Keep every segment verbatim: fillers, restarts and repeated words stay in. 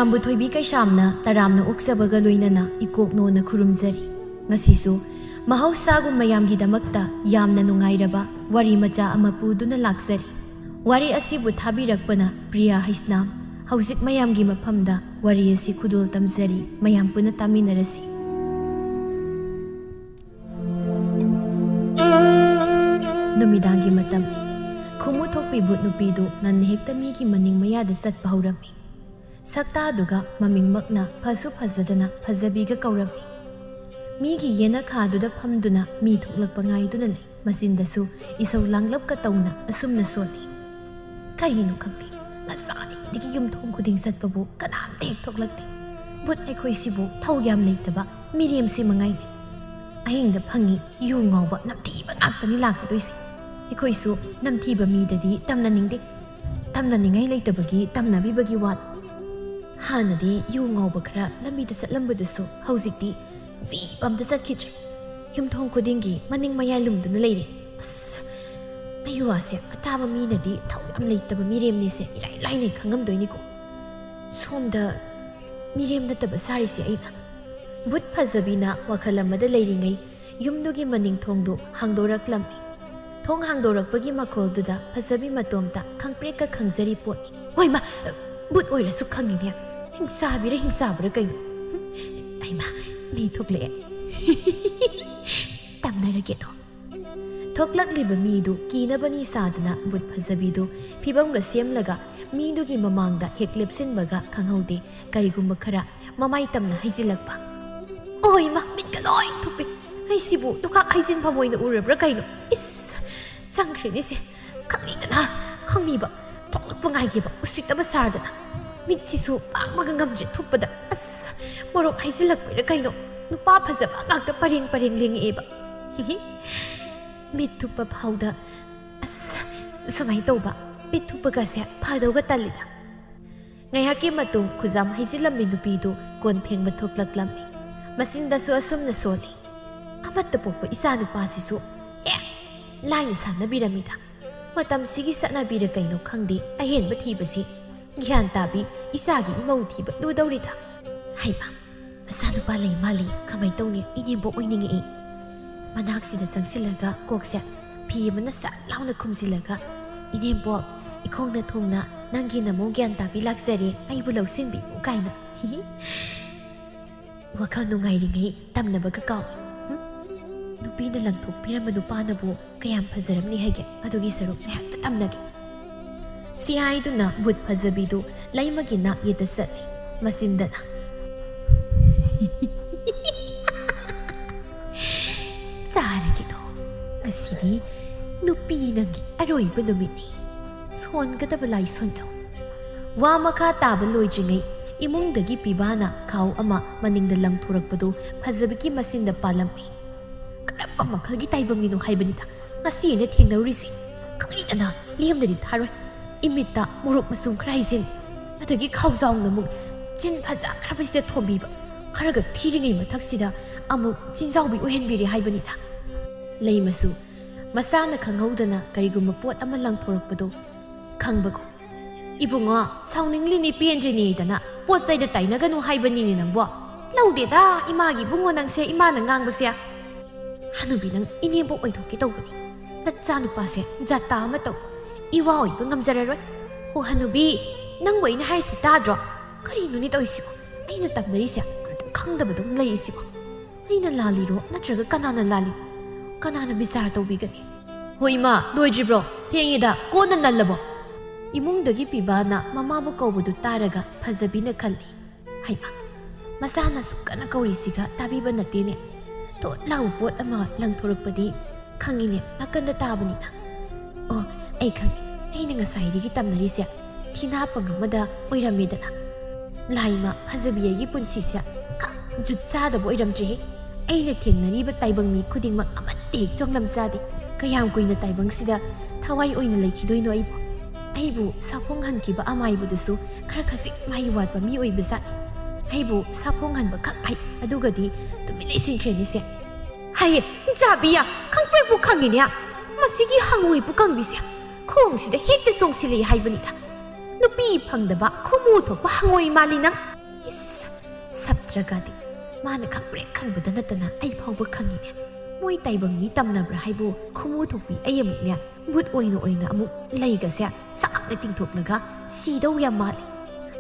ꯇꯝꯕꯨ ꯊꯣꯏꯕꯤ ꯀꯩꯁꯥꯝꯅ ꯇꯔꯥꯝꯅ ꯑꯣꯛꯆꯕꯒ ꯂꯣꯏꯅꯅ ꯏꯀꯣꯛꯅꯣꯅ ꯈꯨꯔꯨꯝꯖꯔꯤ꯫ ꯉꯁꯤꯁꯨ ꯃꯍꯧꯁꯥꯒꯨꯝ ꯃꯌꯥꯝꯒꯤꯗꯃꯛꯇ ꯌꯥꯝꯅ ꯅꯨꯡꯉꯥꯏꯔꯕ ꯋꯥꯔꯤ ꯃꯆꯥ ꯑꯃ ꯄꯨꯗꯨꯅ ꯂꯥꯛꯆꯔꯤ꯫ ꯋꯥꯔꯤ ꯑꯁꯤꯕꯨ ꯊꯥꯕꯤꯔꯛꯄꯅ ꯄ꯭ꯔꯤꯌꯥ ꯍꯩꯁꯅꯥꯝ꯫ ꯍꯧꯖꯤꯛ ꯃꯌꯥꯝꯒꯤ ꯃꯐꯝꯗ ꯋꯥꯔꯤ ꯑꯁꯤ ꯈꯨꯗꯣꯜ ꯇꯝꯖꯔꯤ, ꯃꯌꯥꯝ ꯄꯨꯟꯅ ꯇꯥꯃꯤꯟꯅꯔꯁꯤ꯫ ꯅꯨꯃꯤꯗꯥꯡꯒꯤ ꯃꯇꯝ꯫ ꯈꯨꯃꯨ ꯊꯣꯛꯄꯤ ꯚꯨꯠ ꯅꯨꯄꯤꯗꯨ ꯉꯟꯅ ꯍꯦꯛꯇ ꯃꯤꯒꯤ ꯃꯅꯤꯡ ꯃꯌꯥꯗ ꯆꯠꯄ ꯍꯧꯔꯝꯃꯤ꯫ ꯁꯛꯇꯥꯗꯨꯒ ꯃꯃꯤꯡꯃꯛꯅ ꯐꯁꯨ ꯐꯖꯗꯅ ꯐꯖꯕꯤꯒ ꯀꯧꯔꯝꯃꯤ꯫ ꯃꯤꯒꯤ ꯌꯦꯅꯈꯥꯗꯨꯗ ꯐꯝꯗꯨꯅ ꯃꯤ ꯊꯣꯛꯂꯛꯄ ꯉꯥꯏꯗꯨꯅ ꯂꯩ꯫ ꯃꯆꯤꯟꯗꯁꯨ ꯏꯁꯧ ꯂꯥꯡꯂꯞꯀ ꯇꯧꯅ ꯑꯁꯨꯝꯅ ꯁꯣꯜꯂꯤ꯫ ꯀꯔꯤꯅꯣ ꯈꯪꯗꯦ, ꯉꯁꯥꯏꯗꯒꯤ ꯌꯨꯝꯊꯣꯡ ꯈꯨꯗꯤꯡ ꯆꯠꯄꯕꯨ ꯀꯅꯥꯝꯇ ꯍꯦꯛ ꯊꯣꯛꯂꯛꯇꯦ꯫ ꯚꯨꯠ ꯑꯩꯈꯣꯏꯁꯤꯕꯨ ꯊꯧ ꯌꯥꯝ ꯂꯩꯇꯕ ꯃꯤꯔꯦꯝꯁꯤ ꯃꯉꯥꯏꯅꯦ꯫ ꯑꯍꯤꯡꯗ ꯐꯪꯉꯤ ꯌꯨ ꯉꯥꯎꯕ ꯅꯝꯊꯤꯕ ꯉꯥꯛꯇꯅꯤ ꯂꯥꯛꯀꯗꯣꯏꯁꯦ꯫ ꯑꯩꯈꯣꯏꯁꯨ ꯅꯝꯊꯤꯕ ꯃꯤꯗꯗꯤ ꯇꯝꯅꯅꯤꯡꯗꯦ꯫ ꯇꯝꯅꯅꯤꯡꯉꯥꯏ ꯂꯩꯇꯕꯒꯤ ꯇꯝꯅꯕꯤꯕꯒꯤ ꯋꯥꯅꯤ꯫ ꯍꯥꯟꯅꯗꯤ ꯌꯨ ꯉꯥꯎꯕ ꯈꯔ ꯂꯝꯕꯤꯗ ꯆꯠꯂꯝꯕꯗꯨꯁꯨ ꯍꯧꯖꯤꯛꯇꯤ ꯖꯤꯕ ꯑꯝꯇ ꯆꯠꯈꯤꯗ꯭ꯔꯦ꯫ ꯌꯨꯝꯊꯣꯡ ꯈꯨꯗꯤꯡꯒꯤ ꯃꯅꯤꯡ ꯃꯌꯥꯏ ꯂꯨꯝꯗꯨꯅ ꯂꯩꯔꯦ꯫ ꯑꯁ, ꯑꯌꯨꯋꯥꯁꯦ ꯑꯇꯥꯕ ꯃꯤꯅꯗꯤ ꯊꯧ ꯌꯥꯝ ꯂꯩꯇꯕ ꯃꯤꯔꯦꯝꯅꯦꯁꯦ ꯏꯔꯥꯏ ꯂꯥꯏꯅ ꯈꯪꯉꯝꯗꯣꯏꯅꯤꯀꯣ꯫ ꯁꯣꯝꯗ ꯃꯤꯔꯦꯝ ꯅꯠꯇꯕ ꯁꯥꯔꯤꯁꯦ ꯑꯩꯅ꯫ ꯚꯨꯠ ꯐꯖꯕꯤꯅ ꯋꯥꯈꯜ ꯑꯃꯗ ꯂꯩꯔꯤꯉꯩ ꯌꯨꯝꯗꯨꯒꯤ ꯃꯅꯤꯡ ꯊꯣꯡꯗꯨ ꯍꯥꯡꯗꯣꯔꯛꯂꯝꯃꯤ꯫ ꯊꯣꯡ ꯍꯥꯡꯗꯣꯔꯛꯄꯒꯤ ꯃꯈꯣꯜꯗꯨꯗ ꯐꯖꯕꯤ ꯃꯇꯣꯝꯇ ꯈꯪꯄ꯭ꯔꯦꯛꯀ ꯈꯪꯖꯔꯤ ꯄꯣꯠꯅꯤ꯫ ꯍꯣꯏꯃ, ꯚꯨꯠ ꯑꯣꯏꯔꯁꯨ ꯈꯪꯉꯤꯅꯦ꯫ ꯍꯤꯡꯆꯥꯕꯤꯔ ꯍꯤꯡꯆꯥꯕꯔ ꯀꯩꯅꯣ? ꯍꯨꯝ, ꯑꯩꯃ, ꯃꯤ ꯊꯣꯛꯂꯛꯑꯦ꯫ ꯇꯝꯅꯔꯒꯦꯗꯣ꯫ ꯊꯣꯛꯂꯛꯂꯤꯕ ꯃꯤꯗꯨ ꯀꯤꯅꯕꯅꯤ ꯁꯥꯗꯅ ꯚꯨꯠ ꯐꯖꯕꯤꯗꯨ ꯐꯤꯕꯝꯒ ꯁꯦꯝꯂꯒ ꯃꯤꯗꯨꯒꯤ ꯃꯃꯥꯡꯗ ꯍꯦꯛ ꯂꯦꯞꯁꯤꯟꯕꯒ ꯈꯪꯍꯧꯗꯦ ꯀꯔꯤꯒꯨꯝꯕ ꯈꯔ ꯃꯃꯥꯏ ꯇꯝꯅ ꯍꯥꯏꯖꯤꯜꯂꯛꯄ꯫ ꯑꯣꯏꯃ, ꯃꯤꯠꯀ ꯂꯣꯏ ꯊꯨꯞꯄꯦ꯫ ꯑꯩꯁꯤꯕꯨ ꯂꯨꯈꯥꯛ ꯍꯩꯖꯤꯟꯐꯝ ꯑꯣꯏꯅ ꯎꯔꯕ꯭ꯔꯥ ꯀꯩꯅꯣ? ꯏꯁ! ꯆꯪꯈ꯭ꯔꯦꯅꯦꯁꯦ꯫ ꯈꯪꯉꯤꯗꯅ, ꯈꯪꯉꯤꯕ꯫ ꯊꯣꯛꯂꯛꯄ ꯉꯥꯏꯒꯦꯕ, ꯎꯁꯤꯠꯇꯕ ꯁꯥꯗꯅ꯫ ꯃꯤꯠꯁꯤꯁꯨ ꯄꯥꯡꯕꯒ ꯉꯝꯗ꯭ꯔꯦ ꯊꯨꯞꯄꯗ꯫ ꯑꯁ! ꯃꯣꯔꯣꯛ ꯍꯩꯖꯤꯜꯂꯛꯄꯩꯔꯥ ꯀꯩꯅꯣ? ꯅꯨꯄꯥ ꯐꯖꯕ ꯉꯥꯛꯇ ꯄꯔꯦꯡ ꯄꯔꯦꯡ ꯂꯦꯡꯉꯛꯑꯦꯕ꯫ ꯍꯤꯍꯤ꯫ ꯃꯤꯠ ꯊꯨꯞꯄ ꯐꯥꯎꯗ꯫ ꯑꯁ! ꯁꯨꯃꯥꯏꯅ ꯇꯧꯕ꯫ ꯃꯤꯠ ꯊꯨꯞꯄꯒꯁꯦ ꯐꯗꯧꯒ ꯇꯜꯂꯤꯗ꯫ ꯉꯥꯏꯍꯥꯛꯀꯤ ꯃꯇꯨꯡ ꯈꯨꯖꯥꯝ ꯍꯩꯖꯤꯜꯂꯝꯃꯤ ꯅꯨꯄꯤꯗꯨ ꯀꯣꯟ ꯐꯦꯡꯕ ꯊꯣꯛꯂꯛꯂꯝꯃꯤ꯫ ꯃꯆꯤꯟꯗꯁꯨ ꯑꯁꯨꯝꯅ ꯁꯣꯜꯂꯤ꯫ ꯑꯃꯠꯇ ꯄꯣꯛꯄ ꯏꯆꯥ ꯅꯨꯄꯥꯁꯤꯁꯨ ꯍꯦꯛ ꯂꯥꯏꯅ ꯁꯥꯟꯅꯕꯤꯔꯝꯃꯤꯗ꯫ ꯃꯇꯝꯁꯤꯒꯤ ꯆꯠꯅꯕꯤꯔ ꯀꯩꯅꯣ ꯈꯪꯗꯦ, ꯑꯍꯦꯟꯕ ꯊꯤꯕꯁꯤ꯫ ꯒ꯭ꯌꯥꯟ ꯇꯥꯕꯤ ꯏꯆꯥꯒꯤ ꯏꯃꯧ ꯊꯤꯕ ꯂꯨꯗꯧꯔꯤꯗ꯫ ꯍꯩꯃꯥ, ꯃꯆꯥꯅꯨꯄꯥ ꯂꯩ ꯃꯥꯜꯂꯤ, ꯀꯃꯥꯏ ꯇꯧꯅꯤ? ꯏꯅꯦꯝꯕꯣꯛ ꯑꯣꯏꯅꯤꯡꯉꯛꯏ꯫ ꯃꯅꯥꯛꯁꯤꯗ ꯆꯪꯁꯤꯜꯂꯒ ꯀꯣꯛꯁꯦ ꯐꯤ ꯑꯃꯅ ꯁꯠ ꯂꯥꯎꯅ ꯈꯨꯝꯖꯤꯜꯂꯒ, "ꯏꯅꯦꯝꯕꯣꯛ, ꯏꯈꯣꯡꯅ ꯊꯣꯡꯅ ꯅꯪꯒꯤ ꯅꯃꯧ ꯒ꯭ꯌꯥꯟ ꯇꯥꯕꯤ ꯂꯥꯛꯆꯔꯦ, ꯑꯩꯕꯨ ꯂꯧꯁꯤꯟꯕꯤꯌꯨ" ꯀꯥꯏꯅ꯫ ꯋꯥꯈꯜ ꯅꯨꯡꯉꯥꯏꯔꯤꯉꯩ ꯇꯝꯅꯕꯒ ꯀꯥꯎꯏ꯫ ꯍꯨꯝ? ꯅꯨꯄꯤꯅ ꯂꯪꯊꯣꯛꯄꯤꯔꯝꯕ ꯅꯨꯄꯥꯅꯕꯨ ꯀꯌꯥꯝ ꯐꯖꯔꯝꯅꯤ ꯍꯥꯏꯒꯦ? ꯑꯗꯨꯒꯤ ꯁꯔꯨꯛ ꯉꯥꯏꯍꯥꯛꯇ ꯇꯝꯅꯒꯦ꯫ ꯁꯤ ꯍꯥꯏꯗꯨꯅ ꯕꯨꯠ ꯐꯖꯕꯤꯗꯨ ꯂꯩꯃꯒꯤ ꯅꯥꯛ ꯌꯦꯠꯇ ꯆꯠꯂꯤ꯫ ꯃꯆꯤꯟꯗꯅ, "ꯆꯥꯔꯒꯦꯗꯣ, ꯉꯁꯤꯗꯤ ꯅꯨꯄꯤ ꯅꯪꯒꯤ ꯑꯔꯣꯏꯕ ꯅꯨꯃꯤꯠꯅꯤ꯫ ꯁꯣꯟꯒꯗꯕ ꯂꯥꯏ ꯁꯣꯟꯖꯧ"꯫ ꯋꯥ ꯃꯈꯥ ꯇꯥꯕ ꯂꯣꯏꯗ꯭ꯔꯤꯉꯩ ꯏꯃꯨꯡꯗꯒꯤ ꯄꯤꯕꯥꯅ ꯈꯥꯎ ꯑꯃ ꯃꯅꯤꯡꯗ ꯂꯪꯊꯣꯔꯛꯄꯗꯨ ꯐꯖꯕꯤꯒꯤ ꯃꯆꯤꯟꯗ ꯄꯥꯜꯂꯝꯃꯤ꯫ ꯀꯔꯝꯕ ꯃꯈꯜꯒꯤ ꯇꯥꯏꯕꯪꯃꯤꯅꯣ ꯍꯥꯏꯕꯅꯤꯗ ꯉꯁꯤ ꯑꯩꯅ ꯊꯦꯡꯅꯔꯨꯔꯤꯁꯤ? ꯈꯪꯂꯤꯗꯅ ꯂꯦꯝꯅꯗꯤ ꯊꯥꯔꯣꯏ꯫ ꯏꯃꯤꯠꯇ ꯃꯣꯔꯣꯛ ꯃꯆꯨꯝ ꯈꯔ ꯍꯩꯖꯤꯟ, ꯑꯗꯒꯤ ꯈꯥꯎꯖꯥꯎꯅ ꯑꯃꯨꯛ ꯆꯤꯟ ꯐꯖꯈ꯭ꯔꯕꯁꯤꯗ ꯊꯣꯝꯕꯤꯕ, ꯈꯔꯒ ꯊꯤꯔꯤꯉꯩ ꯃꯊꯛꯁꯤꯗ ꯑꯃꯨꯛ ꯆꯤꯟꯖꯥꯎꯕꯤ ꯑꯣꯏꯍꯟꯕꯤꯔꯦ ꯍꯥꯏꯕꯅꯤꯗ꯫ ꯂꯩꯃꯁꯨ ꯃꯁꯥꯅ ꯈꯪꯍꯧꯗꯅ ꯀꯔꯤꯒꯨꯝꯕ ꯄꯣꯠ ꯑꯃ ꯂꯪꯊꯣꯔꯛꯄꯗꯣ ꯈꯪꯕꯒꯨꯝ꯫ "ꯏꯕꯨꯡꯉꯣ, ꯁꯥꯎꯅꯤꯡꯂꯤꯅꯤ ꯄꯦꯟꯗ꯭ꯔꯤꯅꯤꯗꯅ ꯄꯣꯠ ꯆꯩꯗ ꯇꯥꯏꯅꯒꯅꯨ ꯍꯥꯏꯕꯅꯤꯅꯦ ꯅꯪꯕꯣ꯫ ꯂꯧꯗꯦꯗ ꯏꯃꯥꯒꯤ ꯏꯕꯨꯡꯉꯣ ꯅꯪꯁꯦ, ꯏꯃꯥꯅ ꯉꯥꯡꯕꯁꯦ꯫ ꯍꯅꯨꯕꯤ, ꯅꯪ ꯏꯅꯦꯝꯕꯣꯛ ꯑꯣꯏꯊꯣꯛꯀꯦ ꯇꯧꯕꯅꯤ꯫ ꯅꯆꯥꯅꯨꯄꯥꯁꯦ ꯖꯥꯇꯥ ꯑꯃ ꯇꯧ꯫ ꯏꯋꯥ ꯑꯣꯏꯕ ꯉꯝꯖꯔꯔꯣꯏ꯫ ꯍꯣ ꯍꯅꯨꯕꯤ, ꯅꯪꯕꯨ ꯑꯩꯅ ꯍꯥꯏꯔꯤꯁꯤ ꯇꯥꯗ꯭ꯔꯣ? ꯀꯔꯤꯅꯣꯅꯦ ꯇꯧꯔꯤꯁꯤꯕꯣ? ꯑꯩꯅ ꯇꯝꯅꯔꯤꯁꯦ ꯑꯝꯇ ꯈꯪꯗꯕꯗꯧꯅ ꯂꯩꯔꯤꯁꯤꯕꯣ? ꯑꯩꯅ ꯂꯥꯜꯂꯤꯔꯣ ꯅꯠꯇ꯭ꯔꯒ ꯀꯅꯥꯅ ꯂꯥꯜꯂꯤ? ꯀꯅꯥꯅ ꯕꯤꯆꯥꯔ ꯇꯧꯕꯤꯒꯅꯤ? ꯍꯣ ꯏꯃꯥ, ꯂꯣꯏꯗ꯭ꯔꯤꯕ꯭ꯔꯣ? ꯊꯦꯡꯉꯤꯗ, ꯀꯣꯟꯅ ꯅꯜꯂꯕꯣ?" ꯏꯃꯨꯡꯗꯒꯤ ꯄꯤꯕꯥꯅ ꯃꯃꯥꯕꯨ ꯀꯧꯕꯗꯨ ꯇꯥꯔꯒ ꯐꯖꯕꯤꯅ ꯈꯜꯂꯤ, "ꯍꯩꯃꯥ, ꯃꯆꯥꯅ ꯁꯨꯛ ꯀꯟꯅ ꯀꯧꯔꯤꯁꯤꯒ ꯇꯥꯕꯤꯕ ꯅꯠꯇꯦꯅꯦ꯫ ꯊꯣꯠ ꯂꯥꯎꯕ ꯄꯣꯠ ꯑꯃ ꯂꯪꯊꯣꯔꯛꯄꯗꯤ ꯈꯪꯉꯤꯅꯦ, ꯅꯥꯀꯟꯗ ꯇꯥꯕꯅꯤꯅ꯫ ꯑꯣ, ꯑꯩ ꯈꯪꯉꯤ, ꯑꯩꯅ ꯉꯁꯥꯏꯗꯒꯤ ꯇꯝꯅꯔꯤꯁꯦ ꯊꯤꯅꯥ ꯄꯪ ꯑꯃꯗ ꯑꯣꯏꯔꯝꯃꯦꯗꯅ꯫ ꯂꯥꯏꯃ, ꯐꯖꯕꯤ ꯑꯩꯒꯤ ꯄꯨꯟꯁꯤꯁꯦ ꯈꯛ ꯖꯨꯠ ꯆꯥꯗꯕ ꯑꯣꯏꯔꯝꯗ꯭ꯔꯦꯍꯦ꯫ ꯑꯩꯅ ꯊꯦꯡꯅꯔꯤꯕ ꯇꯥꯏꯕꯪ ꯃꯤ ꯈꯨꯗꯤꯡꯃꯛ ꯑꯃꯠꯇ ꯍꯦꯛ ꯆꯣꯡꯂꯝ ꯆꯥꯗꯦ꯫ ꯀꯌꯥꯝ ꯀꯨꯏꯅ ꯇꯥꯏꯕꯪꯁꯤꯗ ꯊꯋꯥꯏ ꯑꯣꯏꯅ ꯂꯩꯈꯤꯗꯣꯏꯅꯣ ꯑꯩꯕꯨ? ꯑꯩꯕꯨ ꯁꯥꯐꯣꯡꯍꯟꯈꯤꯕ ꯑꯃꯥꯏꯕꯗꯨꯁꯨ ꯈꯔ ꯈꯖꯤꯛ ꯃꯍꯩ ꯋꯥꯠꯄ ꯃꯤ ꯑꯣꯏꯕꯖꯥꯠꯅꯤ꯫ ꯑꯩꯕꯨ ꯁꯥꯐꯣꯡꯍꯟꯕ ꯈꯛ ꯍꯩ, ꯑꯗꯨꯒꯗꯤ ꯇꯨꯃꯤꯟ ꯂꯩꯁꯤꯟꯈ꯭ꯔꯦꯅꯦꯁꯦ꯫ ꯍꯩꯌꯦ, ꯆꯥꯕꯤꯌꯥ, ꯈꯪꯄ꯭ꯔꯦꯛꯄꯨ ꯈꯪꯉꯤꯅꯦ꯫ ꯃꯁꯤꯒꯤ ꯍꯪꯉꯣꯏ ꯄꯨꯀꯪꯕꯤꯁꯦ ꯈꯣꯡꯁꯤꯗ ꯍꯦꯛꯇ ꯆꯣꯡꯁꯤꯜꯂꯛꯏ ꯍꯥꯏꯕꯅꯤꯗ꯫ ꯅꯨꯄꯤ ꯐꯪꯗꯕ ꯈꯨꯃꯨ ꯊꯣꯛꯄ ꯍꯪꯉꯣꯏ ꯃꯥꯜꯂꯤ ꯅꯪ꯫ ꯏꯁ, ꯁꯞꯇ꯭ꯔꯒꯗꯤ ꯃꯥꯅ ꯈꯪꯕ꯭ꯔꯦ ꯈꯪꯕꯗ ꯅꯠꯇꯅ ꯑꯩ ꯐꯥꯎꯕ ꯈꯪꯉꯤꯅꯦ꯫ ꯃꯣꯏ ꯇꯥꯏꯕꯪ ꯃꯤ ꯇꯝꯅꯕ꯭ꯔꯥ ꯍꯥꯏꯕꯨ ꯈꯨꯃꯨ ꯊꯣꯛꯄꯤ ꯑꯩ ꯑꯃꯨꯛꯅꯦ ꯕꯨꯠ ꯑꯣꯏꯅ ꯑꯣꯏꯅ ꯑꯃꯨꯛ ꯂꯩꯒꯁꯦ ꯁꯥꯡꯅ ꯇꯤꯡꯊꯣꯛꯂꯒ ꯁꯤꯗꯧ ꯌꯥꯝ ꯃꯥꯜꯂꯤ꯫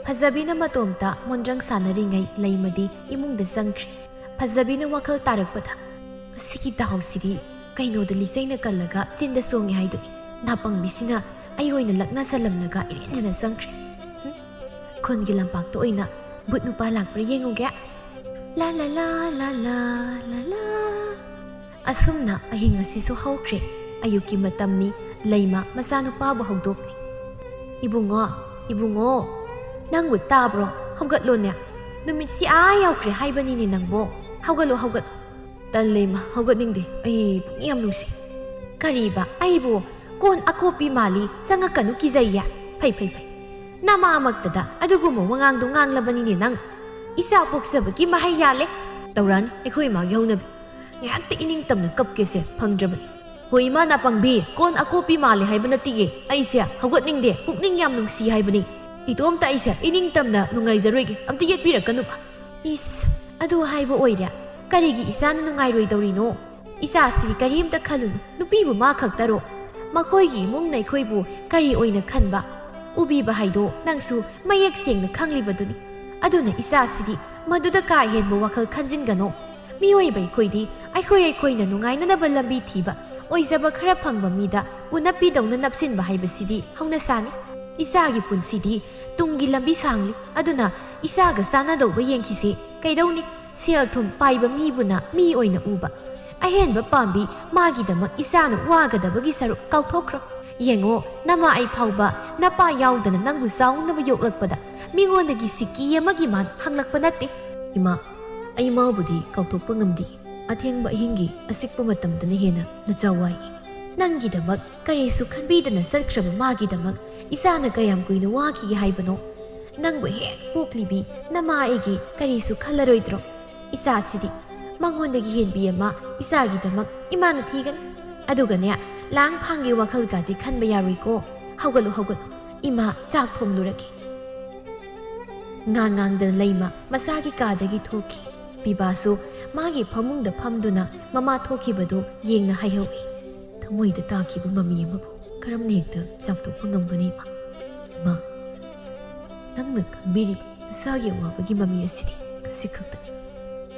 ꯐꯖꯕꯤꯅ ꯃꯇꯣꯝꯇ ꯃꯣꯟꯗ꯭ꯔꯪ ꯁꯥꯟꯅꯔꯤꯉꯩ ꯂꯩꯃꯗꯤ ꯏꯃꯨꯡꯗ ꯆꯪꯈ꯭ꯔꯦ꯫ ꯐꯖꯕꯤꯅ ꯋꯥꯈꯜ ꯇꯥꯔꯛꯄꯗ, "ꯃꯁꯤꯒꯤ ꯗꯥꯎꯁꯤꯗꯤ ꯀꯩꯅꯣꯗ ꯂꯤꯆꯩꯅ ꯀꯜꯂꯒ ꯆꯤꯟꯗ ꯆꯣꯡꯉꯦ ꯍꯥꯏꯗꯨꯅꯤ꯫ ꯅꯥꯄꯪꯕꯤꯁꯤꯅ ꯑꯩ ꯑꯣꯏꯅ ꯂꯛꯅꯁꯜꯂꯝꯂꯒ ꯏꯔꯦꯟꯖꯅ ꯆꯪꯈ꯭ꯔꯦ꯫ ꯍꯨꯝ, ꯈꯨꯟꯒꯤ ꯂꯝꯄꯥꯛꯇ ꯑꯣꯏꯅ ꯕꯨꯠ ꯅꯨꯄꯥ ꯂꯥꯛꯄ꯭ꯔꯥ ꯌꯦꯡꯉꯨꯒꯦ꯫ ꯂꯥ ꯂꯥ ꯂꯥ ꯂꯥ ꯂꯥ ꯂꯥ ꯂꯥ꯫" ꯑꯁꯨꯝꯅ ꯑꯍꯤꯡ ꯑꯁꯤꯁꯨ ꯍꯧꯈ꯭ꯔꯦ꯫ ꯑꯌꯨꯛꯀꯤ ꯃꯇꯝꯅꯤ꯫ ꯂꯩꯃ ꯃꯆꯥꯅꯨꯄꯥꯕꯨ ꯍꯧꯗꯣꯛꯂꯤ꯫ "ꯏꯕꯨꯡꯉꯣ, ꯏꯕꯨꯡꯉꯣ, ꯅꯪꯕꯨ ꯇꯥꯕ꯭ꯔꯣ? ꯍꯧꯒꯠꯂꯣꯅꯦ꯫ ꯅꯨꯃꯤꯠꯁꯤ ꯑꯥ ꯌꯧꯈ꯭ꯔꯦ ꯍꯥꯏꯕꯅꯤꯅꯦ ꯅꯪꯕꯣ꯫ ꯍꯧꯒꯠꯂꯣ, ꯍꯧꯒꯠꯂꯣ꯫" "ꯇꯜꯂꯦ ꯏꯃꯥ, ꯍꯧꯒꯠꯅꯤꯡꯗꯦ꯫ ꯑꯩ ꯄꯨꯛꯅꯤꯡ ꯌꯥꯝ ꯅꯨꯡꯁꯤ꯫" "ꯀꯔꯤꯕ? ꯑꯩꯕꯨ ꯀꯣꯟ ꯑꯀꯣꯞꯄꯤ ꯃꯥꯜꯂꯤ ꯆꯪꯉꯛꯀꯅꯨ ꯀꯤꯖꯩꯌꯦ? ꯐꯩ, ꯐꯩ, ꯐꯩ꯫ ꯅꯃꯥꯃꯛꯇꯗ ꯑꯗꯨꯒꯨꯝꯕ ꯋꯥꯉꯥꯡꯗꯣ ꯉꯥꯡꯂꯕꯅꯤꯅꯦ ꯅꯪ꯫ ꯏꯆꯥ ꯄꯣꯛꯆꯕꯒꯤ ꯃꯍꯩ ꯌꯥꯜꯂꯦ꯫" "ꯇꯧꯔꯛꯑꯅꯤ ꯑꯩꯈꯣꯏ ꯏꯃꯥꯒꯤ ꯍꯧꯅꯕꯤ꯫ ꯉꯥꯏꯍꯥꯛꯇ ꯏꯅꯤꯡꯇꯝꯅ ꯀꯞꯀꯦꯁꯦ ꯐꯪꯗ꯭ꯔꯕꯅꯤ꯫" "ꯍꯣꯏ ꯏꯃꯥ ꯅꯥꯄꯪꯕꯤ, ꯀꯣꯟ ꯑꯀꯣꯞꯄꯤ ꯃꯥꯜꯂꯦ ꯍꯥꯏꯕ ꯅꯠꯇꯤꯌꯦ꯫ ꯑꯩꯁꯦ ꯍꯧꯒꯠꯅꯤꯡꯗꯦ, ꯄꯨꯛꯅꯤꯡ ꯌꯥꯝ ꯅꯨꯡꯁꯤ ꯍꯥꯏꯕꯅꯤ꯫ ꯏꯇꯣꯝꯇ ꯑꯩꯁꯦ ꯏꯅꯤꯡꯇꯝꯅ ꯅꯨꯡꯉꯥꯏꯖꯔꯣꯏꯒꯦ, ꯑꯝꯇ ꯌꯦꯠꯄꯤꯔꯛꯀꯅꯨꯕ꯫" "ꯏꯁ, ꯑꯗꯨ ꯍꯥꯏꯕ ꯑꯣꯏꯔꯦ꯫ ꯀꯔꯤꯒꯤ ꯏꯆꯥꯅ ꯅꯨꯡꯉꯥꯏꯔꯣꯏꯗꯧꯔꯤꯅꯣ? ꯏꯆꯥꯁꯤꯗꯤ ꯀꯔꯤꯝꯇ ꯈꯜꯂꯨꯅꯨ, ꯅꯨꯄꯤꯕꯨ ꯃꯥ ꯈꯛꯇꯔꯣ? ꯃꯈꯣꯏꯒꯤ ꯏꯃꯨꯡꯅ ꯑꯩꯈꯣꯏꯕꯨ ꯀꯔꯤ ꯑꯣꯏꯅ ꯈꯟꯕ? ꯎꯕꯤꯕ ꯍꯥꯏꯗꯣ ꯅꯪꯁꯨ ꯃꯌꯦꯛ ꯁꯦꯡꯅ ꯈꯪꯂꯤꯕꯗꯨꯅꯤ꯫ ꯑꯗꯨꯅ ꯏꯆꯥꯁꯤꯗꯤ ꯃꯗꯨꯗ ꯀꯥ ꯍꯦꯟꯕ ꯋꯥꯈꯜ ꯈꯟꯖꯤꯟꯒꯅꯣ꯫ ꯃꯤꯑꯣꯏꯕ ꯑꯩꯈꯣꯏꯗꯤ ꯑꯩꯈꯣꯏ ꯑꯩꯈꯣꯏꯅ ꯅꯨꯡꯉꯥꯏꯅꯅꯕ ꯂꯝꯕꯤ ꯊꯤꯕ, ꯑꯣꯏꯖꯕ ꯈꯔ ꯐꯪꯕ ꯃꯤꯗ ꯎꯅꯞꯄꯤꯗꯧꯅ ꯅꯞꯁꯤꯟꯕ ꯍꯥꯏꯕꯁꯤꯗꯤ ꯍꯧꯅꯁꯥꯅꯤ꯫ ꯏꯆꯥꯒꯤ ꯄꯨꯟꯁꯤꯗꯤ ꯇꯨꯡꯒꯤ ꯂꯝꯕꯤ ꯁꯥꯡꯂꯤ꯫ ꯑꯗꯨꯅ ꯏꯆꯥꯒ ꯆꯥꯟꯅꯗꯧꯕ ꯌꯦꯡꯈꯤꯁꯦ꯫ ꯀꯩꯗꯧꯅꯤ? ꯁꯦꯜ ꯊꯨꯝ ꯄꯥꯏꯕ ꯃꯤꯕꯨꯅ ꯃꯤ ꯑꯣꯏꯅ ꯎꯕ꯫ ꯑꯍꯦꯟꯕ ꯄꯥꯝꯕꯤ ꯃꯥꯒꯤꯗꯃꯛ ꯏꯆꯥꯅ ꯋꯥꯒꯗꯕꯒꯤ ꯁꯔꯨꯛ ꯀꯥꯎꯊꯣꯛꯈ꯭ꯔꯣ꯫ ꯌꯦꯡꯉꯣ, ꯅꯃꯥ ꯑꯩ ꯐꯥꯎꯕ ꯅꯄꯥ ꯌꯥꯎꯗꯅ ꯅꯪꯕꯨ ꯆꯥꯎꯅꯕ ꯌꯣꯛꯂꯛꯄꯗ ꯃꯤꯉꯣꯟꯗꯒꯤ ꯁꯤꯀꯤ ꯑꯃꯒꯤ ꯃꯥꯟ ꯍꯪꯂꯛꯄ ꯅꯠꯇꯦ꯫" "ꯏꯃꯥ, ꯑꯩ ꯃꯥꯕꯨꯗꯤ ꯀꯥꯎꯊꯣꯛꯄ ꯉꯝꯗꯦ꯫ ꯑꯊꯦꯡꯕ ꯑꯍꯤꯡꯒꯤ ꯑꯆꯤꯛꯄ ꯃꯇꯝꯗꯅ ꯍꯦꯟꯅ ꯅꯆꯥ ꯋꯥꯏ꯫ ꯅꯪꯒꯤꯗꯃꯛ ꯀꯔꯤꯁꯨ ꯈꯟꯕꯤꯗꯅ ꯆꯠꯈ꯭ꯔꯕ ꯃꯥꯒꯤꯗꯃꯛ ꯏꯆꯥꯅ ꯀꯌꯥꯝ ꯀꯨꯏꯅ ꯋꯥꯈꯤꯒꯦ ꯍꯥꯏꯕꯅꯣ? ꯅꯪꯕꯨ ꯍꯦꯛ ꯄꯣꯛꯂꯤꯕꯤ ꯅꯃꯥ ꯑꯩꯒꯤ ꯀꯔꯤꯁꯨ ꯈꯜꯂꯔꯣꯏꯗ꯭ꯔꯣ? ꯏꯆꯥꯁꯤꯗꯤ ꯃꯉꯣꯟꯗꯒꯤ ꯍꯦꯟꯕꯤ ꯑꯃ ꯏꯆꯥꯒꯤꯗꯃꯛ ꯏꯃꯥꯅ ꯊꯤꯒꯅꯤ꯫ ꯑꯗꯨꯒꯅꯦ, ꯂꯥꯡ ꯐꯥꯡꯒꯤ ꯋꯥꯈꯜꯒꯗꯤ ꯈꯟꯕ ꯌꯥꯔꯣꯏꯀꯣ꯫ ꯍꯧꯒꯠꯂꯨ, ꯍꯧꯒꯠꯂꯨ꯫ "ꯏꯃꯥ, ꯆꯥꯛ ꯊꯣꯡꯂꯨꯔꯒꯦ꯫" ꯉꯥꯡ ꯉꯥꯡꯗꯅ ꯂꯩꯃ ꯃꯁꯥꯒꯤ ꯀꯥꯗꯒꯤ ꯊꯣꯛꯈꯤ꯫ ꯄꯤꯕꯥꯁꯨ ꯃꯥꯒꯤ ꯐꯃꯨꯡꯗ ꯐꯝꯗꯨꯅ ꯃꯃꯥ ꯊꯣꯛꯈꯤꯕꯗꯨ ꯌꯦꯡꯅ ꯍꯥꯏꯍꯧꯏ꯫ ꯊꯃꯣꯏꯗ ꯇꯥꯈꯤꯕ ꯃꯃꯤ ꯑꯃꯕꯨ ꯀꯔꯝꯅ ꯍꯦꯛꯇ ꯆꯥꯝꯊꯣꯛꯄ ꯉꯝꯒꯅꯤ, ꯏꯃꯥ? ꯏꯃꯥ, ꯅꯪꯅ ꯈꯪꯕꯤꯔꯤꯕ ꯅꯁꯥꯒꯤ ꯑꯋꯥꯕꯒꯤ ꯃꯃꯤ ꯑꯁꯤꯗꯤ ꯈꯖꯤꯛ ꯈꯛꯇꯅꯤ꯫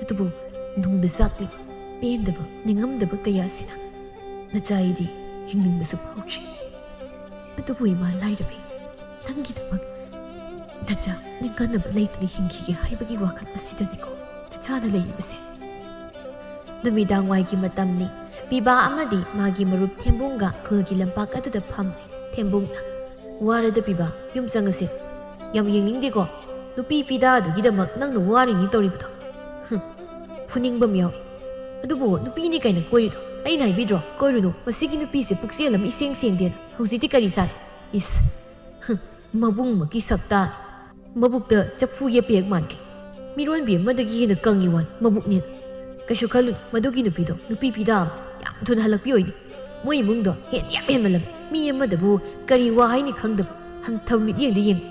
ꯑꯗꯨꯕꯨ ꯅꯨꯡꯗ ꯆꯥꯛꯂꯤꯕ, ꯄꯦꯟꯗꯕ, ꯅꯤꯡꯉꯝꯗꯕ ꯀꯌꯥ ꯑꯁꯤꯅ ꯅꯆꯥ ꯑꯩꯗꯤ ꯍꯤꯡꯅꯤꯡꯕꯁꯨ ꯐꯥꯎꯗ꯭ꯔꯤ꯫ ꯑꯗꯨꯕꯨ ꯏꯃꯥ ꯂꯥꯏꯔꯕꯤ, ꯅꯪꯒꯤꯗꯃꯛ ꯅꯆꯥ ꯅꯤꯡꯍꯟꯅꯕ ꯂꯩꯇꯅ ꯍꯤꯡꯈꯤꯒꯦ ꯍꯥꯏꯕꯒꯤ ꯋꯥꯈꯜ ꯑꯁꯤꯗꯅꯤꯀꯣ ꯅꯆꯥꯅ ꯂꯩꯔꯤꯕꯁꯦ꯫ ꯅꯨꯃꯤꯗꯥꯡꯋꯥꯏꯒꯤ ꯃꯇꯝꯅꯤ꯫ ꯄꯤꯕꯥ ꯑꯃꯗꯤ ꯃꯥꯒꯤ ꯃꯔꯨꯞ ꯊꯦꯝꯕꯨꯡꯒ ꯈꯨꯜꯒꯤ ꯂꯝꯄꯥꯛ ꯑꯗꯨꯗ ꯐꯝꯂꯤ꯫ ꯊꯦꯝꯕꯨꯡꯅ, "ꯋꯥꯔꯗ ꯄꯤꯕꯥ, ꯌꯨꯝ ꯆꯪꯉꯁꯦ꯫" "ꯌꯥꯝ ꯌꯦꯡꯅꯤꯡꯗꯦꯀꯣ꯫ ꯅꯨꯄꯤ ꯄꯤꯗꯥꯗꯨꯒꯤꯗꯃꯛ ꯅꯪꯅ ꯋꯥꯔꯤꯅꯤ ꯇꯧꯔꯤꯕꯗꯣ꯫ ꯍꯨꯝ, ꯐꯨꯅꯤꯡꯕ ꯑꯃ ꯌꯥꯎꯏ꯫ ꯑꯗꯨꯕꯨ ꯅꯨꯄꯤꯅꯤ ꯀꯥꯏꯅ ꯀꯣꯏꯔꯤꯗꯣ ꯑꯩꯅ ꯍꯥꯏꯕꯤꯗ꯭ꯔꯣ? ꯀꯣꯏꯔꯨꯅꯨ, ꯃꯁꯤꯒꯤ ꯅꯨꯄꯤꯁꯦ ꯄꯨꯛꯆꯦꯜ ꯑꯃ ꯏꯁꯦꯡ ꯁꯦꯡꯗꯦꯅ ꯍꯧꯖꯤꯛꯇꯤ ꯀꯔꯤ ꯁꯥꯔꯦ? ꯏꯁ, ꯍꯨꯝ, ꯃꯕꯨꯡꯃꯛꯀꯤ ꯁꯛꯇꯥ꯫ ꯃꯕꯨꯛꯇ ꯆꯐꯨ ꯌꯦꯞꯄ ꯍꯦꯛ ꯃꯥꯟꯈꯤ꯫ ꯃꯤꯔꯣꯟꯕꯤ ꯑꯃꯗꯒꯤ ꯍꯦꯟꯅ ꯀꯪꯉꯤ ꯋꯥꯅꯤ ꯃꯕꯨꯛꯅꯦꯅ꯫ ꯀꯩꯁꯨ ꯈꯜꯂꯨ, ꯃꯗꯨꯒꯤ ꯅꯨꯄꯤꯗꯣ ꯅꯨꯄꯤ ꯄꯤꯗꯥ ꯑꯃ ꯌꯥꯝ ꯊꯨꯅ ꯍꯜꯂꯛꯄꯤ ꯑꯣꯏꯅꯤ꯫ ꯃꯣꯏ ꯏꯃꯨꯡꯗꯣ ꯍꯦꯟꯗꯤ ꯌꯥꯝ ꯍꯦꯟꯃꯜꯂꯝꯃꯤ꯫ ꯃꯤ ꯑꯃꯗꯕꯨ ꯀꯔꯤ ꯋꯥ ꯍꯥꯏꯅꯤ ꯈꯪꯗꯕ ꯍꯟꯊꯕ ꯃꯤꯠꯌꯦꯡꯗ ꯌꯦꯡꯉꯤ꯫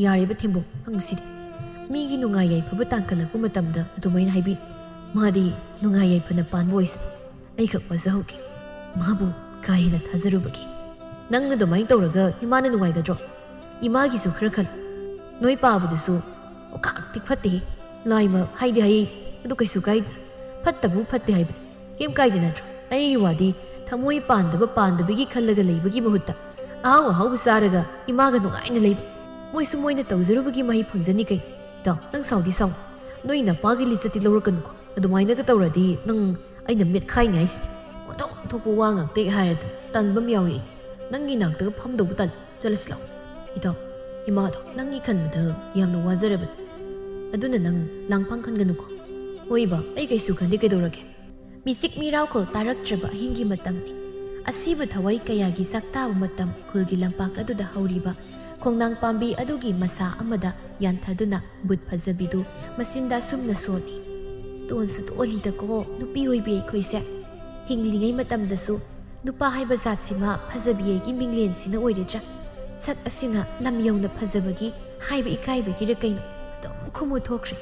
ꯌꯥꯔꯦꯕ ꯊꯦꯝꯕꯨꯡ, ꯅꯪ ꯁꯤꯗꯤ꯫ ꯃꯤꯒꯤ ꯅꯨꯡꯉꯥꯏ ꯌꯥꯏꯐꯕ ꯇꯥꯟꯈꯠꯂꯛꯄ ꯃꯇꯝꯗ ꯑꯗꯨꯃꯥꯏꯅ ꯍꯥꯏꯕꯤ꯫ ꯃꯥꯗꯤ ꯅꯨꯡꯉꯥꯏ ꯌꯥꯏꯐꯅ ꯄꯥꯟꯕ ꯑꯣꯏꯁꯅꯨ꯫ ꯑꯩꯈꯛ ꯋꯥꯖꯍꯧꯒꯦ꯫ ꯃꯥꯕꯨ ꯀꯥ ꯍꯦꯟꯅ ꯊꯥꯖꯔꯨꯕꯒꯤ꯫ ꯅꯪꯅ ꯑꯗꯨꯃꯥꯏꯅ ꯇꯧꯔꯒ ꯏꯃꯥꯅ ꯅꯨꯡꯉꯥꯏꯒꯗ꯭ꯔꯣ? ꯏꯃꯥꯒꯤꯁꯨ ꯈꯔ ꯈꯜꯂꯨ꯫ ꯅꯣꯏ ꯄꯥꯕꯗꯨꯁꯨ ꯑꯣꯀꯥꯛꯇꯤ ꯐꯠꯇꯦꯍꯦ꯫ ꯂꯥꯏꯃ ꯍꯥꯏꯗꯤ ꯍꯥꯏꯌꯦ, ꯑꯗꯨ ꯀꯩꯁꯨ ꯀꯥꯏꯗꯦ꯫ ꯐꯠꯇꯕꯨ ꯐꯠꯇꯦ ꯍꯥꯏꯕꯅꯤ꯫ ꯀꯩꯝ ꯀꯥꯏꯗꯦ ꯅꯠꯇ꯭ꯔꯣ? ꯑꯩꯒꯤ ꯋꯥꯗꯤ ꯊꯃꯣꯏ ꯄꯥꯟꯗꯕ ꯄꯥꯟꯗꯕꯒꯤ ꯈꯜꯂꯒ ꯂꯩꯕꯒꯤ ꯃꯍꯨꯠꯇ ꯑꯍꯥꯎ ꯑꯍꯥꯎꯕ ꯆꯥꯔꯒ ꯏꯃꯥꯒ ꯅꯨꯡꯉꯥꯏꯅ ꯂꯩꯕ꯫ ꯃꯣꯏꯁꯨ ꯃꯣꯏꯅ ꯇꯧꯖꯔꯨꯕꯒꯤ ꯃꯍꯩ ꯐꯪꯖꯅꯤ ꯀꯩꯅꯣ꯫ ꯏꯇꯥꯎ, ꯅꯪ ꯁꯥꯎꯗꯤ ꯁꯥꯎ꯫ ꯅꯣꯏ ꯅꯄꯥꯒꯤ ꯂꯤꯆꯠꯇꯤ ꯂꯧꯔꯛꯀꯅꯨꯀꯣ꯫ ꯑꯗꯨꯃꯥꯏꯅꯒ ꯇꯧꯔꯗꯤ ꯅꯪ ꯑꯩꯅ ꯃꯦꯠꯈꯥꯏꯅꯤ ꯍꯥꯏꯁꯤꯅꯤ꯫ ꯑꯣꯟꯊꯣꯛ ꯑꯣꯟꯊꯣꯛꯄ ꯋꯥ ꯉꯥꯛꯇ ꯍꯦꯛ ꯍꯥꯏꯔꯗꯅ ꯇꯟꯕ ꯑꯃ ꯌꯥꯎꯏ꯫ ꯅꯪꯒꯤ ꯅꯥꯛꯇꯒ ꯐꯝꯗꯧꯕ ꯇꯜꯂꯤ꯫ ꯆꯠꯂꯁꯤ ꯂꯥꯛꯑꯣ꯫ ꯏꯇꯥꯎ, ꯏꯃꯥꯗꯣ ꯅꯪꯒꯤ ꯈꯟꯕꯗ ꯌꯥꯝꯅ ꯋꯥꯖꯔꯕꯅꯤ꯫ ꯑꯗꯨꯅ ꯅꯪ ꯂꯥꯡꯐꯥꯡ ꯈꯟꯒꯅꯨꯀꯣ꯫ ꯍꯣꯏꯕ, ꯑꯩ ꯀꯩꯁꯨ ꯈꯟꯗꯦ, ꯀꯩꯗꯧꯔꯒꯦ? ꯃꯤꯆꯤꯛ ꯃꯤꯔꯥꯎꯈꯣꯜ ꯇꯥꯔꯛꯇ꯭ꯔꯕ ꯑꯍꯤꯡꯒꯤ ꯃꯇꯝꯅꯤ꯫ ꯑꯁꯤꯕ ꯊꯋꯥꯏ ꯀꯌꯥꯒꯤ ꯆꯥꯛꯇꯥꯕ ꯃꯇꯝ꯫ ꯈꯨꯜꯒꯤ ꯂꯝꯄꯥꯛ ꯑꯗꯨꯗ ꯍꯧꯔꯤꯕ ꯈꯣꯡꯅꯥꯡ ꯄꯥꯝꯕꯤ ꯑꯗꯨꯒꯤ ꯃꯁꯥ ꯑꯃꯗ ꯌꯥꯟꯊꯗꯨꯅ ꯕꯨꯠ ꯐꯖꯕꯤꯗꯨ ꯃꯆꯤꯟꯗ ꯑꯁꯨꯝꯅ ꯁꯣꯜꯂꯤ꯫ ꯇꯣꯟꯁꯨ ꯇꯣꯜꯂꯤꯗꯀꯣ ꯅꯨꯄꯤ ꯑꯣꯏꯕꯤ ꯑꯩꯈꯣꯏꯁꯦ꯫ ꯍꯤꯡꯂꯤꯉꯩ ꯃꯇꯝꯗꯁꯨ ꯅꯨꯄꯥ ꯍꯥꯏꯕ ꯖꯥꯠꯁꯤꯃ ꯐꯖꯕꯤ ꯑꯩꯒꯤ ꯃꯤꯡꯂꯦꯟꯁꯤꯅ ꯑꯣꯏꯔꯗ꯭ꯔꯥ? ꯁꯛ ꯑꯁꯤꯅ ꯂꯝ ꯌꯧꯅ ꯐꯖꯕꯒꯤ ꯍꯥꯏꯕ ꯏꯀꯥꯏꯕꯒꯤꯔ ꯀꯩꯅꯣ ꯑꯗꯨꯝ ꯈꯨꯝꯃꯨ ꯊꯣꯛꯈ꯭ꯔꯦ꯫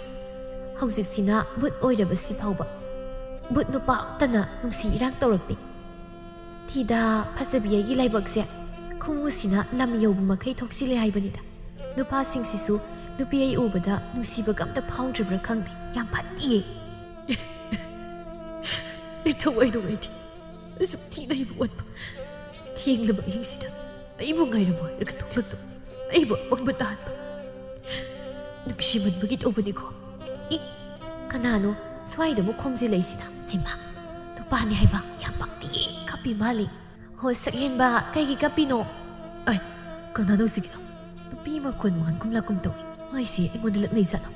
ꯍꯧꯖꯤꯛꯁꯤꯅ ꯚꯨꯠ ꯑꯣꯏꯔꯕꯁꯤ ꯐꯥꯎꯕ ꯚꯨꯠ ꯅꯨꯄꯥ ꯑꯝꯇꯅ ꯅꯨꯡꯁꯤ ꯏꯔꯥꯡ ꯇꯧꯔꯛꯇꯦ꯫ ꯊꯤꯗ ꯐꯖꯕꯤ ꯑꯩꯒꯤ ꯂꯥꯏꯕꯛꯁꯦ ꯈꯨꯃꯨꯁꯤꯅ ꯂꯝ ꯌꯧꯕ ꯃꯈꯩ ꯊꯣꯛꯆꯤꯜꯂꯦ ꯍꯥꯏꯕꯅꯤꯗ꯫ ꯅꯨꯄꯥꯁꯤꯡꯁꯤꯁꯨ ꯅꯨꯄꯤ ꯑꯩ ꯎꯕꯗ ꯅꯨꯡꯁꯤꯕꯒ ꯑꯝꯇ ꯐꯥꯎꯗ꯭ꯔꯕ꯭ꯔꯥ ꯈꯪꯗꯦ꯫ ꯌꯥꯝ ꯐꯠꯇꯤꯌꯦ꯫ ꯑꯩ ꯊꯋꯥꯏ ꯅꯨꯡꯉꯥꯏꯇꯦ꯫ ꯑꯁꯨꯛ ꯊꯤꯅ ꯑꯩꯕꯨ ꯑꯣꯠꯄ꯫ ꯊꯦꯡꯂꯕ ꯑꯍꯤꯡꯁꯤꯗ ꯑꯩꯕꯨ ꯉꯥꯏꯔꯝꯃꯣ ꯍꯥꯏꯔꯒ ꯊꯣꯛꯂꯛꯇꯕ꯫ ꯑꯩꯕꯨ ꯑꯄꯪꯕ ꯇꯥꯍꯟꯕ꯫ ꯅꯨꯡꯁꯤꯃꯟꯕꯒꯤ ꯇꯧꯕꯅꯤꯀꯣ꯫ ꯏ, ꯀꯅꯥꯅꯣ ꯁ꯭ꯋꯥꯏꯗ ꯑꯃꯨꯛ ꯈꯣꯝꯖꯤꯜꯂꯛꯏꯁꯤꯅ? ꯍꯩꯃꯥ, ꯅꯨꯄꯥꯅꯤ ꯍꯥꯏꯕ ꯌꯥꯝ ꯄꯛꯇꯤꯌꯦ, ꯀꯞꯄꯤ ꯃꯥꯜꯂꯤ꯫ ꯍꯣ, ꯁꯛꯍꯦꯟꯕ, ꯀꯩꯒꯤ ꯀꯞꯄꯤꯅꯣ? ꯑꯩ, ꯀꯅꯥꯅꯣ ꯁꯤꯒꯤꯗꯣ? ꯅꯨꯄꯤ ꯃꯈꯣꯟ ꯃꯥꯟꯒꯨꯝ ꯂꯥꯛꯀꯨꯝ ꯇꯧꯏ꯫ ꯃꯥꯏꯁꯦ ꯑꯩꯉꯣꯟꯗ ꯂꯛꯅꯩ ꯖꯥꯠꯂꯣ?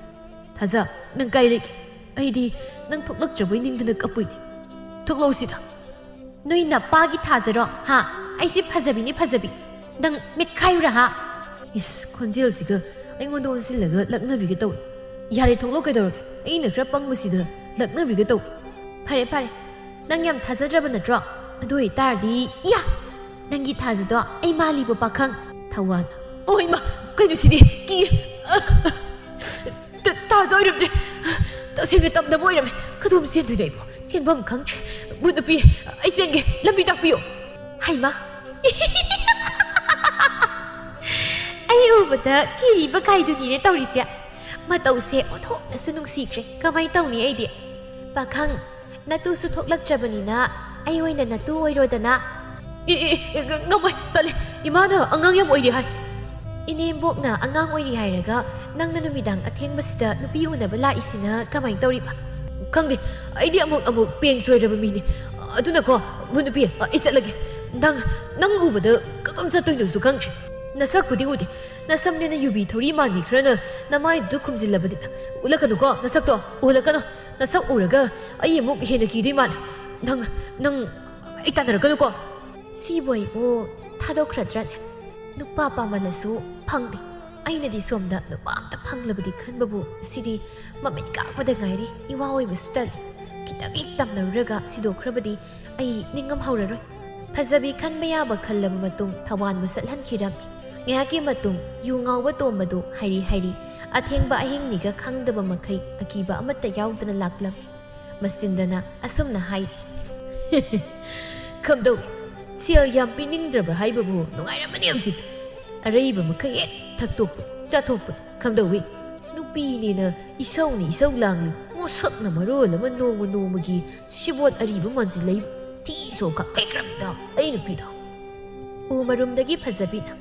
ꯊꯥꯖ, ꯅꯪ ꯀꯥꯏ ꯂꯩꯒꯦ? ꯑꯩꯗꯤ ꯅꯪ ꯊꯣꯛꯂꯛꯇ꯭ꯔꯕꯣꯏ ꯅꯤꯡꯗꯅ ꯀꯞꯄꯨꯏꯅꯦ꯫ ꯊꯣꯛꯂꯛꯑꯣ ꯁꯤꯗ꯫ ꯅꯣꯏ ꯅꯄꯥꯒꯤ ꯊꯥꯖꯔꯣ, ꯍꯥ? ꯑꯩꯁꯦ ꯐꯖꯕꯤꯅꯤ ꯐꯖꯕꯤ꯫ ꯅꯪ ꯃꯤꯠꯈꯥꯏꯌꯨꯔꯥ, ꯍꯥ? ꯏꯁ, ꯈꯣꯟꯖꯦꯜꯁꯤꯒ ꯑꯩꯉꯣꯟꯗ ꯑꯣꯟꯁꯤꯜꯂꯒ ꯂꯛꯅꯕꯤꯒ ꯇꯧꯏ꯫ ꯌꯥꯔꯦ, ꯊꯣꯛꯂꯛꯑꯣ ꯀꯩꯗꯧꯔꯒꯦ? ꯑꯩꯅ ꯈꯔ ꯄꯪꯕꯁꯤꯗ ꯂꯛꯅꯕꯤꯒ ꯇꯧꯏ꯫ ꯐꯔꯦ, ꯐꯔꯦ꯫ ꯅꯪ ꯌꯥꯝ ꯊꯥꯖꯗ꯭ꯔꯕ ꯅꯠꯇ꯭ꯔꯣ? ꯑꯗꯨ ꯑꯣꯏꯇꯥꯔꯗꯤ, ꯏꯌꯥ! ꯅꯪꯒꯤ ꯊꯥꯖꯗꯣ ꯑꯩ ꯃꯥꯜꯂꯤꯕꯣ, ꯄꯥꯈꯪ꯫ ꯊꯋꯥꯟ꯫ ꯑꯣ ꯏꯃꯥ, ꯀꯩꯅꯣ ꯁꯤꯗꯤ? ꯀꯤ-, ꯑ, ꯊ-, ꯊꯥꯖ ꯑꯣꯏꯔꯝꯗ꯭ꯔꯦ꯫ ꯇꯁꯦꯡꯅ ꯇꯝꯅꯕ ꯑꯣꯏꯔꯝꯃꯦ꯫ ꯀꯗꯣꯝ ꯆꯦꯟꯗꯣꯏꯅꯣ ꯑꯩꯕꯣ? ꯆꯦꯟꯐꯝ ꯈꯪꯗ꯭ꯔꯦ꯫ ꯚꯨꯠ ꯅꯨꯄꯤ, ꯑꯩ ꯆꯦꯟꯒꯦ꯫ ꯂꯝꯕꯤ ꯇꯥꯛꯄꯤꯌꯣ꯫ ꯍꯩꯃꯥ! ꯑꯩ ꯎꯕꯗ ꯀꯤꯔꯤꯕ ꯀꯥꯏꯗꯨꯅꯤꯅꯦ ꯇꯧꯔꯤꯁꯦ꯫ ꯃꯇꯧꯁꯦ ꯑꯣꯟꯊꯣꯛꯅꯁꯨ ꯅꯨꯡꯁꯤꯈ꯭ꯔꯦ꯫ ꯀꯃꯥꯏ ꯇꯧꯅꯤ ꯑꯩꯗꯤ? ꯄꯥꯈꯪ, ꯅꯇꯨꯁꯨ ꯊꯣꯛꯂꯛꯇ꯭ꯔꯕꯅꯤꯅ ꯑꯩ ꯑꯣꯏꯅ ꯅꯇꯨ ꯑꯣꯏꯔꯣꯗꯅ꯫ ꯑꯦ, ꯑꯦ, ꯑꯦ, ꯉꯝꯃꯣꯏ, ꯇꯜꯂꯦ꯫ ꯏꯃꯥꯅ ꯑꯉꯥꯡ ꯌꯥꯝ ꯑꯣꯏꯔꯤ ꯍꯥꯏ꯫ ꯏꯅꯦꯝꯕꯣꯛꯅ ꯑꯉꯥꯡ ꯑꯣꯏꯔꯤ ꯍꯥꯏꯔꯒ ꯅꯪꯅ ꯅꯨꯃꯤꯗꯥꯡ ꯑꯊꯦꯡꯕꯁꯤꯗ ꯅꯨꯄꯤ ꯎꯅꯕ ꯂꯥꯛꯏꯁꯤꯅ ꯀꯃꯥꯏ ꯇꯧꯔꯤꯕ? ꯈꯪꯗꯦ, ꯑꯩꯗꯤ ꯑꯃꯨꯛ ꯑꯃꯨꯛ ꯄꯦꯟ ꯆꯣꯏꯔꯕ ꯃꯤꯅꯦ꯫ ꯑꯗꯨꯅꯀꯣ, ꯚꯨꯠ ꯅꯨꯄꯤ, ꯑꯩ ꯆꯠꯂꯒꯦ꯫ ꯅꯪ, ꯅꯪ ꯎꯕꯗ ꯀꯃꯥꯏ ꯆꯠꯇꯣꯏꯅꯣꯁꯨ ꯈꯪꯗ꯭ꯔꯦ꯫ ꯅꯁꯛꯄꯨꯗꯤ ꯎꯗꯦ, ꯅꯁꯝꯅꯦꯅ ꯌꯨꯕꯤ ꯊꯧꯔꯤ ꯃꯥꯟꯕꯤ ꯈꯔꯅ ꯅꯃꯥꯏꯗꯨꯗ ꯈꯨꯝꯖꯤꯜꯂꯕꯅꯤꯅ꯫ ꯎꯠꯂꯛꯀꯅꯨꯀꯣ, ꯅꯁꯛꯇꯣ ꯎꯍꯜꯂꯛꯀꯅꯨ꯫ ꯅꯁꯛ ꯎꯔꯒ ꯑꯩ ꯑꯃꯨꯛ ꯍꯦꯟꯅ ꯀꯤꯗꯣꯏ ꯃꯥꯜꯂꯦ꯫ ꯅꯪ, ꯅꯪ, ꯑꯩ ꯇꯥꯟꯅꯔꯛꯀꯅꯨꯀꯣ꯫ ꯁꯤꯕꯨ ꯑꯩꯕꯨ ꯊꯥꯗꯣꯛꯈ꯭ꯔꯗ꯭ꯔꯅꯦ? ꯅꯨꯄꯥ ꯄꯥꯝꯃꯜꯂꯁꯨ ꯐꯪꯗꯦ꯫ ꯑꯩꯅꯗꯤ ꯁꯣꯝꯗ ꯅꯨꯄꯥ ꯑꯝꯇ ꯐꯪꯂꯕꯗꯤ ꯈꯟꯕꯕꯨ ꯁꯤꯗꯤ ꯃꯃꯤꯠ ꯀꯥꯛꯄꯗ ꯉꯥꯏꯔꯤ꯫ ꯏꯋꯥ ꯑꯣꯏꯕꯁꯨ ꯇꯜꯂꯤ꯫ ꯈꯤꯇꯪ ꯍꯦꯛ ꯇꯝꯅꯔꯨꯔꯒ ꯁꯤꯗꯣꯛꯈ꯭ꯔꯕꯗꯤ ꯑꯩ ꯅꯤꯡꯉꯝ ꯍꯧꯔꯔꯣꯏ꯫ ꯐꯖꯕꯤ ꯈꯟꯕ ꯌꯥꯕ ꯈꯜꯂꯕ ꯃꯇꯨꯡ ꯊꯋꯥꯟꯕꯨ ꯆꯠꯍꯟꯈꯤꯔꯝꯃꯤ꯫ ꯉꯥꯏꯍꯥꯛꯀꯤ ꯃꯇꯨꯡ ꯌꯨ ꯉꯥꯎꯕ ꯇꯣꯝꯕꯗꯨ ꯍꯥꯏꯔꯤ ꯍꯥꯏꯔꯤ ꯑꯊꯦꯡꯕ ꯑꯍꯤꯡꯅꯤꯒ ꯈꯪꯗꯕ ꯃꯈꯩ ꯑꯀꯤꯕ ꯑꯃꯠꯇ ꯌꯥꯎꯗꯅ ꯂꯥꯛꯂꯝꯃꯤ꯫ ꯃꯆꯤꯟꯗꯅ ꯑꯁꯨꯝꯅ ꯍꯥꯏꯔꯤ, "ꯈꯝꯗꯧ, ꯁꯦꯜ ꯌꯥꯝ ꯄꯤꯅꯤꯡꯗ꯭ꯔꯕ ꯍꯥꯏꯕꯕꯨ ꯅꯨꯡꯉꯥꯏꯔꯝꯃꯅꯤ ꯍꯧꯖꯤꯛ꯫ ꯑꯔꯩꯕ ꯃꯈꯩ ꯍꯦꯛ ꯊꯛꯇꯣꯛꯄ, ꯆꯥꯊꯣꯛꯄ, ꯈꯝꯗꯧꯋꯤ꯫ ꯅꯨꯄꯤꯅꯦꯅ ꯏꯁꯧꯅ ꯏꯁꯧ ꯂꯥꯡꯂꯤ, ꯃꯁꯛꯅ ꯃꯔꯣꯜ ꯑꯃ ꯅꯣꯡꯃ ꯅꯣꯡꯃꯒꯤ ꯁꯤꯕꯣꯠ ꯑꯔꯤꯕ ꯃꯥꯟꯁꯤꯜꯂꯛꯏ꯫ ꯊꯤ ꯁꯣꯛꯀ ꯄꯦꯛꯈ꯭ꯔꯕꯗ ꯑꯩ ꯅꯨꯄꯤꯗꯣ"꯫ ꯎ ꯃꯔꯨꯝꯗꯒꯤ ꯐꯖꯕꯤꯅ,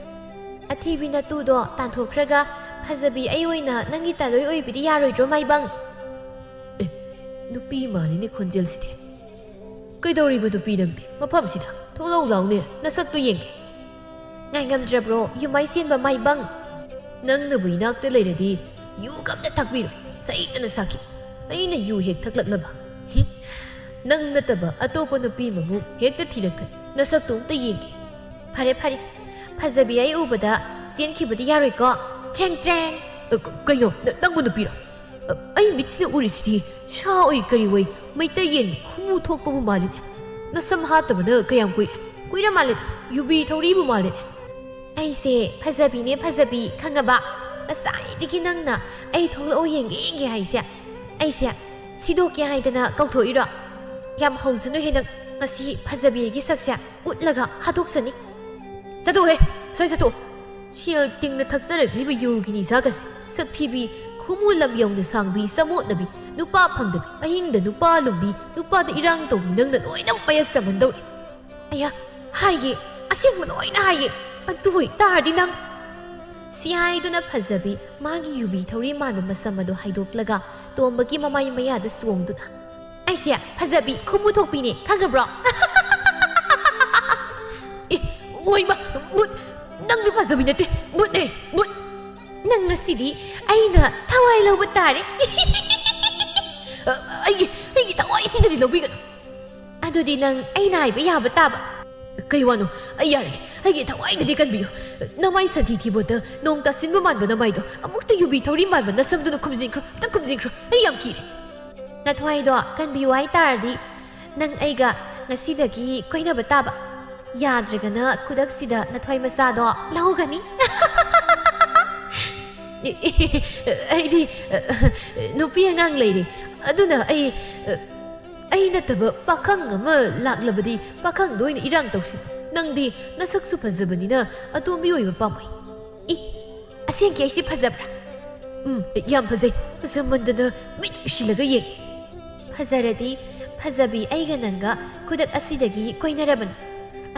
"ꯑꯊꯤꯕꯤ ꯅꯇꯨꯗꯣ ꯇꯥꯟꯊꯣꯛꯈ꯭ꯔꯒ ꯐꯖꯕꯤ ꯑꯩ ꯑꯣꯏꯅ ꯅꯪꯒꯤ ꯇꯥꯂꯣꯏ ꯑꯣꯏꯕꯤꯗꯤ ꯌꯥꯔꯣꯏꯗ꯭ꯔꯣ ꯃꯥꯏꯕꯪ?" ꯑꯦ, ꯅꯨꯄꯤ ꯃꯥꯜꯂꯤꯅꯦ ꯈꯣꯟꯖꯦꯜꯁꯤꯗꯤ꯫ "ꯀꯩꯗꯧꯔꯤꯕ ꯅꯨꯄꯤ ꯅꯪꯗꯤ ꯃꯐꯝꯁꯤꯗ? ꯊꯣꯛꯂꯛꯎ ꯂꯥꯎꯅꯦ, ꯅꯁꯛꯇꯨ ꯌꯦꯡꯒꯦ꯫ ꯉꯥꯏꯉꯝꯗ꯭ꯔꯕ꯭ꯔꯣ ꯌꯨꯃꯥꯏ ꯆꯦꯟꯕ ꯃꯥꯏꯕꯪ? ꯅꯪꯅꯕꯨ ꯏꯅꯥꯛꯇ ꯂꯩꯔꯗꯤ ꯌꯨꯒ ꯑꯝꯇ ꯊꯛꯄꯤꯔꯣꯏ, ꯆꯩꯗꯅ ꯁꯥꯈꯤ꯫ ꯑꯩꯅ ꯌꯨ ꯍꯦꯛ ꯊꯛꯂꯛꯂꯕ, ꯍꯨꯝ, ꯅꯪ ꯅꯠꯇꯕ ꯑꯇꯣꯞꯄ ꯅꯨꯄꯤ ꯑꯃꯕꯨ ꯍꯦꯛꯇ ꯊꯤꯔꯛꯀꯅꯤ꯫ ꯅꯁꯛꯇꯨ ꯑꯝꯇ ꯌꯦꯡꯒꯦ"꯫ "ꯐꯔꯦ ꯐꯔꯦ, ꯐꯖꯕꯤ ꯑꯩ ꯎꯕꯗ ꯆꯦꯟꯈꯤꯕꯗꯤ ꯌꯥꯔꯣꯏꯀꯣ꯫ ꯇ꯭ꯔꯦꯡ ꯇ꯭ꯔꯦꯡ"꯫ ꯑ, ꯀ-, ꯀꯩꯅꯣ? ꯅ-, ꯅꯪꯕꯨ ꯅꯨꯄꯤꯔꯣ? ꯑ, ꯑꯩ ꯃꯤꯠꯁꯤꯅ ꯎꯔꯤꯁꯤꯗꯤ ꯁꯥ ꯑꯣꯏ ꯀꯔꯤ ꯑꯣꯏ, ꯃꯩꯇꯩ ꯌꯦꯟ ꯈꯨꯃꯨ ꯊꯣꯛꯄꯕꯨ ꯃꯥꯜꯂꯤꯅꯦ꯫ ꯅꯁꯝ ꯍꯥꯠꯇꯕꯅ ꯀꯌꯥꯝ ꯀꯨꯏꯔꯦ? ꯀꯨꯏꯔ ꯃꯥꯜꯂꯦꯗ, ꯌꯨꯕꯤ ꯊꯧꯔꯤꯕꯨ ꯃꯥꯜꯂꯦꯅꯦ꯫ ꯑꯩꯁꯦ ꯐꯖꯕꯤꯅꯦ ꯐꯖꯕꯤ, ꯈꯪꯉꯕ? ꯉꯁꯥꯏꯗꯒꯤ ꯅꯪꯅ ꯑꯩ ꯊꯣꯛꯂꯛꯑꯣ ꯌꯦꯡꯒꯦ ꯌꯦꯡꯒꯦ ꯍꯥꯏꯁꯦ꯫ ꯑꯩꯁꯦ ꯁꯤꯗꯣꯛꯀꯦ ꯍꯥꯏꯗꯅ ꯀꯧꯊꯣꯛꯏꯔꯣ? ꯌꯥꯝ ꯍꯧꯖꯅꯨꯍꯦ ꯅꯪ, ꯉꯁꯤ ꯐꯖꯕꯤ ꯑꯩꯒꯤ ꯁꯛꯁꯦ ꯎꯠꯂꯒ ꯍꯥꯠꯇꯣꯛꯆꯅꯤ꯫ ꯆꯠꯊꯣꯛꯎꯍꯦ, ꯁ꯭ꯋꯥꯏ ꯆꯠꯊꯣꯛꯎ꯫ ꯁꯦꯜ ꯇꯤꯡꯅ ꯊꯛꯆꯔꯛꯂꯤꯕ ꯌꯨꯒꯤ ꯅꯤꯁꯥꯒꯁꯦ, ꯁꯛꯊꯤꯕꯤ, ꯈꯨꯃꯨ ꯂꯝ ꯌꯧꯅ ꯁꯥꯡꯕꯤ, ꯆꯃꯣꯠꯅꯕꯤ, ꯅꯨꯄꯥ ꯐꯪꯗꯕꯤ, ꯑꯍꯤꯡꯗ ꯅꯨꯄꯥ ꯂꯨꯝꯕꯤ, ꯅꯨꯄꯥꯗ ꯏꯔꯥꯡ ꯇꯧꯕꯤ, ꯅꯪꯅ ꯂꯣꯏꯅꯃꯛ ꯃꯌꯦꯛ ꯆꯝꯍꯟꯗꯧꯔꯤ꯫ ꯑꯌꯥ, ꯍꯥꯏꯌꯦ, ꯑꯁꯦꯡꯕ ꯂꯣꯏꯅ ꯍꯥꯏꯌꯦ꯫ ꯑꯗꯨ ꯑꯣꯏꯇꯥꯔꯗꯤ ꯅꯪ꯫ ꯁꯤ ꯍꯥꯏꯗꯨꯅ ꯐꯖꯕꯤ ꯃꯥꯒꯤ ꯌꯨꯕꯤ ꯊꯧꯔꯤ ꯃꯥꯟꯕ ꯃꯁꯝ ꯑꯗꯨ ꯍꯥꯏꯗꯣꯛꯂꯒ ꯇꯣꯝꯕꯒꯤ ꯃꯃꯥꯏ ꯃꯌꯥꯗ ꯆꯣꯡꯗꯨꯅ, "ꯑꯩꯁꯦ ꯐꯖꯕꯤ ꯈꯨꯃꯨ ꯊꯣꯛꯄꯤꯅꯦ, ꯈꯪꯉꯕ꯭ꯔꯣ?" "ꯑꯦ, ꯑꯣꯏꯃ, ꯃꯨꯠ, ꯅꯪꯗꯤ ꯐꯖꯕꯤ ꯅꯠꯇꯦ, ꯃꯨꯠꯅꯦ, ꯃꯨꯠ꯫ ꯅꯪ ꯉꯁꯤꯗꯤ ꯑꯩꯅ ꯊꯋꯥꯏ ꯂꯧꯕ ꯇꯥꯔꯦ꯫ ꯑꯩꯒꯤ, ꯑꯩꯒꯤ ꯊꯋꯥꯏ ꯁꯤꯗꯗꯤ ꯂꯧꯕꯤꯒꯅꯨ꯫ ꯑꯗꯨꯗꯤ ꯅꯪ ꯑꯩꯅ ꯍꯥꯏꯕ ꯌꯥꯕ ꯇꯥꯕ"꯫ "ꯀꯩ ꯋꯥꯅꯣ? ꯑꯩ ꯌꯥꯔꯒꯦ, ꯑꯩꯒꯤ ꯊꯋꯥꯏꯗꯗꯤ ꯀꯟꯕꯤꯌꯨ꯫ ꯅꯃꯥꯏ ꯁꯟꯊꯤ ꯊꯤꯕꯣꯠꯇ ꯅꯣꯡ ꯇꯥꯁꯤꯟꯕ ꯃꯥꯟꯕ ꯅꯃꯥꯏꯗꯣ ꯑꯃꯨꯛꯇ ꯌꯨꯕꯤ ꯊꯧꯔꯤ ꯃꯥꯟꯕ ꯅꯁꯝꯗꯨꯅ ꯈꯨꯝꯖꯤꯟꯈ꯭ꯔꯣ, ꯑꯝꯇ ꯈꯨꯝꯖꯤꯟꯈ꯭ꯔꯣ꯫ ꯑꯩ ꯌꯥꯝ ꯀꯤꯔꯦ"꯫ "ꯅꯊ꯭ꯋꯥꯏꯗꯣ ꯀꯟꯕꯤꯌꯨ ꯍꯥꯏ ꯇꯥꯔꯗꯤ ꯅꯪ ꯑꯩꯒ ꯉꯁꯤꯗꯒꯤ ꯀꯣꯏꯅꯕ ꯇꯥꯕ"꯫ ꯌꯥꯗ꯭ꯔꯒꯅ ꯈꯨꯗꯛꯁꯤꯗ ꯅꯊ꯭ꯋꯥꯏ ꯃꯆꯥꯗꯣ ꯂꯧꯒꯅꯤ꯫ ꯑꯩꯗꯤ ꯅꯨꯄꯤ ꯑꯉꯥꯡ ꯂꯩꯔꯦ, ꯑꯗꯨꯅ ꯑꯩ, ꯑꯩ ꯅꯠꯇꯕ ꯄꯥꯈꯪ ꯑꯃ ꯂꯥꯛꯂꯕꯗꯤ ꯄꯥꯈꯪꯗ ꯑꯣꯏꯅ ꯏꯔꯥꯡ ꯇꯧꯁꯤ꯫ ꯅꯪꯗꯤ ꯅꯁꯛꯁꯨ ꯐꯖꯕꯅꯤꯅ ꯑꯇꯣꯝꯕꯤ ꯑꯣꯏꯕ ꯄꯥꯝꯃꯣꯏ꯫ ꯏ, ꯑꯁꯦꯡꯀꯤ ꯑꯩꯁꯤ ꯐꯖꯕ꯭ꯔꯥ? ꯎꯝ, ꯌꯥꯝ ꯐꯖꯩ꯫ ꯐꯖꯃꯟꯗꯅ ꯃꯤꯠ ꯎꯏꯁꯤꯜꯂꯒ ꯌꯦꯡ꯫ ꯐꯖꯔꯗꯤ ꯐꯖꯕꯤ ꯑꯩꯒ ꯅꯪꯒ ꯈꯨꯗꯛ ꯑꯁꯤꯗꯒꯤ ꯀꯣꯏꯅꯔꯕꯅꯤ꯫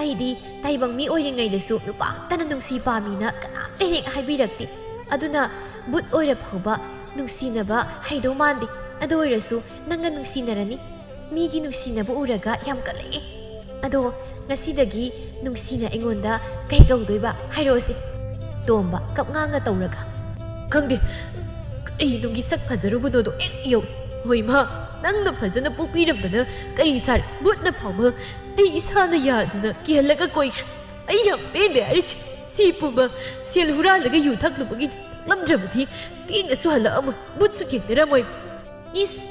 ꯑꯩꯗꯤ ꯇꯥꯏꯕꯪ ꯃꯤ ꯑꯣꯏꯔꯤꯉꯩꯗꯁꯨ ꯅꯨꯄꯥ ꯑꯝꯇꯅ ꯅꯨꯡꯁꯤ ꯄꯥꯝꯃꯤꯅ ꯀꯅꯥꯝꯇ ꯍꯦꯛ ꯍꯥꯏꯕꯤꯔꯛꯇꯦ꯫ ꯑꯗꯨꯅ ꯕꯨꯠ ꯑꯣꯏꯔ ꯐꯥꯎꯕ ꯅꯨꯡꯁꯤꯅꯕ ꯍꯩꯗꯧ ꯃꯥꯟꯗꯦ꯫ ꯑꯗꯨ ꯑꯣꯏꯔꯁꯨ ꯅꯪꯒ ꯅꯨꯡꯁꯤꯅꯔꯅꯤ꯫ ꯃꯤꯒꯤ ꯅꯨꯡꯁꯤꯅꯕ ꯎꯔꯒ ꯌꯥꯝ ꯀꯜꯂꯛꯑꯦ꯫ ꯑꯗꯣ ꯉꯁꯤꯗꯒꯤ ꯅꯨꯡꯁꯤꯅ ꯑꯩꯉꯣꯟꯗ ꯀꯩ ꯀꯧꯗꯣꯏꯕ ꯍꯥꯏꯔꯛꯑꯣꯁꯦ꯫ ꯇꯣꯝꯕ ꯀꯞꯉꯥꯡꯒ ꯇꯧꯔꯒ꯫ ꯈꯪꯗꯦ, ꯀꯩꯅꯨꯡꯒꯤ ꯁꯛ ꯐꯖꯔꯨꯕꯅꯣꯗꯣ ꯍꯦꯛ ꯌꯧ꯫ ꯍꯣꯏ ꯃꯥ, ꯅꯪꯅ ꯐꯖꯅ ꯄꯣꯛꯄꯤꯔꯝꯕꯅ ꯀꯔꯤ ꯁꯥꯔꯦ? ꯕꯨꯠꯅ ꯐꯥꯎꯕ ꯑꯩ ꯏꯁꯥꯅ ꯌꯥꯗꯅ ꯀꯤꯍꯜꯂꯒ ꯀꯣꯏꯈ꯭ꯔꯦ꯫ ꯑꯩ ꯌꯥꯝ ꯄꯦꯟꯗꯦ ꯍꯥꯏꯔꯤꯁꯤ꯫ ꯁꯤ ꯄꯨꯝꯕ ꯁꯦꯜ ꯍꯨꯔꯥꯜꯂꯒ ꯌꯨ ꯊꯛꯂꯨꯕꯒꯤ ꯂꯝꯗ꯭ꯔꯕꯗꯤ ꯇꯦꯡꯅꯁꯨ ꯍꯜꯂꯛꯑꯝꯃꯣꯏ, ꯕꯨꯠꯁꯨ ꯊꯦꯡꯅꯔꯝꯃꯣꯏ꯫ ꯏꯁ,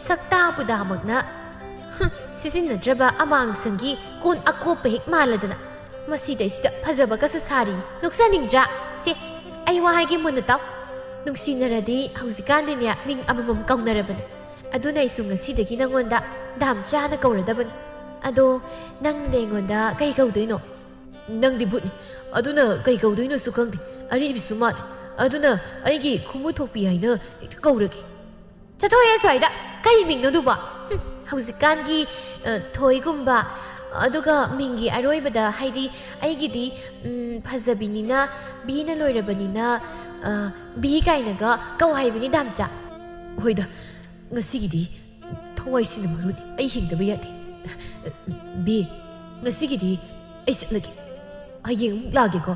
ꯁꯛꯇꯥ ꯄꯨꯗꯥꯃꯛꯅ, ꯍꯨꯝ, ꯁꯤꯖꯤꯟꯅꯗ꯭ꯔꯕ ꯑꯃꯥꯡꯁꯪꯒꯤ ꯀꯣꯟ ꯑꯀꯣꯞꯄ ꯍꯦꯛ ꯃꯥꯜꯂꯗꯅ꯫ ꯃꯁꯤꯗꯩꯁꯤꯗ ꯐꯖꯕꯒꯁꯨ ꯁꯥꯔꯤ꯫ ꯅꯣꯛꯆꯅꯤꯡꯗ꯭ꯔꯥ? ꯁꯦ, ꯑꯩ ꯋꯥ ꯍꯥꯏꯒꯦ ꯃꯨꯟꯅ ꯇꯥꯎ꯫ ꯅꯨꯡꯁꯤꯅꯔꯗꯤ ꯍꯧꯖꯤꯛꯀꯥꯟꯗꯤꯅꯦ ꯃꯤꯡ ꯑꯃꯃꯝ ꯀꯧꯅꯔꯕꯅꯤ꯫ ꯑꯗꯨꯅ ꯑꯩꯁꯨ ꯉꯁꯤꯗꯒꯤ ꯅꯪꯉꯣꯟꯗ ꯗꯥꯝꯆꯥꯅ ꯀꯧꯔꯗꯕꯅꯤ꯫ ꯑꯗꯣ ꯅꯪꯅ ꯑꯩꯉꯣꯟꯗ ꯀꯩ ꯀꯧꯗꯣꯏꯅꯣ? ꯅꯪꯗꯤ ꯕꯨꯠꯅꯤ, ꯑꯗꯨꯅ ꯀꯩ ꯀꯧꯗꯣꯏꯅꯣꯁꯨ ꯈꯪꯗꯦ꯫ ꯑꯔꯤꯕꯤꯁꯨ ꯃꯥꯜꯂꯦ, ꯑꯗꯨꯅ ꯑꯩꯒꯤ ꯈꯨꯃꯨ ꯊꯣꯛꯄꯤ ꯍꯥꯏꯅ ꯍꯦꯛꯇ ꯀꯧꯔꯒꯦ꯫ ꯆꯠꯊꯣꯛꯑꯦ ꯑꯁ꯭ꯋꯥꯏꯗ! ꯀꯔꯤ ꯃꯤꯡꯅꯣ ꯑꯗꯨꯕꯣ? ꯍꯨꯝ, ꯍꯧꯖꯤꯛꯀꯥꯟꯒꯤ, ꯑ, ꯊꯣꯏꯒꯨꯝꯕ, ꯑꯗꯨꯒ ꯃꯤꯡꯒꯤ ꯑꯔꯣꯏꯕꯗ, ꯍꯥꯏꯗꯤ ꯑꯩꯒꯤꯗꯤ, ꯎꯝ, ꯐꯖꯕꯤꯅꯤꯅ, ꯕꯤꯅ ꯂꯣꯏꯔꯕꯅꯤꯅ, ꯑ, ꯕꯤ ꯀꯥꯏꯅꯒ ꯀꯧ ꯍꯥꯏꯕꯅꯤ, ꯗꯥꯝꯆꯥ꯫ ꯍꯣꯏꯗ, ꯉꯁꯤꯒꯤꯗꯤ ꯊꯋꯥꯏꯁꯤꯅ ꯃꯔꯨꯅꯤ, ꯑꯩ ꯍꯤꯡꯗꯕ ꯌꯥꯗꯦ꯫ ꯕꯤ, ꯉꯁꯤꯒꯤꯗꯤ ꯑꯩ ꯆꯠꯂꯒꯦ꯫ ꯍꯌꯦꯡ ꯑꯃꯨꯛ ꯂꯥꯛꯑꯒꯦꯀꯣ꯫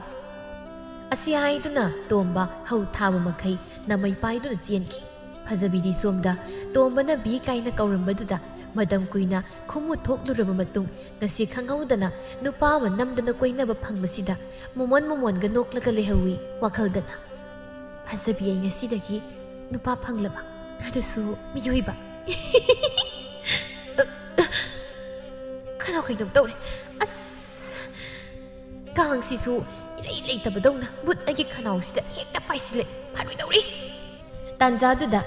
ꯑꯁꯤ ꯍꯥꯏꯗꯨꯅ ꯇꯣꯝꯕ ꯍꯧ ꯊꯥꯕ ꯃꯈꯩ ꯅꯃꯩ ꯄꯥꯏꯗꯨꯅ ꯆꯦꯟꯈꯤ꯫ ꯐꯖꯕꯤꯗꯤ ꯁꯣꯝꯗ ꯇꯣꯝꯕꯅ ꯕꯤ ꯀꯥꯏꯅ ꯀꯧꯔꯝꯕꯗꯨꯗ ꯃꯇꯝ ꯀꯨꯏꯅ ꯈꯨꯃꯨ ꯊꯣꯛꯂꯨꯔꯕ ꯃꯇꯨꯡ ꯉꯁꯤ ꯈꯪꯍꯧꯗꯅ ꯅꯨꯄꯥ ꯑꯃ ꯅꯝꯗꯅ ꯀꯣꯏꯅꯕ ꯐꯪꯕꯁꯤꯗ ꯃꯣꯃꯣꯟ ꯃꯣꯃꯣꯟꯒ ꯅꯣꯛꯂꯒ ꯂꯩꯍꯧꯏ ꯋꯥꯈꯜꯗꯅ꯫ ꯐꯖꯕꯤ ꯑꯩ ꯉꯁꯤꯗꯒꯤ ꯅꯨꯄꯥ ꯐꯪꯂꯕ, ꯑꯗꯨꯁꯨ ꯃꯤꯑꯣꯏꯕ꯫ ꯈꯅꯥꯎ ꯀꯩꯅꯣꯝ ꯇꯧꯔꯦ꯫ ꯑꯁ! ꯀꯥꯡꯁꯤꯁꯨ ꯏꯔꯩ ꯂꯩꯇꯕꯗꯧꯅ ꯕꯨꯠ ꯑꯩꯒꯤ ꯈꯅꯥꯎꯁꯤꯗ ꯍꯦꯛꯇ ꯄꯥꯏꯁꯤꯜꯂꯦ꯫ ꯐꯔꯣꯏꯗꯧꯔꯤ꯫ ꯇꯥꯟꯖꯥꯗꯨꯗ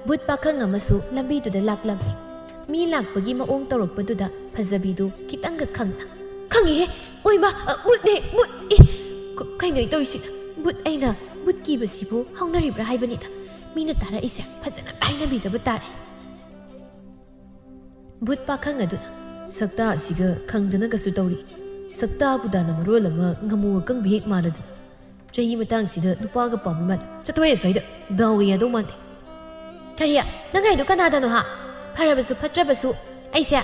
ꯕꯨꯠ ꯄꯥꯈꯪ ꯑꯃꯁꯨ ꯂꯝꯕꯤꯗꯨꯗ ꯂꯥꯛꯂꯝꯃꯤ꯫ ꯃꯤ ꯂꯥꯛꯄꯒꯤ ꯃꯑꯣꯡ ꯇꯧꯔꯛꯄꯗꯨꯗ ꯐꯖꯕꯤꯗꯨ ꯈꯤꯇꯪꯒ ꯈꯪꯅ, "ꯈꯪꯉꯤꯍꯦ! ꯑꯣꯏꯃ! ꯑ, ꯕꯨꯠꯅꯦ! ꯕꯨꯠ! ꯏ! ꯀ-, ꯀꯩꯅꯣ ꯑꯩ ꯇꯧꯔꯤꯁꯤꯅ? ꯕꯨꯠ ꯑꯩꯅ ꯕꯨꯠ ꯀꯤꯕꯁꯤꯕꯨ ꯍꯧꯅꯔꯤꯕ꯭ꯔꯥ ꯍꯥꯏꯕꯅꯤꯗ꯫ ꯃꯤꯅ ꯇꯥꯔꯛꯏꯁꯦ ꯐꯖꯅ ꯇꯥꯏꯅꯕꯤꯗꯕ ꯇꯥꯔꯦ꯫" ꯕꯨꯠ ꯄꯥꯈꯪ ꯑꯗꯨꯅ, "ꯁꯛꯇꯥ ꯑꯁꯤꯒ ꯈꯪꯗꯅꯒꯁꯨ ꯇꯧꯔꯤ꯫ ꯁꯛꯇꯥꯕꯨ ꯗꯥꯅ ꯃꯔꯣꯜ ꯑꯃ ꯉꯥꯃꯨ ꯑꯀꯪꯕꯤ ꯍꯦꯛ ꯃꯥꯜꯂꯗꯅ꯫ ꯆꯍꯤ ꯃꯇꯥꯡꯁꯤꯗ ꯅꯨꯄꯥꯒ ꯄꯥꯝꯃꯤ ꯃꯥꯜꯂꯦ꯫ ꯆꯠꯊꯣꯛꯑꯦ ꯑꯁ꯭ꯋꯥꯏꯗ꯫ ꯗꯥꯎꯒ ꯌꯥꯗꯧ ꯃꯥꯟꯗꯦ꯫" "ꯀꯔꯤ? ꯅꯪ ꯍꯥꯏꯗꯣ ꯀꯅꯥꯗꯅꯣ ꯍꯥ? ꯐꯔꯕꯁꯨ ꯐꯠꯇ꯭ꯔꯕꯁꯨ ꯑꯩꯁꯦ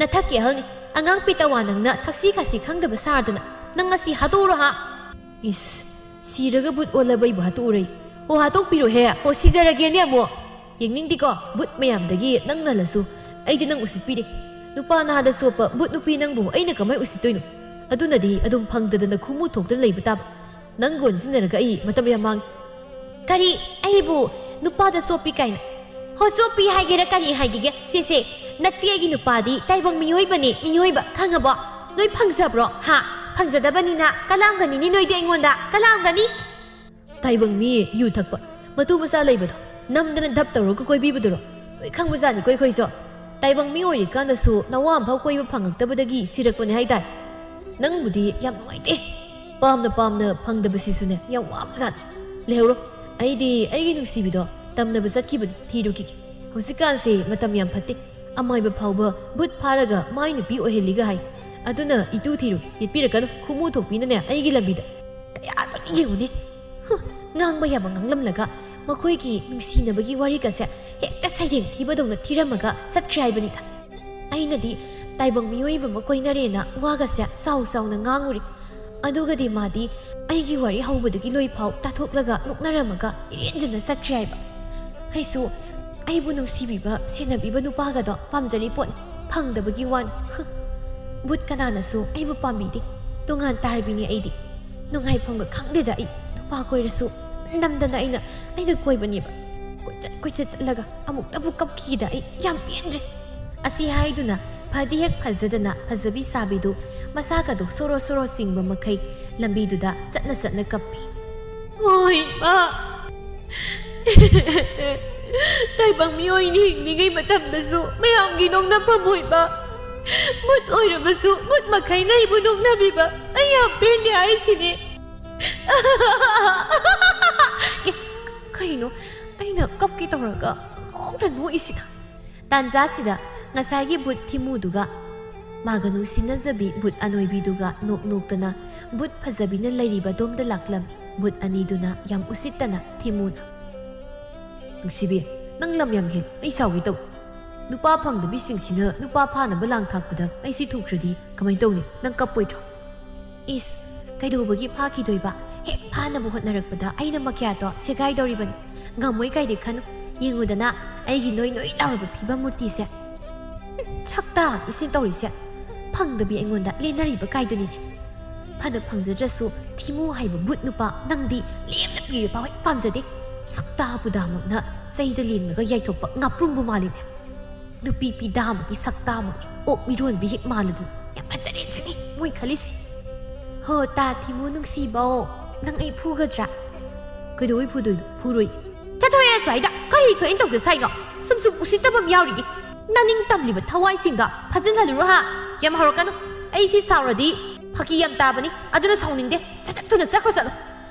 ꯅꯊꯛꯀꯤ ꯑꯍꯜꯅꯤ꯫ ꯑꯉꯥꯡ ꯄꯤꯇꯋꯥ ꯅꯪꯅ ꯊꯛꯁꯤ ꯈꯥꯁꯤ ꯈꯪꯗꯕ ꯁꯥꯗꯅ ꯅꯪ ꯉꯁꯤ ꯍꯥꯠꯇꯣꯛꯎꯔꯣ ꯍꯥ?" "ꯏꯁ, ꯁꯤꯔꯒ ꯕꯨꯠ ꯑꯣꯜꯂꯕ ꯑꯩꯕꯨ ꯍꯥꯠꯇꯣꯛꯎꯔꯩ? ꯍꯣ ꯍꯥꯠꯇꯣꯛꯄꯤꯔꯣꯍꯦ, ꯍꯣ ꯁꯤꯖꯔꯒꯦꯅꯦ ꯑꯃꯨꯛ꯫ ꯌꯦꯡꯅꯤꯡꯗꯦꯀꯣ ꯕꯨꯠ ꯃꯌꯥꯝꯗꯒꯤ ꯅꯪꯅ ꯍꯜꯂꯁꯨ꯫ ꯑꯩꯗꯤ ꯅꯪ ꯎꯁꯤꯠꯄꯤꯗꯦ꯫ ꯅꯨꯄꯥ ꯅꯍꯥꯗ ꯆꯣꯞꯄ ꯕꯨꯠ ꯅꯨꯄꯤ ꯅꯪꯕꯨ ꯑꯩꯅ ꯀꯃꯥꯏ ꯎꯁꯤꯠꯇꯣꯏꯅꯣ? ꯑꯗꯨꯅꯗꯤ ꯑꯗꯨꯝ ꯐꯪꯗꯗꯅ ꯈꯨꯃꯨ ꯊꯣꯛꯇꯅ ꯂꯩꯕ ꯇꯥꯕ꯫ ꯅꯪꯒ ꯑꯣꯟꯁꯤꯟꯅꯔꯒ ꯑꯩ ꯃꯇꯝ ꯌꯥꯝ ꯃꯥꯡꯉꯤ꯫" "ꯀꯔꯤ? ꯑꯩꯕꯨ ꯅꯨꯄꯥꯗ ꯆꯣꯞꯄꯤ ꯀꯥꯏꯅ? ꯍꯣ, ꯆꯣꯞꯄꯤ ꯍꯥꯏꯒꯦꯔꯥ ꯀꯔꯤ ꯍꯥꯏꯒꯦꯒꯦ? ꯁꯦ, ꯁꯦ, ꯅꯆꯦꯒꯤ ꯅꯨꯄꯥꯗꯤ ꯇꯥꯏꯕꯪ ꯃꯤꯑꯣꯏꯕꯅꯤ, ꯃꯤꯑꯣꯏꯕ, ꯈꯪꯉꯕꯣ? ꯅꯣꯏ ꯐꯪꯖꯕ꯭ꯔꯣ? ꯍꯥ? ꯐꯪꯖꯗꯕꯅꯤꯅ ꯀꯂꯥꯝꯒꯅꯤꯅꯦ ꯅꯣꯏꯗꯤ ꯑꯩꯉꯣꯟꯗ, ꯀꯂꯥꯝꯒꯅꯤ!" "ꯇꯥꯏꯕꯪ ꯃꯤ ꯌꯨ ꯊꯛꯄ, ꯃꯇꯨ ꯃꯆꯥ ꯂꯩꯕꯗꯣ, ꯅꯝꯗꯅ ꯙꯞ ꯇꯧꯔꯒ ꯀꯣꯏꯕꯤꯕꯗꯨꯔꯣ? ꯂꯣꯏ ꯈꯪꯕꯖꯥꯠꯅꯤꯀꯣ ꯑꯩꯈꯣꯏꯁꯨ꯫ ꯇꯥꯏꯕꯪ ꯃꯤ ꯑꯣꯏꯔꯤꯀꯥꯟꯗꯁꯨ ꯅꯋꯥ ꯑꯝꯐꯥꯎ ꯀꯣꯏꯕ ꯐꯪꯉꯛꯇꯕꯗꯒꯤ ꯁꯤꯔꯛꯄꯅꯦ ꯍꯥꯏꯇꯥꯔꯦ꯫ ꯅꯪꯕꯨꯗꯤ ꯌꯥꯝ ꯅꯨꯡꯉꯥꯏꯇꯦ꯫ ꯄꯥꯝꯅ ꯄꯥꯝꯅ ꯐꯪꯗꯕꯁꯤꯁꯨꯅꯦ ꯌꯥꯝ ꯋꯥꯕꯖꯥꯠꯅꯤ꯫ ꯂꯩꯍꯧꯔꯣ, ꯑꯩꯗꯤ ꯑꯩꯒꯤ ꯅꯨꯡꯁꯤꯕꯤꯗꯣ ꯇꯝꯅꯕ ꯆꯠꯈꯤꯕꯅꯤ, ꯊꯤꯔꯨꯈꯤꯒꯦ꯫ ꯍꯧꯖꯤꯛꯀꯥꯟꯁꯦ ꯃꯇꯝ ꯌꯥꯝ ꯐꯠꯇꯦ꯫ ꯑꯃꯥꯏꯕ ꯐꯥꯎꯕ ꯕꯨꯠ ꯐꯥꯔꯒ ꯃꯥꯏ ꯅꯨꯄꯤ ꯑꯣꯏꯍꯜꯂꯤꯒ ꯍꯥꯏ꯫ ꯑꯗꯨꯅ ꯏꯇꯨ ꯊꯤꯔꯨ, ꯌꯦꯠꯄꯤꯔꯛꯀꯅꯨ, ꯈꯨꯃꯨ ꯊꯣꯛꯄꯤꯅꯅꯦ ꯑꯩꯒꯤ ꯂꯝꯕꯤꯗ꯫ ꯀꯌꯥꯗꯅꯤ ꯌꯦꯡꯉꯨꯅꯦ꯫ ꯍꯨ, ꯉꯥꯡꯕ ꯌꯥꯕ ꯉꯥꯡꯂꯝꯂꯒ ꯃꯈꯣꯏꯒꯤ ꯅꯨꯡꯁꯤꯅꯕꯒꯤ ꯋꯥꯔꯤꯒꯁꯦ ꯍꯦꯛꯇ ꯁꯩꯔꯦꯡ ꯊꯤꯕꯗꯧꯅ ꯊꯤꯔꯝꯃꯒ ꯆꯠꯈ꯭ꯔꯦ ꯍꯥꯏꯕꯅꯤꯗ꯫ ꯑꯩꯅꯗꯤ ꯇꯥꯏꯕꯪ ꯃꯤꯑꯣꯏꯕ ꯑꯃ ꯀꯣꯏꯅꯔꯦꯅ ꯋꯥꯒꯁꯦ ꯆꯥꯎ ꯆꯥꯎꯅ ꯉꯥꯡꯉꯨꯔꯤ꯫ ꯑꯗꯨꯒꯗꯤ ꯃꯥꯗꯤ ꯑꯩꯒꯤ ꯋꯥꯔꯤ ꯍꯧꯕꯗꯒꯤ ꯂꯣꯏꯐꯥꯎ ꯇꯥꯊꯣꯛꯂꯒ ꯅꯣꯛꯅꯔꯝꯃꯒ ꯏꯔꯦꯟꯖꯅ ꯆꯠꯈ꯭ꯔꯦ ꯍꯥꯏꯕ꯫ ꯑꯩꯁꯨ ꯑꯩꯕꯨ ꯅꯨꯡꯁꯤꯕꯤꯕ, ꯁꯦꯟꯅꯕꯤꯕ ꯅꯨꯄꯥꯒꯗꯣ ꯄꯥꯝꯖꯔꯤ ꯄꯣꯠꯅꯤ, ꯐꯪꯗꯕꯒꯤ ꯋꯥꯅꯤ꯫ ꯍꯨ, ꯕꯨꯠ ꯀꯅꯥꯅꯁꯨ ꯑꯩꯕꯨ ꯄꯥꯝꯕꯤꯗꯦ꯫ ꯇꯣꯉꯥꯟ ꯇꯥꯔꯕꯤꯅꯤ ꯑꯩꯗꯤ꯫ ꯅꯨꯡꯉꯥꯏꯐꯝꯒ ꯈꯪꯗꯦꯗ ꯑꯩ꯫ ꯅꯨꯄꯥ ꯀꯣꯏꯔꯁꯨ ꯅꯝꯗꯅ ꯑꯩꯅ, ꯑꯩꯅ ꯀꯣꯏꯕꯅꯦꯕ꯫ ꯀꯣꯏꯆꯠ ꯀꯣꯏꯆꯠ ꯆꯠꯂꯒ ꯑꯃꯨꯛꯇꯕꯨ ꯀꯞꯈꯤꯗ ꯑꯩ꯫ ꯌꯥꯝ ꯄꯦꯟꯗ꯭ꯔꯦ꯫ ꯑꯁꯤ ꯍꯥꯏꯗꯨꯅ ꯐꯗꯤ ꯍꯦꯛ ꯐꯖꯗꯅ ꯐꯖꯕꯤ ꯁꯥꯕꯤꯗꯨ ꯃꯁꯥꯒꯗꯣ ꯁꯣꯔꯣ ꯁꯣꯔꯣ ꯆꯤꯡꯕ ꯃꯈꯩ ꯂꯝꯕꯤꯗꯨꯗ ꯆꯠꯅ ꯆꯠꯅ ꯀꯞꯄꯤ꯫ ꯍꯣꯏ, ꯏꯃꯥ꯫ ꯇꯥꯏꯕꯪ ꯃꯤꯑꯣꯏꯅ ꯍꯤꯡꯂꯤꯉꯩ ꯃꯇꯝꯗꯁꯨ ꯃꯌꯥꯝꯒꯤ ꯅꯣꯛꯅꯐꯝ ꯑꯣꯏꯕ, ꯃꯨꯠ ꯑꯣꯏꯔꯕꯁꯨ ꯃꯨꯠ ꯃꯈꯩꯅ ꯑꯩꯕꯨ ꯅꯣꯛꯅꯕꯤꯕ, ꯑꯩ ꯌꯥꯝ ꯄꯦꯟꯗꯦ ꯍꯥꯏꯔꯤꯁꯤꯅꯦ꯫ ꯑꯦ, ꯀꯩꯅꯣ? ꯑꯩꯅ ꯀꯞꯀꯦ ꯇꯧꯔꯒ ꯄꯪꯅꯣꯛꯇ ꯅꯣꯛꯏꯁꯤꯅ? ꯇꯥꯟꯖꯥꯁꯤꯗ ꯉꯁꯥꯏꯒꯤ ꯚꯨꯠ ꯊꯤꯃꯨꯗꯨꯒ ꯃꯥꯒ ꯅꯨꯡꯁꯤꯅꯖꯕꯤ ꯚꯨꯠ ꯑꯅꯣꯏꯕꯤꯗꯨꯒ ꯅꯣꯛ ꯅꯣꯛꯇꯅ ꯚꯨꯠ ꯐꯖꯕꯤꯅ ꯂꯩꯔꯤꯕ ꯑꯗꯣꯝꯗ ꯂꯥꯛꯂꯝꯃꯤ꯫ ꯚꯨꯠ ꯑꯅꯤꯗꯨꯅ ꯌꯥꯝ ꯎꯁꯤꯠꯇꯅ ꯊꯤꯃꯨꯅ, "ꯅꯨꯡꯁꯤꯕꯤ, ꯅꯪ ꯂꯝ ꯌꯥꯝ ꯍꯦꯜ, ꯑꯩ ꯁꯥꯎꯒꯦ ꯇꯧ꯫ ꯅꯨꯄꯥ ꯐꯪꯗꯕꯤꯁꯤꯡꯁꯤꯅ ꯅꯨꯄꯥ ꯐꯥꯅꯕ ꯂꯥꯡ ꯊꯥꯛꯄꯗ ꯑꯩ ꯁꯤ ꯊꯨꯈ꯭ꯔꯗꯤ ꯀꯃꯥꯏꯅ ꯇꯧꯅꯤ? ꯅꯪ ꯀꯞꯄꯣꯏꯗ꯭ꯔꯣ?" "ꯏꯁ, ꯀꯩꯗꯧꯕꯒꯤ ꯐꯥꯈꯤꯗꯣꯏꯕ? ꯍꯦꯛ ꯐꯥꯅꯕ ꯍꯣꯠꯅꯔꯛꯄꯗ ꯑꯩꯅ ꯃꯈ꯭ꯌꯥꯠꯇꯣ ꯁꯦꯒꯥꯏꯗꯧꯔꯤꯕꯅꯤ꯫ ꯉꯝꯃꯣꯏ ꯀꯥꯏꯗꯤ ꯈꯟꯅꯨ꯫ ꯌꯦꯡꯉꯨꯗꯅ, ꯑꯩꯒꯤ ꯅꯣꯏ ꯅꯣꯏ ꯂꯥꯎꯔꯕ ꯐꯤꯕꯝ ꯃꯨꯔꯇꯤꯁꯦ꯫ ꯍꯨꯝ, ꯁꯛꯇꯥ ꯏꯁꯤꯡ ꯇꯧꯔꯤꯁꯦ꯫ ꯐꯪꯗꯕꯤ ꯑꯩꯉꯣꯟꯗ ꯂꯦꯟꯅꯔꯤꯕ ꯀꯥꯏꯗꯨꯅꯤꯅꯦ꯫ ꯐꯅ ꯐꯪꯖꯗ꯭ꯔꯁꯨ, ꯊꯤꯃꯨ ꯍꯥꯏꯕ ꯕꯨꯠ ꯅꯨꯄꯥ ꯅꯪꯗꯤ ꯂꯦꯝꯅ ꯄꯤꯔꯤꯕ ꯍꯦꯛ ꯄꯥꯝꯖꯗꯦ꯫ ꯁꯛꯇꯥ ꯄꯨꯗꯥꯃꯛꯅ ꯆꯩꯗ ꯂꯦꯡꯂꯒ ꯌꯥꯏꯊꯣꯛꯄ ꯉꯥꯄ꯭ꯔꯨꯝꯕꯨ ꯃꯥꯜꯂꯤꯅꯦ꯫ ꯅꯨꯄꯤ ꯄꯤꯗꯥꯃꯒꯤ ꯁꯛꯇꯥꯃꯛꯅꯤ꯫ ꯑꯣꯛ ꯃꯤꯔꯣꯟꯕꯤ ꯍꯦꯛ ꯃꯥꯜꯂꯗꯨꯅ꯫ ꯌꯥꯝ ꯐꯖꯔꯦ ꯁꯤꯅꯤ ꯃꯣꯏ ꯈꯜꯂꯤꯁꯦ꯫ ꯍꯣ, ꯇꯥ ꯊꯤꯃꯨ ꯅꯨꯡꯁꯤꯕꯧ, ꯅꯪ ꯑꯩ ꯐꯨꯒꯗ꯭ꯔꯥ?" "ꯀꯩꯗꯧꯕꯩ ꯐꯨꯗꯣꯏꯅꯣ? ꯐꯨꯔꯣꯏ꯫" "ꯆꯠꯊꯣꯛꯑꯦ ꯑꯁ꯭ꯋꯥꯏꯗ꯫ ꯀꯔꯤ ꯊꯣꯛꯑꯦꯅ ꯇꯧꯁꯦ ꯁꯥꯏꯅꯣ? ꯁꯨꯝ ꯁꯨꯝ ꯎꯁꯤꯠꯇꯕ ꯑꯃ ꯌꯥꯎꯔꯤꯌꯦ꯫ ꯅꯅꯤꯡ ꯇꯝꯂꯤꯕ ꯊꯋꯥꯏꯁꯤꯡꯗꯣ ꯐꯥꯖꯤꯟꯍꯜꯂꯨꯔꯣ ꯍꯥ? ꯌꯥꯝ ꯍꯧꯔꯛꯀꯅꯨ꯫ ꯑꯩ ꯁꯤ ꯁꯥꯎꯔꯗꯤ ꯐꯥꯒꯤ ꯌꯥꯝ ꯇꯥꯕꯅꯤ꯫ ꯑꯗꯨꯅ ꯁꯥꯎꯅꯤꯡꯗꯦ꯫ ꯁꯠ ꯁꯠ ꯊꯨꯅ ꯆꯠꯈ꯭ꯔꯣ ꯆꯠꯂꯣ꯫"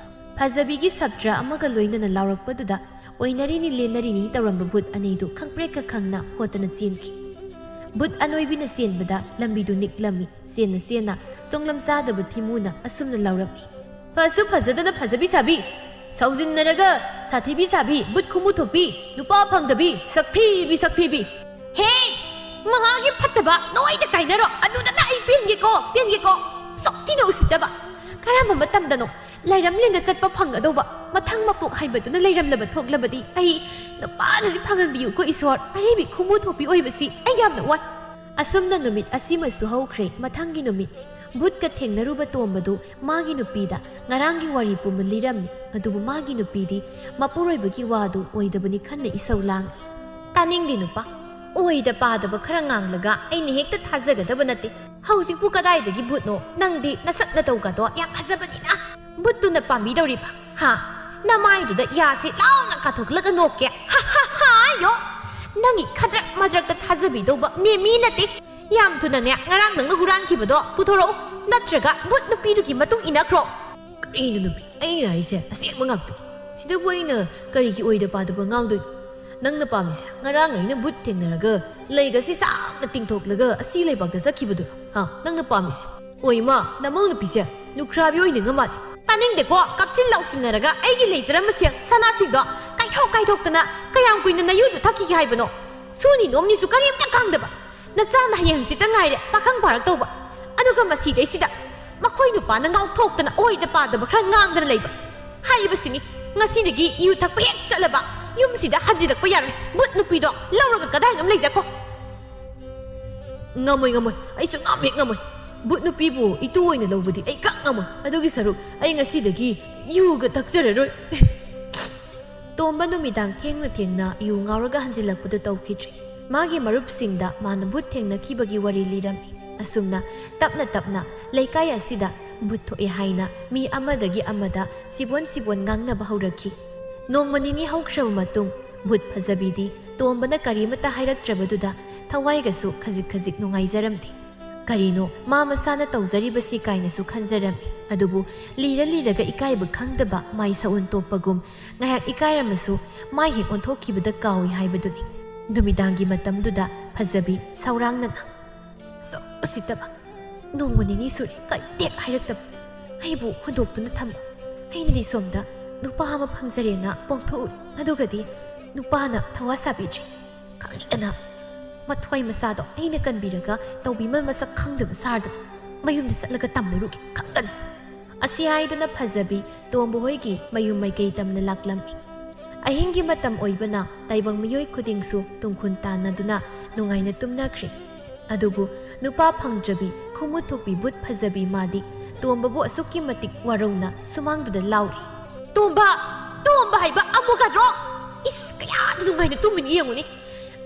ꯐꯖꯕꯤꯒꯤ ꯁꯞꯇ꯭ꯔ ꯑꯃꯒ ꯂꯣꯏꯅꯅ ꯂꯥꯎꯔꯛꯄꯗꯨꯗ ꯑꯣꯏꯅꯔꯤꯅꯤ ꯂꯦꯟꯅꯔꯤꯅꯤ ꯇꯧꯔꯝꯕ ꯚꯨꯠ ꯑꯅꯤꯗꯨ ꯈꯪꯄ꯭ꯔꯦꯛꯀ ꯈꯪꯅ ꯍꯣꯠꯇꯅ ꯆꯦꯟꯈꯤ꯫ ꯚꯨꯠ ꯑꯅꯣꯏꯕꯤꯅ ꯆꯦꯟꯕꯗ ꯂꯝꯕꯤꯗꯨ ꯅꯤꯛꯂꯝꯃꯤ꯫ ꯆꯦꯟꯅ ꯆꯦꯟꯅ ꯆꯣꯡꯂꯝ ꯆꯥꯗꯕ ꯊꯤꯃꯨꯅ ꯑꯁꯨꯝꯅ ꯂꯥꯎꯔꯝꯃꯤ, "ꯐꯁꯨ ꯐꯖꯗꯅ ꯐꯖꯕꯤ ꯁꯥꯕꯤ, ꯁꯥꯎꯖꯤꯟꯅꯔꯒ ꯁꯥꯊꯤꯕꯤ ꯁꯥꯕꯤ, ꯚꯨꯠ ꯈꯨꯃꯨ ꯊꯣꯛꯄꯤ, ꯅꯨꯄꯥ ꯐꯪꯗꯕꯤ, ꯁꯛꯊꯤꯕꯤ ꯁꯛꯊꯤꯕꯤ꯫" "ꯍꯦ! ꯃꯍꯥꯛꯀꯤ ꯐꯠꯇꯕ ꯅꯣꯏꯗ ꯀꯥꯏꯅꯔꯣ꯫ ꯑꯗꯨꯗꯅ ꯑꯩ ꯄꯦꯟꯒꯦꯀꯣ, ꯄꯦꯟꯒꯦꯀꯣ꯫ ꯁꯨꯛ ꯊꯤꯅ ꯎꯁꯤꯠꯇꯕ꯫ ꯀꯔꯝꯕ ꯃꯇꯝꯗꯅꯣ ꯂꯩꯔꯝꯂꯦꯟꯗ ꯆꯠꯄ ꯐꯪꯒꯗꯧꯕ? ꯃꯊꯪ ꯃꯄꯣꯛ ꯍꯥꯏꯕꯗꯨꯅ ꯂꯩꯔꯝꯂꯕ ꯊꯣꯛꯂꯕꯗꯤ ꯑꯩ ꯅꯨꯄꯥꯗꯨꯗꯤ ꯐꯪꯍꯟꯕꯤꯌꯨꯀꯣ ꯏꯁꯣꯔ, ꯑꯔꯤꯕꯤ ꯈꯨꯃꯨ ꯊꯣꯛꯄꯤ ꯑꯣꯏꯕꯁꯤ ꯑꯩ ꯌꯥꯝꯅ ꯋꯥꯏ꯫" ꯑꯁꯨꯝꯅ ꯅꯨꯃꯤꯠ ꯑꯁꯤꯃꯁꯨ ꯍꯧꯈ꯭ꯔꯦ꯫ ꯃꯊꯪꯒꯤ ꯅꯨꯃꯤꯠ ꯚꯨꯠꯀ ꯊꯦꯡꯅꯔꯨꯕ ꯇꯣꯝꯕꯗꯨ ꯃꯥꯒꯤ ꯅꯨꯄꯤꯗ ꯉꯔꯥꯡꯒꯤ ꯋꯥꯔꯤ ꯄꯨꯝꯕ ꯂꯤꯔꯝꯃꯤ꯫ ꯑꯗꯨꯕꯨ ꯃꯥꯒꯤ ꯅꯨꯄꯤꯗꯤ ꯃꯄꯨꯔꯣꯏꯕꯒꯤ ꯋꯥꯗꯨ ꯑꯣꯏꯗꯕꯅꯤ ꯈꯟꯅ ꯏꯁꯧ ꯂꯥꯡꯏ꯫ "ꯇꯥꯅꯤꯡꯗꯦ ꯅꯨꯄꯥ, ꯑꯣꯏꯗ ꯄꯥꯗꯕ ꯈꯔ ꯉꯥꯡꯂꯒ ꯑꯩꯅ ꯍꯦꯛꯇ ꯊꯥꯖꯒꯗꯕ ꯅꯠꯇꯦ꯫ ꯍꯧꯖꯤꯛꯄꯨ ꯀꯗꯥꯏꯗꯒꯤ ꯚꯨꯠꯅꯣ? ꯅꯪꯗꯤ ꯅꯁꯛ ꯅꯇꯧꯒꯗꯣ ꯌꯥꯝ ꯐꯖꯕꯅꯤꯅ꯫ ꯚꯨꯠꯇꯨꯅ ꯄꯥꯝꯕꯤꯗꯧꯔꯤꯕ? ꯍꯥ? ꯅꯃꯥꯏꯗꯨꯗ ꯌꯥꯁꯤ ꯂꯥꯎꯅ ꯀꯥꯊꯣꯛꯂꯒ ꯅꯣꯛꯀꯦ꯫ ꯍꯥ, ꯍꯥ, ꯍꯥ, ꯌꯣ! ꯅꯪꯒꯤ ꯈꯗ꯭ꯔꯛ ꯃꯗ꯭ꯔꯛꯇ ꯊꯥꯖꯕꯤꯗꯧꯕ ꯃꯤ, ꯃꯤ ꯅꯠꯇꯦ꯫ ꯌꯥꯝ ꯊꯨꯅꯅꯦ, ꯉꯔꯥꯡ ꯅꯪꯅ ꯍꯨꯔꯥꯟꯈꯤꯕꯗꯣ ꯄꯨꯊꯣꯔꯛꯎ, ꯅꯠꯇ꯭ꯔꯒ ꯚꯨꯠ ꯅꯨꯄꯤꯗꯨꯒꯤ ꯃꯇꯨꯡ ꯏꯟꯅꯈ꯭ꯔꯣ꯫ ꯀꯔꯤꯅꯣ ꯅꯨꯄꯤ? ꯑꯩꯅ ꯍꯥꯏꯔꯤꯁꯦ ꯑꯁꯦꯡꯕ ꯉꯥꯛꯇꯅꯤ꯫ ꯁꯤꯗꯕꯨ ꯑꯩꯅ ꯀꯔꯤꯒꯤ ꯑꯣꯏꯗ ꯄꯥꯗꯕ ꯉꯥꯡꯗꯣꯏꯅꯣ? ꯅꯪꯅ ꯄꯥꯝꯃꯤꯁꯦ ꯉꯔꯥꯡ ꯑꯩꯅ ꯚꯨꯠ ꯊꯦꯡꯅꯔꯒ ꯂꯩꯒꯁꯤ ꯁꯥꯡꯅ ꯇꯤꯡꯊꯣꯛꯂꯒ ꯑꯁꯤ ꯂꯩꯕꯥꯛꯇ ꯆꯠꯈꯤꯕꯗꯨꯔꯣ? ꯍꯥ? ꯅꯪꯅ ꯄꯥꯝꯃꯤꯁꯦ? ꯑꯣꯏ ꯃꯥ, ꯅꯃꯧ ꯅꯨꯄꯤꯁꯦ ꯂꯨꯈ꯭ꯔꯥꯕꯤ ꯑꯣꯏꯅꯤꯡꯉ ꯃꯥꯜꯂꯦ꯫ ꯇꯥꯅꯤꯡꯗꯦꯀꯣ, ꯀꯥꯞꯁꯤꯟ ꯂꯥꯎꯁꯤꯟꯅꯔꯒ ꯑꯩꯒꯤ ꯂꯩꯖꯔꯝꯕꯁꯦ ꯁꯅꯥꯁꯤꯡꯗꯣ ꯀꯥꯏꯊꯣꯛ ꯀꯥꯏꯊꯣꯛꯇꯅ ꯀꯌꯥꯝ ꯀꯨꯏꯅ ꯅꯌꯨꯗꯨ ꯊꯛꯈꯤꯒꯦ ꯍꯥꯏꯕꯅꯣ? ꯁꯨꯅꯤ ꯅꯣꯝꯅꯤꯁꯨ ꯀꯔꯤꯝꯇ ꯈꯪꯗꯕ꯫ ꯅꯆꯥꯅ ꯍꯌꯦꯡ ꯍꯪꯆꯤꯠꯇ ꯉꯥꯏꯔꯦ ꯄꯥꯈꯪ ꯐꯥꯔꯛꯇꯧꯕ꯫ ꯑꯗꯨꯒ ꯃꯁꯤꯗꯩꯁꯤꯗ ꯃꯈꯣꯏ ꯅꯨꯄꯥꯅ ꯉꯥꯎꯊꯣꯛꯇꯅ ꯑꯣꯏꯗ ꯄꯥꯗꯕ ꯈꯔ ꯉꯥꯡꯗꯅ ꯂꯩꯕ꯫ ꯍꯥꯏꯔꯤꯕꯁꯤꯅꯤ, ꯉꯁꯤꯗꯒꯤ ꯌꯨ ꯊꯛꯄ ꯍꯦꯛ ꯆꯠꯂꯕ ꯌꯨꯝꯁꯤꯗ ꯍꯟꯖꯤꯜꯂꯛꯄ ꯌꯥꯔꯣꯏ꯫ ꯚꯨꯠ ꯅꯨꯄꯤꯗꯣ ꯂꯧꯔꯒ ꯀꯗꯥꯏꯅꯣꯝ ꯂꯩꯖꯈꯣ꯫ ꯉꯝꯃꯣꯏ, ꯉꯝꯃꯣꯏ, ꯑꯩ ꯁꯨꯡꯉꯝ ꯍꯦꯛ ꯉꯝꯃꯣꯏ꯫ ꯚꯨꯠ ꯅꯨꯄꯤꯕꯨ ꯏꯇꯨ ꯑꯣꯏꯅ ꯂꯧꯕꯗꯤ ꯑꯩ ꯈꯛ ꯉꯝꯃꯣꯏ꯫ ꯑꯗꯨꯒꯤ ꯁꯔꯨꯛ ꯑꯩ ꯉꯁꯤꯗꯒꯤ ꯌꯨꯒ ꯊꯛꯆꯔꯔꯣꯏ꯫ ꯇꯣꯝꯕ ꯅꯨꯃꯤꯗꯥꯡ ꯊꯦꯡꯅ ꯊꯦꯡꯅ ꯌꯨ ꯉꯥꯎꯔꯒ ꯍꯟꯖꯤꯜꯂꯛꯄꯗꯨ ꯇꯧꯈꯤꯗ꯭ꯔꯦ꯫ ꯃꯥꯒꯤ ꯃꯔꯨꯞꯁꯤꯡꯗ ꯃꯥꯅ ꯚꯨꯠ ꯊꯦꯡꯅꯈꯤꯕꯒꯤ ꯋꯥꯔꯤ ꯂꯤꯔꯝꯃꯤ꯫ ꯑꯁꯨꯝꯅ ꯇꯞꯅ ꯇꯞꯅ ꯂꯩꯀꯥꯏ ꯑꯁꯤꯗ ꯚꯨꯠ ꯊꯣꯛꯑꯦ ꯍꯥꯏꯅ ꯃꯤ ꯑꯃꯗꯒꯤ ꯑꯃꯗ ꯁꯤꯕꯣꯟ ꯁꯤꯕꯣꯟ ꯉꯥꯡꯅꯕ ꯍꯧꯔꯛꯈꯤ꯫ ꯅꯣꯡꯃ ꯅꯤꯅꯤ ꯍꯧꯈ꯭ꯔꯕ ꯃꯇꯨꯡ ꯚꯨꯠ ꯐꯖꯕꯤꯗꯤ ꯇꯣꯝꯕꯅ ꯀꯔꯤꯃꯠꯇ ꯍꯥꯏꯔꯛꯇ꯭ꯔꯕꯗꯨꯗ ꯊꯋꯥꯏꯒꯁꯨ ꯈꯖꯤꯛ ꯈꯖꯤꯛ ꯅꯨꯡꯉꯥꯏꯖꯔꯝꯗꯦ꯫ ꯀꯔꯤꯅꯣ ꯃꯥ ꯃꯁꯥꯅ ꯇꯧꯖꯔꯤꯕꯁꯤ ꯀꯥꯏꯅꯁꯨ ꯈꯟꯖꯔꯝꯃꯤ꯫ ꯑꯗꯨꯕꯨ ꯂꯤꯔ ꯂꯤꯔꯒ ꯏꯀꯥꯏꯕ ꯈꯪꯗꯕ ꯃꯥꯏ ꯁꯛ ꯑꯣꯟꯊꯣꯛꯄꯒꯨꯝ ꯉꯥꯏꯍꯥꯛ ꯏꯀꯥꯏꯔꯝꯃꯁꯨ ꯃꯥꯏ ꯍꯦꯛ ꯑꯣꯟꯊꯣꯛꯈꯤꯕꯗ ꯀꯥꯎꯏ ꯍꯥꯏꯕꯗꯨꯅꯤ꯫ ꯅꯨꯃꯤꯗꯥꯡꯒꯤ ꯃꯇꯝꯗꯨꯗ ꯐꯖꯕꯤ ꯁꯧꯔꯥꯡꯅꯅ, "ꯑꯁꯨꯛ ꯎꯁꯤꯠꯇꯕ! ꯅꯣꯡꯃ ꯅꯤꯅꯤ ꯁꯨꯔꯦ ꯀꯔꯤꯝꯇ ꯍꯦꯛ ꯍꯥꯏꯔꯛꯇꯕ꯫ ꯑꯩꯕꯨ ꯍꯨꯟꯗꯣꯛꯇꯨꯅ ꯊꯝꯕ꯫ ꯑꯩꯅꯗꯤ ꯁꯣꯝꯗ ꯅꯨꯄꯥ ꯑꯃ ꯐꯪꯖꯔꯦꯅ ꯄꯣꯡꯊꯣꯛꯎꯔꯦ꯫ ꯑꯗꯨꯒꯗꯤ ꯅꯨꯄꯥꯅ ꯊꯋꯥ ꯁꯥꯕꯤꯗ꯭ꯔꯦ꯫ ꯈꯪꯗꯅ ꯃꯊ꯭ꯋꯥꯏ ꯃꯆꯥꯗꯣ ꯑꯩꯅ ꯀꯟꯕꯤꯔꯒ ꯇꯧꯕꯤꯃꯜ ꯃꯁꯛ ꯈꯪꯗꯕ ꯁꯥꯔꯗꯅ ꯃꯌꯨꯝꯗ ꯆꯠꯂꯒ ꯇꯝꯂꯨꯔꯨꯒꯦ ꯈꯪꯗꯅ"꯫ ꯑꯁꯤ ꯍꯥꯏꯗꯨꯅ ꯐꯖꯕꯤ ꯇꯣꯝꯕ ꯍꯣꯏꯒꯤ ꯃꯌꯨꯝ ꯃꯥꯏꯀꯩ ꯇꯝꯅ ꯂꯥꯛꯂꯝꯃꯤ꯫ ꯑꯍꯤꯡꯒꯤ ꯃꯇꯝ ꯑꯣꯏꯕꯅ ꯇꯥꯏꯕꯪ ꯃꯤꯑꯣꯏ ꯈꯨꯗꯤꯡꯁꯨ ꯇꯨꯡꯈꯨꯟ ꯇꯥꯟꯅꯗꯨꯅ ꯅꯨꯡꯉꯥꯏꯅ ꯇꯨꯝꯅꯈ꯭ꯔꯦ꯫ ꯑꯗꯨꯕꯨ ꯅꯨꯄꯥ ꯐꯪꯗ꯭ꯔꯕꯤ ꯈꯨꯃꯨ ꯊꯣꯛꯄꯤ ꯚꯨꯠ ꯐꯖꯕꯤ ꯃꯥꯗꯤ ꯇꯣꯝꯕꯕꯨ ꯑꯁꯨꯛꯀꯤ ꯃꯇꯤꯛ ꯋꯥꯔꯧꯅ ꯁꯨꯃꯥꯡꯗꯨꯗ ꯂꯥꯎꯔꯤ꯫ "ꯇꯣꯝꯕ! ꯇꯣꯝꯕ ꯍꯥꯏꯕ ꯑꯃꯨꯛꯀꯗ꯭ꯔꯣ? ꯏꯁ, ꯀꯌꯥꯗ ꯅꯨꯡꯉꯥꯏꯅ ꯇꯨꯝꯃꯤꯅꯤ ꯌꯦꯡꯉꯨꯅꯦ꯫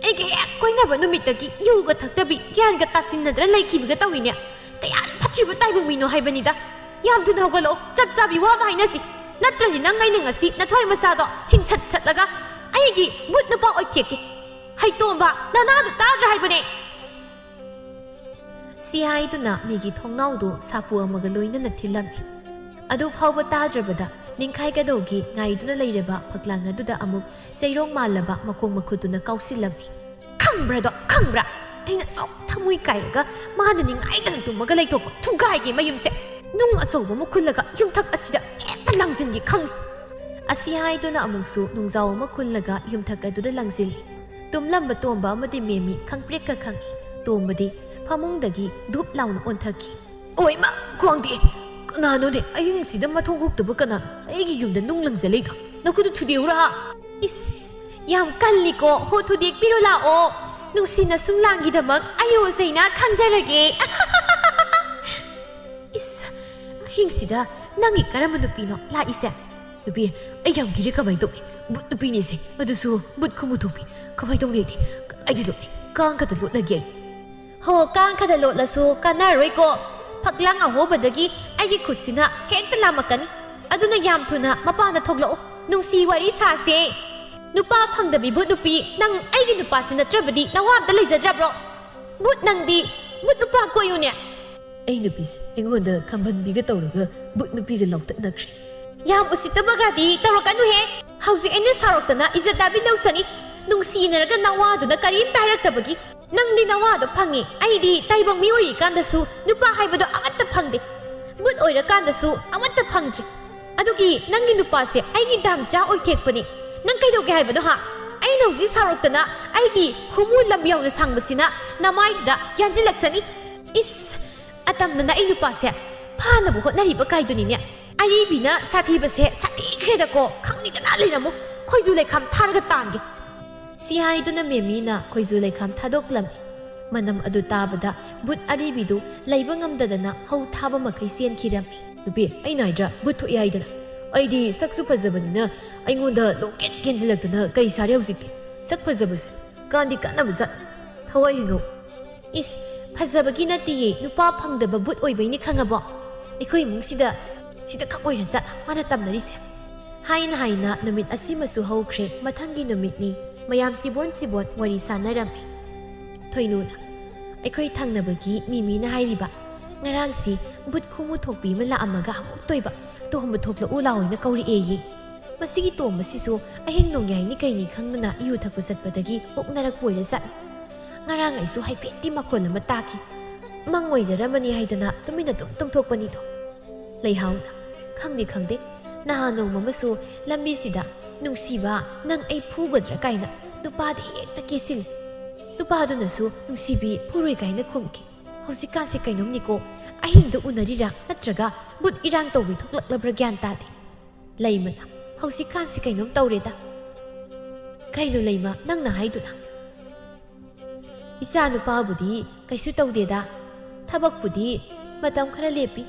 ꯑꯩꯒ ꯍꯦꯛ ꯀꯣꯏꯅꯕ ꯅꯨꯃꯤꯠꯇꯒꯤ ꯌꯨꯒ ꯊꯛꯇꯕꯤ, ꯒ꯭ꯌꯥꯟꯒ ꯇꯥꯁꯤꯟꯅꯗꯅ ꯂꯩꯈꯤꯕꯒ ꯇꯧꯏꯅꯦ꯫ ꯀꯌꯥꯝ ꯐꯠꯇ꯭ꯔꯤꯕ ꯇꯥꯏꯕꯪ ꯃꯤꯅꯣ ꯍꯥꯏꯕꯅꯤꯗ꯫ ꯌꯥꯝ ꯊꯨꯅ ꯍꯧꯒꯠꯂꯛꯑꯣ, ꯆꯞ ꯆꯥꯕꯤ ꯋꯥ ꯑꯃ ꯍꯥꯏꯅꯁꯤ꯫ ꯅꯠꯇ꯭ꯔꯗꯤ ꯅꯪ ꯑꯩꯅ ꯉꯁꯤ ꯅꯊ꯭ꯋꯥꯏ ꯃꯆꯥꯗꯣ ꯍꯤꯡꯁꯠ ꯁꯠꯂꯒ ꯑꯩꯒꯤ ꯕꯨꯠ ꯅꯨꯄꯥ ꯑꯣꯏꯊꯦꯛꯀꯦ꯫ ꯍꯩꯇꯣꯝꯕ, ꯅꯅꯥꯗꯨ ꯇꯥꯗ꯭ꯔꯥ ꯍꯥꯏꯕꯅꯦ? ꯁꯤ ꯍꯥꯏꯗꯨꯅ ꯃꯤꯒꯤ ꯊꯣꯡꯅꯥꯎꯗꯨ ꯁꯥꯄꯨ ꯑꯃꯒ ꯂꯣꯏꯅꯅ ꯊꯤꯜꯂꯝꯃꯤ꯫ ꯑꯗꯨ ꯐꯥꯎꯕ ꯇꯥꯗ꯭ꯔꯕꯗ ꯅꯤꯡꯈꯥꯏꯒꯗꯧꯒꯤ ꯉꯥꯏꯗꯨꯅ ꯂꯩꯔꯕ ꯐꯛꯂꯥꯡ ꯑꯗꯨꯗ ꯑꯃꯨꯛ ꯆꯩꯔꯣꯡ ꯃꯥꯜꯂꯕ ꯃꯈꯣꯡ ꯃꯈꯨꯠꯇꯨꯅ ꯀꯥꯎꯁꯤꯜꯂꯝꯃꯤ꯫ "ꯈꯪꯕ꯭ꯔꯥꯗꯣ, ꯈꯪꯕ꯭ꯔꯥ? ꯑꯩꯅ ꯑꯁꯨꯛ ꯊꯃꯣꯏ ꯀꯥꯏꯔꯒ ꯃꯥꯅ ꯅꯤꯡꯉꯥꯏꯗꯅ ꯇꯨꯝꯃꯒ ꯂꯩꯊꯣꯛꯄ ꯊꯨꯒꯥꯏꯒꯦ ꯃꯌꯨꯝꯁꯦ꯫ ꯅꯨꯡ ꯑꯆꯧꯕ ꯑꯃ ꯈꯨꯜꯂꯒ ꯌꯨꯝꯊꯛ ꯑꯁꯤꯗ ꯍꯦꯛꯇ ꯂꯪꯁꯤꯟꯒꯦ ꯈꯪꯉꯤ꯫" ꯑꯁꯤ ꯍꯥꯏꯗꯨꯅ ꯑꯃꯨꯛꯁꯨ ꯅꯨꯡꯖꯥꯎ ꯑꯃ ꯈꯨꯜꯂꯒ ꯌꯨꯝꯊꯛ ꯑꯗꯨꯗ ꯂꯪꯁꯤꯜꯂꯤ꯫ ꯇꯨꯝꯂꯝꯕ ꯇꯣꯝꯕ ꯑꯃꯗꯤ ꯃꯦꯝꯃꯤ ꯈꯪꯄ꯭ꯔꯦꯛꯀ ꯈꯪꯉꯤ꯫ ꯇꯣꯝꯕꯗꯤ ꯐꯃꯨꯡꯗꯒꯤ ꯙꯨꯞ ꯂꯥꯎꯅ ꯑꯣꯟꯊꯈꯤ꯫ "ꯑꯣꯏꯃ, ꯈ꯭ꯋꯥꯡꯗꯤ! ꯀꯅꯥꯅꯣꯅꯦ ꯑꯍꯤꯡꯁꯤꯗ ꯃꯊꯣꯡ ꯍꯨꯛꯇꯕ ꯀꯅꯥꯅꯣ ꯑꯩꯒꯤ ꯌꯨꯝꯗ ꯅꯨꯡ ꯂꯪꯖ ꯂꯩꯗꯣ? ꯅꯈꯨꯠꯇꯨ ꯊꯨꯗꯦꯛꯎꯔꯥ?" "ꯏꯁ, ꯌꯥꯝ ꯀꯜꯂꯤꯀꯣ, ꯍꯣ, ꯊꯨꯗꯦꯛꯄꯤꯔꯣ ꯂꯥꯛꯑꯣ꯫ ꯅꯨꯡꯁꯤꯅ ꯁꯨꯝ ꯂꯥꯡꯒꯤꯗꯃꯛ ꯑꯩ ꯑꯣꯖꯩꯅ ꯈꯟꯖꯔꯒꯦ꯫" "ꯏꯁ, ꯑꯍꯤꯡꯁꯤꯗ ꯅꯪꯒꯤ ꯀꯔꯝꯕ ꯅꯨꯄꯤꯅꯣ ꯂꯥꯛꯏꯁꯦ?" "ꯅꯨꯄꯤ, ꯑꯩ ꯌꯥꯝ ꯀꯤꯔꯦ, ꯀꯃꯥꯏ ꯇꯧꯅꯤ? ꯕꯨꯠ ꯅꯨꯄꯤꯅꯦꯁꯦ, ꯑꯗꯨꯁꯨ ꯕꯨꯠ ꯈꯨꯃꯨ ꯊꯣꯛꯄꯤ꯫ ꯀꯃꯥꯏ ꯇꯧꯅꯤ ꯑꯩꯗꯤ? ꯀꯗꯥꯏꯗ ꯂꯣꯠꯅꯤ? ꯀꯥꯡ ꯈꯛꯇ ꯂꯣꯠꯂꯒꯦ ꯑꯩ꯫" "ꯍꯣ, ꯀꯥꯡ ꯈꯛꯇ ꯂꯣꯠꯂꯁꯨ ꯀꯥꯟꯅꯔꯣꯏꯀꯣ꯫ ꯐꯛꯂꯥꯡ ꯑꯍꯣꯕꯗꯒꯤ ꯑꯩꯒꯤ ꯈꯨꯠꯁꯤꯅ ꯍꯦꯛꯇ ꯂꯥꯝꯃꯛꯀꯅꯤ꯫ ꯑꯗꯨꯅ ꯌꯥꯝ ꯊꯨꯅ ꯃꯄꯥꯟꯗ ꯊꯣꯛꯂꯛꯑꯣ꯫ ꯅꯨꯡꯁꯤ ꯋꯥꯔꯤ ꯁꯥꯁꯦ꯫ ꯅꯨꯄꯥ ꯐꯪꯗꯕꯤ ꯕꯨꯠ ꯅꯨꯄꯤ, ꯅꯪ ꯑꯩꯒꯤ ꯅꯨꯄꯥꯁꯤ ꯅꯠꯇ꯭ꯔꯕꯗꯤ ꯅꯋꯥ ꯑꯝꯇ ꯂꯩꯖꯗ꯭ꯔꯕ꯭ꯔꯣ? ꯕꯨꯠ ꯅꯪꯗꯤ, ꯕꯨꯠ ꯅꯨꯄꯥ ꯀꯣꯏꯌꯨꯅꯦ꯫" ꯑꯩ ꯅꯨꯄꯤꯁꯦ ꯑꯩꯉꯣꯟꯗ ꯈꯝꯕꯟꯕꯤꯒ ꯇꯧꯔꯒ ꯕꯨꯠ ꯅꯨꯄꯤꯒ ꯂꯥꯎꯇꯛꯅꯈ꯭ꯔꯦ꯫ "ꯌꯥꯝ ꯎꯁꯤꯠꯇꯕꯒꯗꯤ ꯇꯧꯔꯛꯀꯅꯨꯍꯦ꯫ ꯍꯧꯖꯤꯛ ꯑꯩꯅ ꯁꯥꯎꯔꯛꯇꯅ ꯏꯖꯠ ꯗꯥꯕꯤ ꯂꯧꯁꯅꯤ꯫ ꯅꯨꯡꯁꯤꯅꯔꯒ ꯅꯋꯥꯗꯨꯅ ꯀꯔꯤꯝꯇ ꯍꯥꯏꯔꯛꯇꯕꯒꯤ꯫ ꯅꯪꯗꯤ ꯅꯋꯥꯗꯣ ꯐꯪꯉꯤ꯫ ꯑꯩꯗꯤ ꯇꯥꯏꯕꯪ ꯃꯤ ꯑꯣꯏꯔꯤꯀꯥꯟꯗꯁꯨ ꯅꯨꯄꯥ ꯍꯥꯏꯕꯗꯣ ꯑꯃꯠꯇ ꯐꯪꯗꯦ꯫ ꯕꯨꯠ ꯑꯣꯏꯔꯀꯥꯟꯗꯁꯨ ꯑꯃꯠꯇ ꯐꯪꯗ꯭ꯔꯤ꯫ ꯑꯗꯨꯒꯤ ꯅꯪꯒꯤ ꯅꯨꯄꯥꯁꯦ ꯑꯩꯒꯤ ꯗꯥꯝꯆꯥ ꯑꯣꯏꯊꯦꯛꯄꯅꯤ꯫ ꯅꯪ ꯀꯩꯗꯧꯒꯦ ꯍꯥꯏꯕꯅꯣ ꯍꯥ? ꯑꯩꯅ ꯍꯧꯖꯤꯛ ꯁꯥꯎꯔꯛꯇꯅ ꯑꯩꯒꯤ ꯈꯨꯃꯨ ꯂꯝ ꯌꯧꯅ ꯁꯥꯡꯕꯁꯤꯅ ꯅꯃꯥꯏꯗꯨꯗ ꯌꯥꯟꯁꯤꯜꯂꯛꯁꯅꯤ꯫ ꯏꯁ, ꯑꯇꯝꯅꯅ ꯑꯩ ꯅꯨꯄꯥꯁꯦ ꯐꯥꯅꯕ ꯍꯣꯠꯅꯔꯤꯕ ꯀꯥꯏꯗꯨꯅꯤꯅꯦ꯫ ꯑꯔꯤꯕꯤꯅ ꯁꯥꯊꯤꯕꯁꯦ ꯁꯥꯊꯤꯈ꯭ꯔꯦꯗꯀꯣ, ꯈꯪꯅꯤꯡꯗꯅ ꯂꯩꯔꯝꯃꯨ꯫ ꯈꯣꯏꯖꯨ ꯂꯩꯈꯥꯝ ꯊꯥꯔꯒ ꯇꯥꯟꯒꯦ꯫" ꯁꯤ ꯍꯥꯏꯗꯨꯅ ꯃꯦꯃꯤꯅ ꯈꯣꯏꯖꯨ ꯂꯩꯈꯥꯝ ꯊꯥꯗꯣꯛꯂꯝꯃꯤ꯫ ꯃꯅꯝ ꯑꯗꯨ ꯇꯥꯕꯗ ꯕꯨꯠ ꯑꯔꯤꯕꯤꯗꯨ ꯂꯩꯕ ꯉꯝꯗꯗꯅ ꯍꯧ ꯊꯥꯕ ꯃꯈꯩ ꯆꯦꯟꯈꯤꯔꯝꯃꯤ꯫ "ꯅꯨꯄꯤ, ꯑꯩꯅ ꯍꯥꯏꯗ꯭ꯔꯥ ꯕꯨꯠ ꯊꯣꯛꯑꯦ ꯍꯥꯏꯗꯅ? ꯑꯩꯗꯤ ꯁꯛꯁꯨ ꯐꯖꯕꯅꯤꯅ ꯑꯩꯉꯣꯟꯗ ꯂꯣꯡꯀꯦꯟ ꯀꯦꯟꯖꯤꯜꯂꯛꯇꯅ ꯀꯩ ꯁꯥꯔꯦ ꯍꯧꯖꯤꯛꯇꯤ? ꯁꯛ ꯐꯖꯕꯁꯦ ꯀꯥꯟꯗꯤ ꯀꯥꯟꯅꯕ ꯖꯥꯠ꯫ ꯊꯋꯥꯏ ꯍꯤꯡꯉꯧ꯫ ꯏꯁ, ꯐꯖꯕꯒꯤ ꯅꯠꯇꯤꯌꯦ, ꯅꯨꯄꯥ ꯐꯪꯗꯕ ꯕꯨꯠ ꯑꯣꯏꯕꯩꯅꯤ ꯈꯪꯉꯕꯣ? ꯑꯩꯈꯣꯏ ꯏꯃꯨꯡꯁꯤꯗ ꯁꯤꯗ ꯈꯛ ꯑꯣꯏꯔ ꯖꯥꯠ ꯃꯥꯅ ꯇꯝꯅꯔꯤꯁꯦ꯫ ꯍꯥꯏꯅ ꯍꯥꯏꯅ ꯅꯨꯃꯤꯠ ꯑꯁꯤꯃꯁꯨ ꯍꯧꯈ꯭ꯔꯦ꯫ ꯃꯊꯪꯒꯤ ꯅꯨꯃꯤꯠꯅꯤ꯫ ꯃꯌꯥꯝ ꯁꯤꯕꯣꯟ ꯁꯤꯕꯣꯟ ꯋꯥꯔꯤ ꯁꯥꯟꯅꯔꯝꯃꯤ꯫ ꯊꯣꯏꯅꯨꯅ, "ꯑꯩꯈꯣꯏ ꯊꯪꯅꯕꯒꯤ ꯃꯤꯃꯤꯅ ꯍꯥꯏꯔꯤꯕ, ꯉꯔꯥꯡꯁꯤ ꯕꯨꯠ ꯈꯨꯃꯨ ꯊꯣꯛꯄꯤ ꯑꯃ ꯂꯥꯛꯑꯝꯃꯒ ꯑꯃꯨꯛꯇꯣꯏꯕ ꯇꯣꯝꯕ ꯊꯣꯛꯂꯛꯎ ꯂꯥꯎꯅ ꯀꯧꯔꯛꯑꯦꯌꯦ꯫ ꯃꯁꯤꯒꯤ ꯇꯣꯝꯕꯁꯤꯁꯨ ꯑꯍꯤꯡ ꯅꯣꯡꯌꯥꯏꯅꯤ ꯀꯩꯅꯤ ꯈꯪꯗꯅ ꯌꯨ ꯊꯛꯄ ꯆꯠꯄꯗꯒꯤ ꯑꯣꯛꯅꯔꯛꯄ ꯑꯣꯏꯔ ꯖꯥꯠꯅꯤ꯫ ꯉꯔꯥꯡ ꯑꯩꯁꯨ ꯍꯥꯏꯐꯦꯠꯇꯤ ꯃꯈꯣꯜ ꯑꯃ ꯇꯥꯈꯤ꯫ ꯃꯪ ꯑꯣꯏꯖꯔꯝꯃꯅꯤ ꯍꯥꯏꯗꯅ ꯇꯨꯃꯤꯟꯅ ꯑꯗꯨꯝ ꯇꯨꯝꯊꯣꯛꯄꯅꯤꯗꯣ꯫" ꯂꯩꯍꯥꯎꯅ, "ꯈꯪꯗꯦ ꯈꯪꯗꯦ, ꯅꯍꯥꯟ ꯅꯣꯡꯃ ꯑꯃꯁꯨ ꯂꯝꯕꯤꯁꯤꯗ, 'ꯅꯨꯡꯁꯤꯕ, ꯅꯪ ꯑꯩ ꯐꯨꯒꯗ꯭ꯔꯥ?' ꯀꯥꯏꯅ ꯅꯨꯄꯥꯗ ꯍꯦꯛꯇ ꯀꯦꯁꯤꯜꯂꯤ꯫ ꯅꯨꯄꯥꯗꯨꯅꯁꯨ, 'ꯅꯨꯡꯁꯤꯕꯤ, ꯐꯨꯔꯣꯏ' ꯀꯥꯏꯅ ꯈꯨꯝꯈꯤ꯫ ꯍꯧꯖꯤꯛꯀꯥꯟꯁꯦ ꯀꯩꯅꯣꯝꯅꯤꯀꯣ, ꯑꯍꯤꯡꯗ ꯎꯅꯔꯤꯔꯥ ꯅꯠꯇ꯭ꯔꯒ ꯕꯨꯠ ꯏꯔꯥꯡ ꯇꯧꯕꯩ ꯊꯣꯛꯂꯛꯂꯕ꯭ꯔꯥ ꯒ꯭ꯌꯥꯟ ꯇꯥꯗꯦ꯫ ꯂꯩꯃꯅ, "ꯍꯧꯖꯤꯛꯀꯥꯟꯁꯦ ꯀꯩꯅꯣꯝ ꯇꯧꯔꯦꯗ꯫" "ꯀꯩꯅꯣ ꯂꯩꯃ, ꯅꯪꯅ ꯍꯥꯏꯗꯨꯅ?" "ꯏꯆꯥ ꯅꯨꯄꯥꯕꯨꯗꯤ ꯀꯩꯁꯨ ꯇꯧꯗꯦꯗ, ꯊꯕꯛꯄꯨꯗꯤ ꯃꯇꯝ ꯈꯔ ꯂꯦꯞꯄꯤ꯫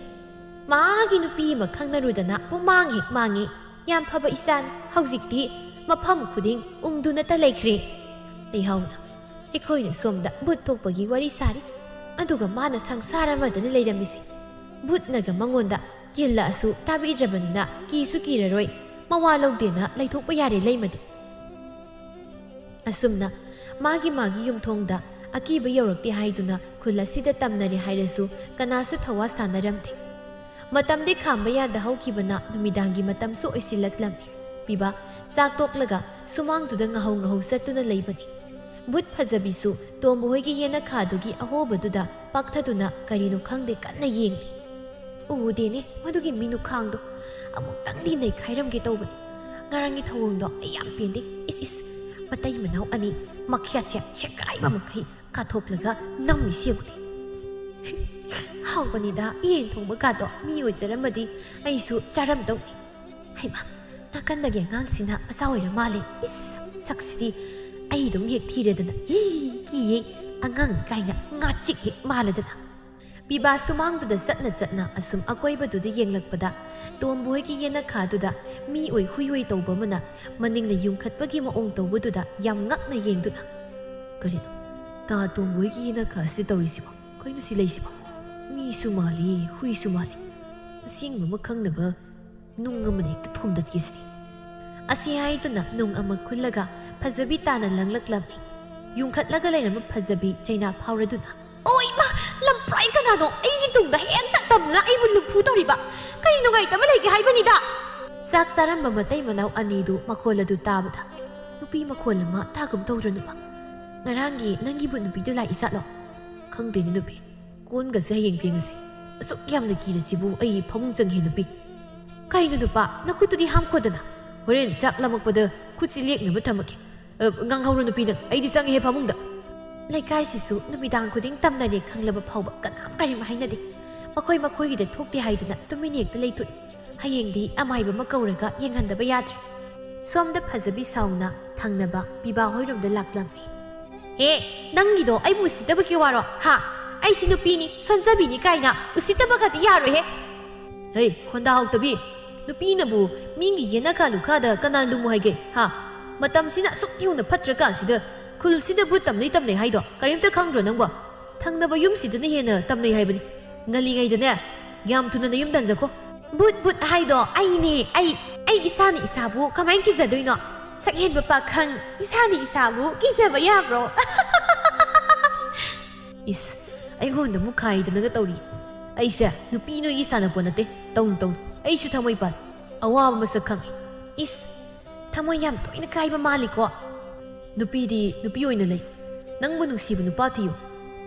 ꯃꯥꯒꯤ ꯅꯨꯄꯤ ꯑꯃ ꯈꯪꯅꯔꯨꯗꯅ ꯄꯨꯃꯥꯡ ꯍꯦꯛ ꯃꯥꯡꯉꯤ꯫ ꯌꯥꯝ ꯐꯕ ꯏꯆꯥꯅꯤ꯫ ꯍꯧꯖꯤꯛꯇꯤ ꯃꯐꯝ ꯈꯨꯗꯤꯡ ꯎꯪꯗꯨꯅꯇ ꯂꯩꯈ꯭ꯔꯦ꯫" ꯂꯩꯍꯥꯎꯅ, "ꯑꯩꯈꯣꯏꯅ ꯁꯣꯝꯗ ꯕꯨꯠ ꯊꯣꯛꯄꯒꯤ ꯋꯥꯔꯤ ꯁꯥꯔꯤ, ꯑꯗꯨꯒ ꯃꯥꯅ ꯁꯪꯁꯥꯔ ꯑꯃꯗꯅꯤ ꯂꯩꯔꯝꯃꯤꯁꯦ꯫ ꯕꯨꯠꯅꯒ ꯃꯉꯣꯟꯗ ꯀꯤꯜꯂꯛꯑꯁꯨ ꯇꯥꯕꯤꯗ꯭ꯔꯕꯅꯤꯅ ꯀꯤꯁꯨ ꯀꯤꯔꯔꯣꯏ, ꯃꯋꯥ ꯂꯧꯗꯦꯅ ꯂꯩꯊꯣꯛꯄ ꯌꯥꯔꯦ ꯂꯩꯃꯗꯤ꯫" ꯑꯁꯨꯝꯅ ꯃꯥꯒꯤ ꯃꯥꯒꯤ ꯌꯨꯝꯊꯣꯡꯗ ꯑꯀꯤꯕ ꯌꯧꯔꯛꯇꯦ ꯍꯥꯏꯗꯨꯅ ꯈꯨꯜ ꯑꯁꯤꯗ ꯇꯝꯅꯔꯦ ꯍꯥꯏꯔꯁꯨ ꯀꯅꯥꯁꯨ ꯊꯋꯥ ꯁꯥꯅꯔꯝꯗꯦ꯫ ꯃꯇꯝꯗꯤ ꯈꯥꯝꯕ ꯌꯥꯗ ꯍꯧꯈꯤꯕꯅ ꯅꯨꯃꯤꯗꯥꯡꯒꯤ ꯃꯇꯝꯁꯨ ꯑꯣꯏꯁꯤꯜꯂꯛꯂꯝꯃꯤ꯫ ꯄꯤꯕꯥ ꯆꯥꯛ ꯇꯣꯛꯂꯒ ꯁꯨꯃꯥꯡꯗꯨꯗ ꯉꯥꯍꯧ ꯉꯥꯍꯧ ꯆꯠꯇꯨꯅ ꯂꯩꯕꯅꯤ꯫ ꯕꯨꯠ ꯐꯖꯕꯤꯁꯨ ꯇꯣꯝꯕ ꯍꯣꯏꯒꯤ ꯌꯦꯅꯈꯥꯗꯨꯒꯤ ꯑꯍꯣꯕꯗꯨꯗ ꯄꯥꯛꯊꯗꯨꯅ ꯀꯔꯤꯅꯣ ꯈꯪꯗꯦ ꯀꯟꯅ ꯌꯦꯡꯂꯤ꯫ "ꯎꯗꯦꯅꯦ ꯃꯗꯨꯒꯤ ꯃꯤꯅꯨꯈꯥꯡꯗꯣ꯫ ꯑꯃꯨꯛꯇꯪꯗꯤ ꯅꯩꯈꯥꯏꯔꯝꯒꯦ ꯇꯧꯕꯅꯤ꯫ ꯉꯔꯥꯡꯒꯤ ꯊꯧꯑꯣꯡꯗꯣ ꯑꯩ ꯌꯥꯝ ꯄꯦꯟꯗꯦ꯫ ꯏꯁ ꯏꯁ, ꯃꯇꯩ ꯃꯅꯥꯎ ꯑꯅꯤ ꯃꯈ꯭ꯌꯥꯠꯁꯦ ꯁꯦꯒꯥꯏꯕ ꯃꯈꯩ ꯀꯥꯊꯣꯛꯂꯒ ꯅꯝꯃꯤꯁꯤ ꯌꯦꯡꯉꯨꯅꯦ꯫ ꯍꯥꯎꯕꯅꯤꯗ, ꯌꯦꯟ ꯊꯣꯡꯕ ꯀꯥꯗꯣ ꯃꯤ ꯑꯣꯏꯖꯔꯝꯃꯗꯤ ꯑꯩꯁꯨ ꯆꯥꯔꯝꯗꯧꯅꯤ꯫ ꯍꯩꯃꯥ, ꯅꯥꯀꯟꯗꯒꯤ ꯑꯉꯥꯡꯁꯤꯅ ꯃꯆꯥ ꯑꯣꯏꯔ ꯃꯥꯜꯂꯦ꯫ ꯏꯁ, ꯁꯛꯁꯤꯗꯤ ꯑꯩꯗꯧꯅ ꯍꯦꯛ ꯊꯤꯔꯦꯗꯅ꯫ ꯍꯤ, ꯀꯤꯌꯦ꯫ ꯑꯉꯥꯡꯅꯤ ꯀꯥꯏꯅ ꯉꯥꯆꯤꯛ ꯍꯦꯛ ꯃꯥꯜꯂꯗꯅ꯫" ꯄꯤꯕꯥ ꯁꯨꯃꯥꯡꯗꯨꯗ ꯆꯠꯅ ꯆꯠꯅ ꯑꯁꯨꯝ ꯑꯀꯣꯏꯕꯗꯨꯗ ꯌꯦꯡꯂꯛꯄꯗ, ꯇꯣꯝꯕꯣꯏꯒꯤ ꯌꯦꯅꯈꯥꯗꯨꯗ ꯃꯤ ꯑꯣꯏ ꯍꯨꯏ ꯑꯣꯏ ꯇꯧꯕ ꯑꯃꯅ ꯃꯅꯤꯡꯅ ꯌꯨꯡꯈꯠꯄꯒꯤ ꯃꯑꯣꯡ ꯇꯧꯕꯗꯨꯗ ꯌꯥꯝ ꯉꯛꯅ ꯌꯦꯡꯗꯨꯅ, ꯀꯔꯤꯅꯣ? ꯇꯥ ꯇꯣꯝꯕꯣꯏꯒꯤ ꯌꯦꯅꯈꯥꯁꯤꯗ ꯇꯧꯔꯤꯁꯤꯕꯣ? ꯀꯩꯅꯣ ꯁꯤ ꯂꯩꯁꯤꯕꯣ? ꯃꯤꯁꯨ ꯃꯥꯜꯂꯤ, ꯍꯨꯏꯁꯨ ꯃꯥꯜꯂꯤ꯫ ꯑꯁꯦꯡꯕ ꯑꯃ ꯈꯪꯅꯕ ꯅꯨꯡ ꯑꯃꯅ ꯍꯦꯛꯇ ꯊꯣꯝꯗꯠꯀꯦ ꯁꯤꯗꯤ꯫ ꯑꯁꯤ ꯍꯥꯏꯗꯨꯅ ꯅꯨꯡ ꯑꯃ ꯈꯨꯜꯂꯒ ꯐꯖꯕꯤ ꯇꯥꯅ ꯂꯪꯂꯛꯂꯝꯃꯤ꯫ ꯌꯨꯡꯈꯠꯂꯒ ꯂꯩꯔꯝꯕ ꯐꯖꯕꯤ ꯆꯩꯅꯥ ꯐꯥꯎꯔꯗꯨꯅ, "ꯑꯣ ꯏꯃꯥ! ꯂꯝꯄ꯭ꯔꯥꯏ ꯀꯅꯥꯅꯣ? ꯑꯩꯒꯤ ꯇꯨꯡꯗ ꯍꯦꯛꯇ ꯇꯝꯗꯨꯅ ꯑꯩꯕꯨ ꯂꯨꯝꯐꯨ ꯇꯧꯔꯤꯕ? ꯀꯔꯤ ꯅꯨꯡꯉꯥꯏꯇꯕ ꯂꯩꯒꯦ ꯍꯥꯏꯕꯅꯤꯗ?" ꯆꯥꯛ ꯆꯥꯔꯝꯕ ꯃꯇꯩ ꯃꯅꯥꯎ ꯑꯅꯤꯗꯨ ꯃꯈꯣꯜ ꯑꯗꯨ ꯇꯥꯕꯗ ꯅꯨꯄꯤ ꯃꯈꯣꯜ ꯑꯃ ꯇꯥꯒꯨꯝ ꯇꯧꯗ꯭ꯔꯣ ꯅꯨꯄꯥ? ꯉꯔꯥꯡꯒꯤ ꯅꯪꯒꯤ ꯕꯨꯠ ꯅꯨꯄꯤꯗꯨ ꯂꯥꯛꯏ ꯖꯥꯠꯂꯣ? ꯈꯪꯗꯦꯅꯦ ꯅꯨꯄꯤ, ꯀꯣꯟꯒꯁꯦ ꯍꯌꯦꯡ ꯐꯦꯡꯉꯁꯤ꯫ ꯑꯁꯨꯛ ꯌꯥꯝꯅ ꯀꯤꯔꯁꯤꯕꯨ ꯑꯩ ꯐꯃꯨꯡ ꯆꯪꯉꯦ ꯅꯨꯄꯤ꯫ ꯀꯩꯅꯣ ꯅꯨꯄꯥ, ꯅꯈꯨꯠꯇꯨꯗꯤ ꯍꯥꯝꯈꯣꯗꯅ꯫ ꯍꯣꯔꯦꯟ ꯆꯥꯛ ꯂꯥꯝꯃꯛꯄꯗ ꯈꯨꯠꯁꯤ ꯂꯦꯛꯅꯕ ꯊꯝꯃꯛꯀꯦ꯫ ꯑ, ꯉꯥꯡꯍꯧꯔꯣ ꯅꯨꯄꯤ ꯅꯪ, ꯑꯩꯗꯤ ꯆꯪꯉꯦꯍꯦ ꯐꯃꯨꯡꯗ꯫ ꯂꯩꯀꯥꯏꯁꯤꯁꯨ ꯅꯨꯃꯤꯗꯥꯡ ꯈꯨꯗꯤꯡ ꯇꯝꯅꯔꯦ ꯈꯪꯂꯕ ꯐꯥꯎꯕ ꯀꯅꯥꯝ ꯀꯔꯤꯝ ꯍꯥꯏꯅꯗꯦ꯫ ꯃꯈꯣꯏ ꯃꯈꯣꯏꯒꯤꯗ ꯊꯣꯛꯇꯦ ꯍꯥꯏꯗꯨꯅ ꯇꯨꯃꯤꯟ ꯍꯦꯛꯇ ꯂꯩꯊꯣꯛꯏ꯫ ꯍꯌꯦꯡꯗꯤ ꯑꯃꯥꯏꯕ ꯑꯃ ꯀꯧꯔꯒ ꯌꯦꯡꯍꯟꯗꯕ ꯌꯥꯗ꯭ꯔꯦ꯫ ꯁꯣꯝꯗ ꯐꯖꯕꯤ ꯁꯥꯎꯅ ꯊꯪꯅꯕ ꯄꯤꯕꯥ ꯍꯣꯏꯔꯣꯝꯗ ꯂꯥꯛꯂꯝꯃꯤ꯫ "ꯍꯦ, ꯅꯪꯒꯤꯗꯣ ꯑꯩꯕꯨ ꯎꯁꯤꯠꯇꯕꯒꯤ ꯋꯥꯔꯣ? ꯍꯥ? ꯑꯩꯁꯤ ꯅꯨꯄꯤꯅꯤ, ꯁꯣꯟꯖꯕꯤꯅꯤ ꯀꯥꯏꯅ ꯎꯁꯤꯠꯇꯕꯒꯗꯤ ꯌꯥꯔꯣꯏꯍꯦ!" "ꯍꯦ, ꯈꯣꯟꯗꯥ ꯍꯥꯎꯇꯕꯤ, ꯅꯨꯄꯤꯅꯕꯨ ꯃꯤꯒꯤ ꯌꯦꯅꯈꯥ ꯂꯨꯈꯥꯗ ꯀꯅꯥ ꯂꯨꯝꯃꯨ ꯍꯥꯏꯒꯦ? ꯍꯥ? ꯃꯇꯝꯁꯤꯅ ꯑꯁꯨꯛ ꯌꯧꯅ ꯐꯠꯇ꯭ꯔꯀꯥꯟꯁꯤꯗ ꯈꯨꯜꯁꯤꯗ ꯕꯨꯠ ꯇꯝꯅꯩ ꯇꯝꯅꯩ ꯍꯥꯏꯗꯣ ꯀꯔꯤꯝꯇ ꯈꯪꯗ꯭ꯔꯣ ꯅꯪꯕꯣ? ꯊꯪꯅꯕ ꯌꯨꯝꯁꯤꯗꯅ ꯍꯦꯟꯅ ꯇꯝꯅꯩ ꯍꯥꯏꯕꯅꯤ꯫ ꯉꯜꯂꯤꯉꯩꯗꯅꯦ ꯌꯥꯝ ꯊꯨꯅ ꯅꯌꯨꯝ ꯍꯟꯖꯈꯣ꯫" "ꯕꯨꯠ ꯕꯨꯠ ꯍꯥꯏꯗꯣ ꯑꯩꯅꯦ, ꯑꯩ꯫ ꯑꯩ ꯏꯁꯥꯅ ꯏꯁꯥꯕꯨ ꯀꯃꯥꯏꯅ ꯀꯤꯖꯗꯣꯏꯅꯣ? ꯁꯛꯍꯦꯟꯕ ꯄꯥꯈꯪ, ꯏꯁꯥꯅ ꯏꯁꯥꯕꯨ ꯀꯤꯖꯕ ꯌꯥꯕ꯭ꯔꯣ?" "ꯏꯁ, ꯑꯩꯉꯣꯟꯗ ꯑꯃꯨꯛ ꯈꯥꯏꯗꯅꯒ ꯇꯧꯔꯤ꯫ ꯑꯩꯁꯦ ꯅꯨꯄꯤ ꯅꯣꯏꯒꯤ ꯁꯥꯟꯅꯄꯣꯠ ꯅꯠꯇꯦ꯫ ꯇꯧꯅꯨ, ꯇꯧꯅꯨ꯫ ꯑꯩꯁꯨ ꯊꯃꯣꯏ ꯄꯥꯜꯂꯤ꯫ ꯑꯋꯥꯕ ꯃꯁꯛ ꯈꯪꯉꯤ꯫ ꯏꯁ, ꯊꯃꯣꯏ ꯌꯥꯝ ꯇꯣꯏꯅ ꯀꯥꯏꯕ ꯃꯥꯜꯂꯤꯀꯣ꯫ ꯅꯨꯄꯤꯗꯤ ꯅꯨꯄꯤ ꯑꯣꯏꯅ ꯂꯩ꯫ ꯅꯪꯕꯨ ꯅꯨꯡꯁꯤꯕ ꯅꯨꯄꯥ ꯊꯤꯌꯨ꯫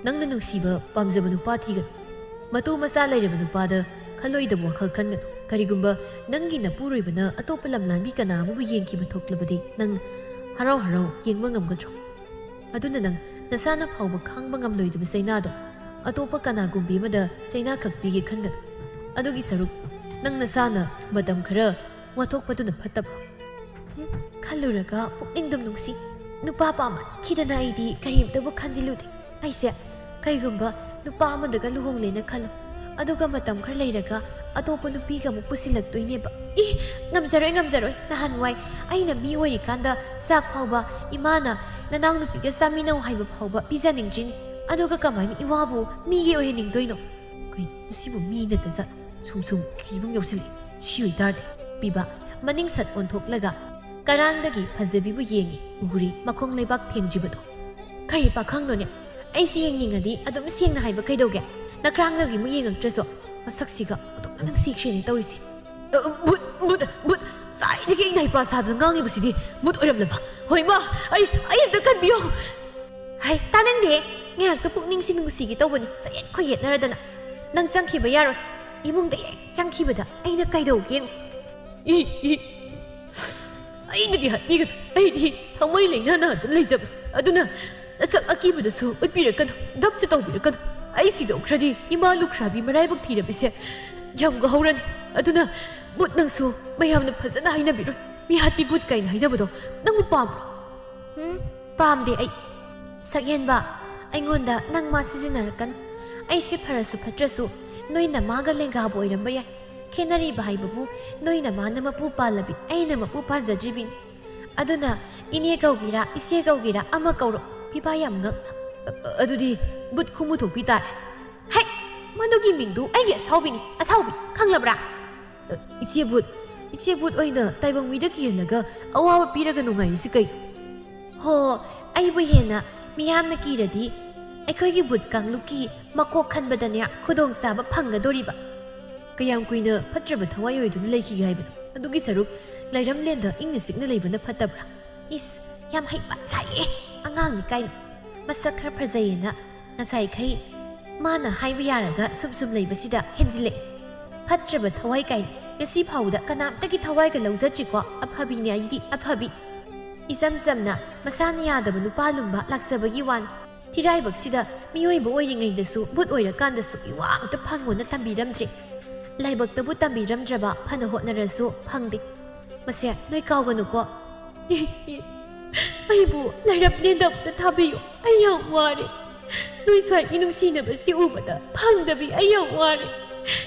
ꯅꯪꯅ ꯅꯨꯡꯁꯤꯕ ꯄꯥꯝꯖꯕ ꯅꯨꯄꯥ ꯊꯤꯒꯅꯨ꯫ ꯃꯇꯨ ꯃꯆꯥ ꯂꯩꯔꯕ ꯅꯨꯄꯥꯗ ꯈꯜꯂꯣꯏꯗꯕ ꯋꯥꯈꯜ ꯈꯟꯒꯅꯨ꯫ ꯀꯔꯤꯒꯨꯝꯕ ꯅꯪꯒꯤ ꯅꯄꯨꯔꯣꯏꯕꯅ ꯑꯇꯣꯞꯄ ꯂꯝꯂꯥꯟꯕꯤ ꯀꯅꯥ ꯑꯃꯕꯨ ꯌꯦꯡꯈꯤꯕ ꯊꯣꯛꯂꯕꯗꯤ ꯅꯪ ꯍꯔꯥꯎ ꯍꯔꯥꯎ ꯌꯦꯡꯕ ꯉꯝꯒꯗ꯭ꯔꯣ? ꯑꯗꯨꯅ ꯅꯪ ꯅꯁꯥꯅ ꯐꯥꯎꯕ ꯈꯥꯡꯕ ꯉꯝꯂꯣꯏꯗꯕ ꯆꯩꯅꯥꯗꯣ ꯑꯇꯣꯞꯄ ꯀꯅꯥꯒꯨꯝꯕꯤ ꯑꯃꯗ ꯆꯩꯅꯥ ꯈꯛ ꯄꯤꯒꯦ ꯈꯟꯒꯅꯨ꯫ ꯑꯗꯨꯒꯤ ꯁꯔꯨꯛ ꯅꯪ ꯅꯁꯥꯅ ꯃꯇꯝ ꯈꯔ ꯋꯥꯊꯣꯛꯄꯗꯨꯅ ꯐꯠꯇꯕ꯭ꯔꯣ?" ꯎꯝ, ꯈꯜꯂꯨꯔꯒ ꯄꯨꯛꯅꯤꯡꯗꯨꯝ ꯅꯨꯡꯁꯤ꯫ ꯅꯨꯄꯥ ꯄꯥꯝꯃꯟꯈꯤꯗꯅ ꯑꯩꯗꯤ ꯀꯔꯤꯝꯇꯕꯨ ꯈꯟꯖꯤꯜꯂꯨꯗꯦ꯫ ꯑꯩꯁꯦ ꯀꯩꯒꯨꯝꯕ ꯅꯨꯄꯥ ꯑꯃꯗꯒ ꯂꯨꯍꯣꯡꯂꯦꯅ ꯈꯜꯂꯣ, ꯑꯗꯨꯒ ꯃꯇꯝ ꯈꯔ ꯂꯩꯔꯒ ꯑꯇꯣꯞꯄ ꯅꯨꯄꯤꯒ ꯑꯃꯨꯛ ꯄꯨꯁꯤꯜꯂꯛꯇꯣꯏꯅꯦꯕ꯫ ꯏ, ꯉꯝꯖꯔꯣꯏ, ꯉꯝꯖꯔꯣꯏ꯫ ꯅꯍꯥꯟꯋꯥꯏ ꯑꯩꯅ ꯃꯤ ꯑꯣꯏꯔꯤꯀꯥꯟꯗ ꯆꯥꯛ ꯐꯥꯎꯕ ꯏꯃꯥꯅ ꯅꯅꯥꯎꯅꯨꯄꯤꯒ ꯆꯥꯃꯤꯟꯅꯧ ꯍꯥꯏꯕ ꯐꯥꯎꯕ ꯄꯤꯖꯅꯤꯡꯗ꯭ꯔꯤꯅꯤ꯫ ꯑꯗꯨꯒ ꯀꯃꯥꯏꯅ ꯏꯋꯥꯕꯨ ꯃꯤꯒꯤ ꯑꯣꯏꯍꯟꯅꯤꯡꯗꯣꯏꯅꯣ? ꯀꯩꯅꯣ, ꯃꯁꯤꯕꯨ ꯃꯤ ꯅꯠꯇ ꯖꯥꯠ꯫ ꯁꯨꯝ ꯁꯨꯝ ꯀꯤꯕ ꯑꯃ ꯌꯥꯎꯁꯤꯜꯂꯛꯑꯦ꯫ ꯁꯤ ꯑꯣꯏꯇꯥꯔꯗꯤ꯫ ꯄꯤꯕ ꯃꯅꯤꯡ ꯁꯠ ꯑꯣꯟꯊꯣꯛꯂꯒ ꯀꯔꯥꯡꯗꯒꯤ ꯐꯖꯕꯤꯕꯨ ꯌꯦꯡꯉꯤ꯫ ꯎꯔꯤ ꯃꯈꯣꯡ ꯂꯩꯕꯥꯛ ꯊꯦꯡꯗ꯭ꯔꯤꯕꯗꯣ꯫ ꯀꯔꯤ ꯄꯥꯈꯪꯅꯣꯅꯦ? ꯑꯩꯁꯤ ꯌꯦꯡꯅꯤꯡꯉꯗꯤ ꯑꯗꯨꯝ ꯁꯦꯡꯅ ꯍꯥꯏꯕ ꯀꯩꯗꯧꯒꯦ? ꯅꯀ꯭ꯔꯥꯡꯗꯒꯤ ꯑꯃꯨꯛ ꯌꯦꯡꯉꯛꯇ꯭ꯔꯁꯨ꯫ ꯃꯁꯛꯁꯤꯒ ꯑꯣꯟꯊꯣꯛꯅ ꯅꯨꯡꯁꯤꯈ꯭ꯔꯦꯅꯦ ꯇꯧꯔꯤꯁꯦ꯫ ꯑ, ꯕꯨꯠ, ꯕꯨꯠ, ꯕꯨꯠ! ꯉꯁꯥꯏꯗꯒꯤ ꯑꯩꯅ ꯍꯩꯄꯥ ꯁꯥꯗꯅ ꯉꯥꯡꯂꯤꯕꯁꯤꯗꯤ ꯕꯨꯠ ꯑꯣꯏꯔꯝꯂꯕ? ꯍꯣꯏ, ꯃꯥ! ꯑꯩ, ꯑꯩ ꯑꯝꯇ ꯀꯟꯕꯤꯌꯣ! ꯍꯩ, ꯇꯥꯅꯤꯡꯗꯦ! ꯉꯥꯏꯍꯥꯛꯇ ꯄꯨꯛꯅꯤꯡꯁꯤ ꯅꯨꯡꯁꯤꯒꯦ ꯇꯧꯕꯅꯤ, ꯆꯌꯦꯠ ꯈꯣꯏꯌꯦꯠꯅꯔꯗꯅ꯫ ꯅꯪ ꯆꯪꯈꯤꯕ ꯌꯥꯔꯣꯏ꯫ ꯏꯃꯨꯡꯗ ꯍꯦꯛ ꯆꯪꯈꯤꯕꯗ ꯑꯩꯅ ꯀꯩꯗꯧꯒꯦ ꯌꯦꯡꯉꯨ꯫ ꯏ, ꯏ, ꯑꯩꯅꯗꯤ ꯍꯥꯠꯄꯤꯒꯅꯨ꯫ ꯑꯩꯗꯤ ꯊꯃꯣꯏ ꯂꯩꯅꯥ ꯅꯥꯗꯨꯅ ꯂꯩꯖꯕ꯫ ꯑꯗꯨꯅ ꯅꯁꯛ ꯑꯀꯤꯕꯗꯁꯨ ꯎꯠꯄꯤꯔꯛꯀꯅꯨ, ꯙꯞꯁꯨ ꯇꯧꯕꯤꯔꯛꯀꯅꯨ꯫ ꯑꯩ ꯁꯤꯗꯣꯛꯈ꯭ꯔꯗꯤ ꯏꯃꯥ ꯂꯨꯈ꯭ꯔꯥꯕꯤ ꯃꯔꯥꯏꯕꯛ ꯊꯤꯔꯕꯤꯁꯦ ꯌꯥꯝ ꯉꯍꯧꯔꯅꯤ꯫ ꯑꯗꯨꯅ ꯕꯨꯠ, ꯅꯪꯁꯨ ꯃꯌꯥꯝꯅ ꯐꯖꯅ ꯍꯥꯏꯅꯕꯤꯔꯣꯏ꯫ ꯃꯤꯍꯥꯠꯄꯤ ꯕꯨꯠ ꯀꯥꯏꯅ ꯍꯥꯏꯅꯕꯗꯣ ꯅꯪꯕꯨ ꯄꯥꯝꯕ꯭ꯔꯣ? ꯎꯝ, ꯄꯥꯝꯗꯦ ꯑꯩ꯫ ꯁꯛꯍꯦꯟꯕ, ꯑꯩꯉꯣꯟꯗ ꯅꯪ ꯃꯥ ꯁꯤꯖꯤꯟꯅꯔꯛꯀꯅꯨ꯫ ꯑꯩꯁꯦ ꯐꯔꯁꯨ ꯐꯠꯇ꯭ꯔꯁꯨ ꯅꯣꯏ ꯅꯃꯥꯒ ꯂꯦꯡꯒꯥꯕꯨ ꯑꯣꯏꯔꯝꯕ ꯌꯥꯏ꯫ ꯈꯦꯠꯅꯔꯤꯕ ꯍꯥꯏꯕꯕꯨ ꯅꯣꯏ ꯅꯃꯥꯅ ꯃꯄꯨ ꯄꯥꯜꯂꯕꯤ, ꯑꯩꯅ ꯃꯄꯨ ꯄꯥꯟꯖꯗ꯭ꯔꯤꯕꯤꯅꯤ꯫ ꯑꯗꯨꯅ ꯏꯅꯦ ꯀꯧꯒꯦꯔꯥ, ꯏꯆꯦ ꯀꯧꯒꯦꯔꯥ, ꯑꯃ ꯀꯧꯔꯣ꯫ ꯐꯤꯐꯥ ꯌꯥꯝ ꯉꯛ-, ꯑ-, ꯑ-, ꯑꯗꯨꯗꯤ ꯕꯨꯠ ꯈꯨꯃꯨ ꯊꯣꯛꯄꯤ ꯇꯥꯔꯦ꯫ ꯍꯩ! ꯃꯗꯨꯒꯤ ꯃꯤꯡꯗꯨ ꯑꯩꯒꯤ ꯑꯁꯥꯎꯕꯤꯅꯤ, ꯑꯁꯥꯎꯕꯤ, ꯈꯪꯂꯕ꯭ꯔꯥ? ꯑ, ꯏꯆꯦ ꯕꯨꯠ, ꯏꯆꯦ ꯕꯨꯠ ꯑꯣꯏꯅ ꯇꯥꯏꯕꯪ ꯃꯤꯗ ꯀꯤꯍꯜꯂꯒ ꯑꯋꯥꯕ ꯄꯤꯔꯒ ꯅꯨꯡꯉꯥꯏꯔꯤꯁꯤ ꯀꯩꯅꯣ? ꯍꯣ, ꯑꯩꯕꯨ ꯍꯦꯟꯅ ꯃꯤꯌꯥꯝꯅ ꯀꯤꯔꯗꯤ ꯑꯩꯈꯣꯏꯒꯤ ꯕꯨꯠ ꯀꯥꯡꯂꯨꯞꯀꯤ ꯃꯀꯣꯛ ꯈꯟꯕꯗꯅꯦ ꯈꯨꯗꯣꯡꯆꯥꯕ ꯐꯪꯒꯗꯣꯔꯤꯕ꯫ ꯀꯌꯥꯝ ꯀꯨꯏꯅ ꯐꯠꯇ꯭ꯔꯕ ꯊꯋꯥꯏ ꯑꯣꯏꯗꯨꯅ ꯂꯩꯈꯤꯒꯦ ꯍꯥꯏꯕꯅꯣ? ꯑꯗꯨꯒꯤ ꯁꯔꯨꯛ ꯂꯩꯔꯝꯂꯦꯟꯗ ꯏꯪꯅ ꯆꯤꯛꯅ ꯂꯩꯕꯅ ꯐꯠꯇꯕ꯭ꯔꯥ? ꯏꯁ, ꯌꯥꯝ ꯍꯩꯄꯥ ꯁꯥꯏꯌꯦ, ꯑꯉꯥꯡꯅꯤ ꯀꯥꯏꯅ꯫ ꯃꯁꯛ ꯈꯔ ꯐꯖꯩꯌꯦꯅ ꯉꯁꯥꯏꯈꯩ ꯃꯥꯅ ꯍꯥꯏꯕ ꯌꯥꯔꯒ ꯁꯨꯝ ꯁꯨꯝ ꯂꯩꯕꯁꯤꯗ ꯍꯦꯟꯖꯤꯜꯂꯛꯑꯦ꯫ ꯐꯠꯇ꯭ꯔꯕ ꯊꯋꯥꯏ ꯀꯥꯏꯅ ꯉꯁꯤ ꯐꯥꯎꯕꯗ ꯀꯅꯥꯝꯇꯒꯤ ꯊꯋꯥꯏꯒ ꯂꯧꯖꯗ꯭ꯔꯤꯀꯣ꯫ ꯑꯐꯕꯤꯅꯦ ꯑꯩꯗꯤ, ꯑꯐꯕꯤ꯫ ꯏꯆꯝ ꯆꯝꯅ ꯃꯁꯥꯅ ꯌꯥꯗꯕ ꯅꯨꯄꯥ ꯂꯨꯝꯕ ꯂꯥꯛꯆꯕꯒꯤ ꯋꯥꯅꯤ꯫ ꯊꯤꯔꯥꯏꯕꯛꯁꯤꯗ ꯃꯤꯑꯣꯏꯕ ꯑꯣꯏꯔꯤꯉꯩꯗꯁꯨ ꯕꯨꯠ ꯑꯣꯏꯔꯀꯥꯟꯗꯁꯨ ꯏꯋꯥ ꯑꯝꯇ ꯐꯪꯉꯣꯅ ꯇꯝꯕꯤꯔꯝꯗ꯭ꯔꯦ꯫ ꯂꯥꯏꯕꯛꯇꯕꯨ ꯇꯝꯕꯤꯔꯝꯗ꯭ꯔꯕ ꯐꯅ ꯍꯣꯠꯅꯔꯁꯨ ꯐꯪꯗꯦ꯫ ꯃꯁꯦ ꯅꯣꯏ ꯀꯥꯎꯒꯅꯨꯀꯣ꯫ ꯑꯩꯕꯨ ꯂꯩꯔꯞ ꯂꯦꯟꯗ ꯑꯝꯇ ꯊꯥꯕꯤꯌꯨ꯫ ꯑꯩ ꯌꯥꯝ ꯋꯥꯔꯦ꯫ ꯅꯣꯏ ꯁ꯭ꯋꯥꯏꯒꯤ ꯅꯨꯡꯁꯤꯅꯕꯁꯤ ꯎꯕꯗ ꯐꯪꯗꯕꯤ ꯑꯩ ꯌꯥꯝ ꯋꯥꯔꯦ꯫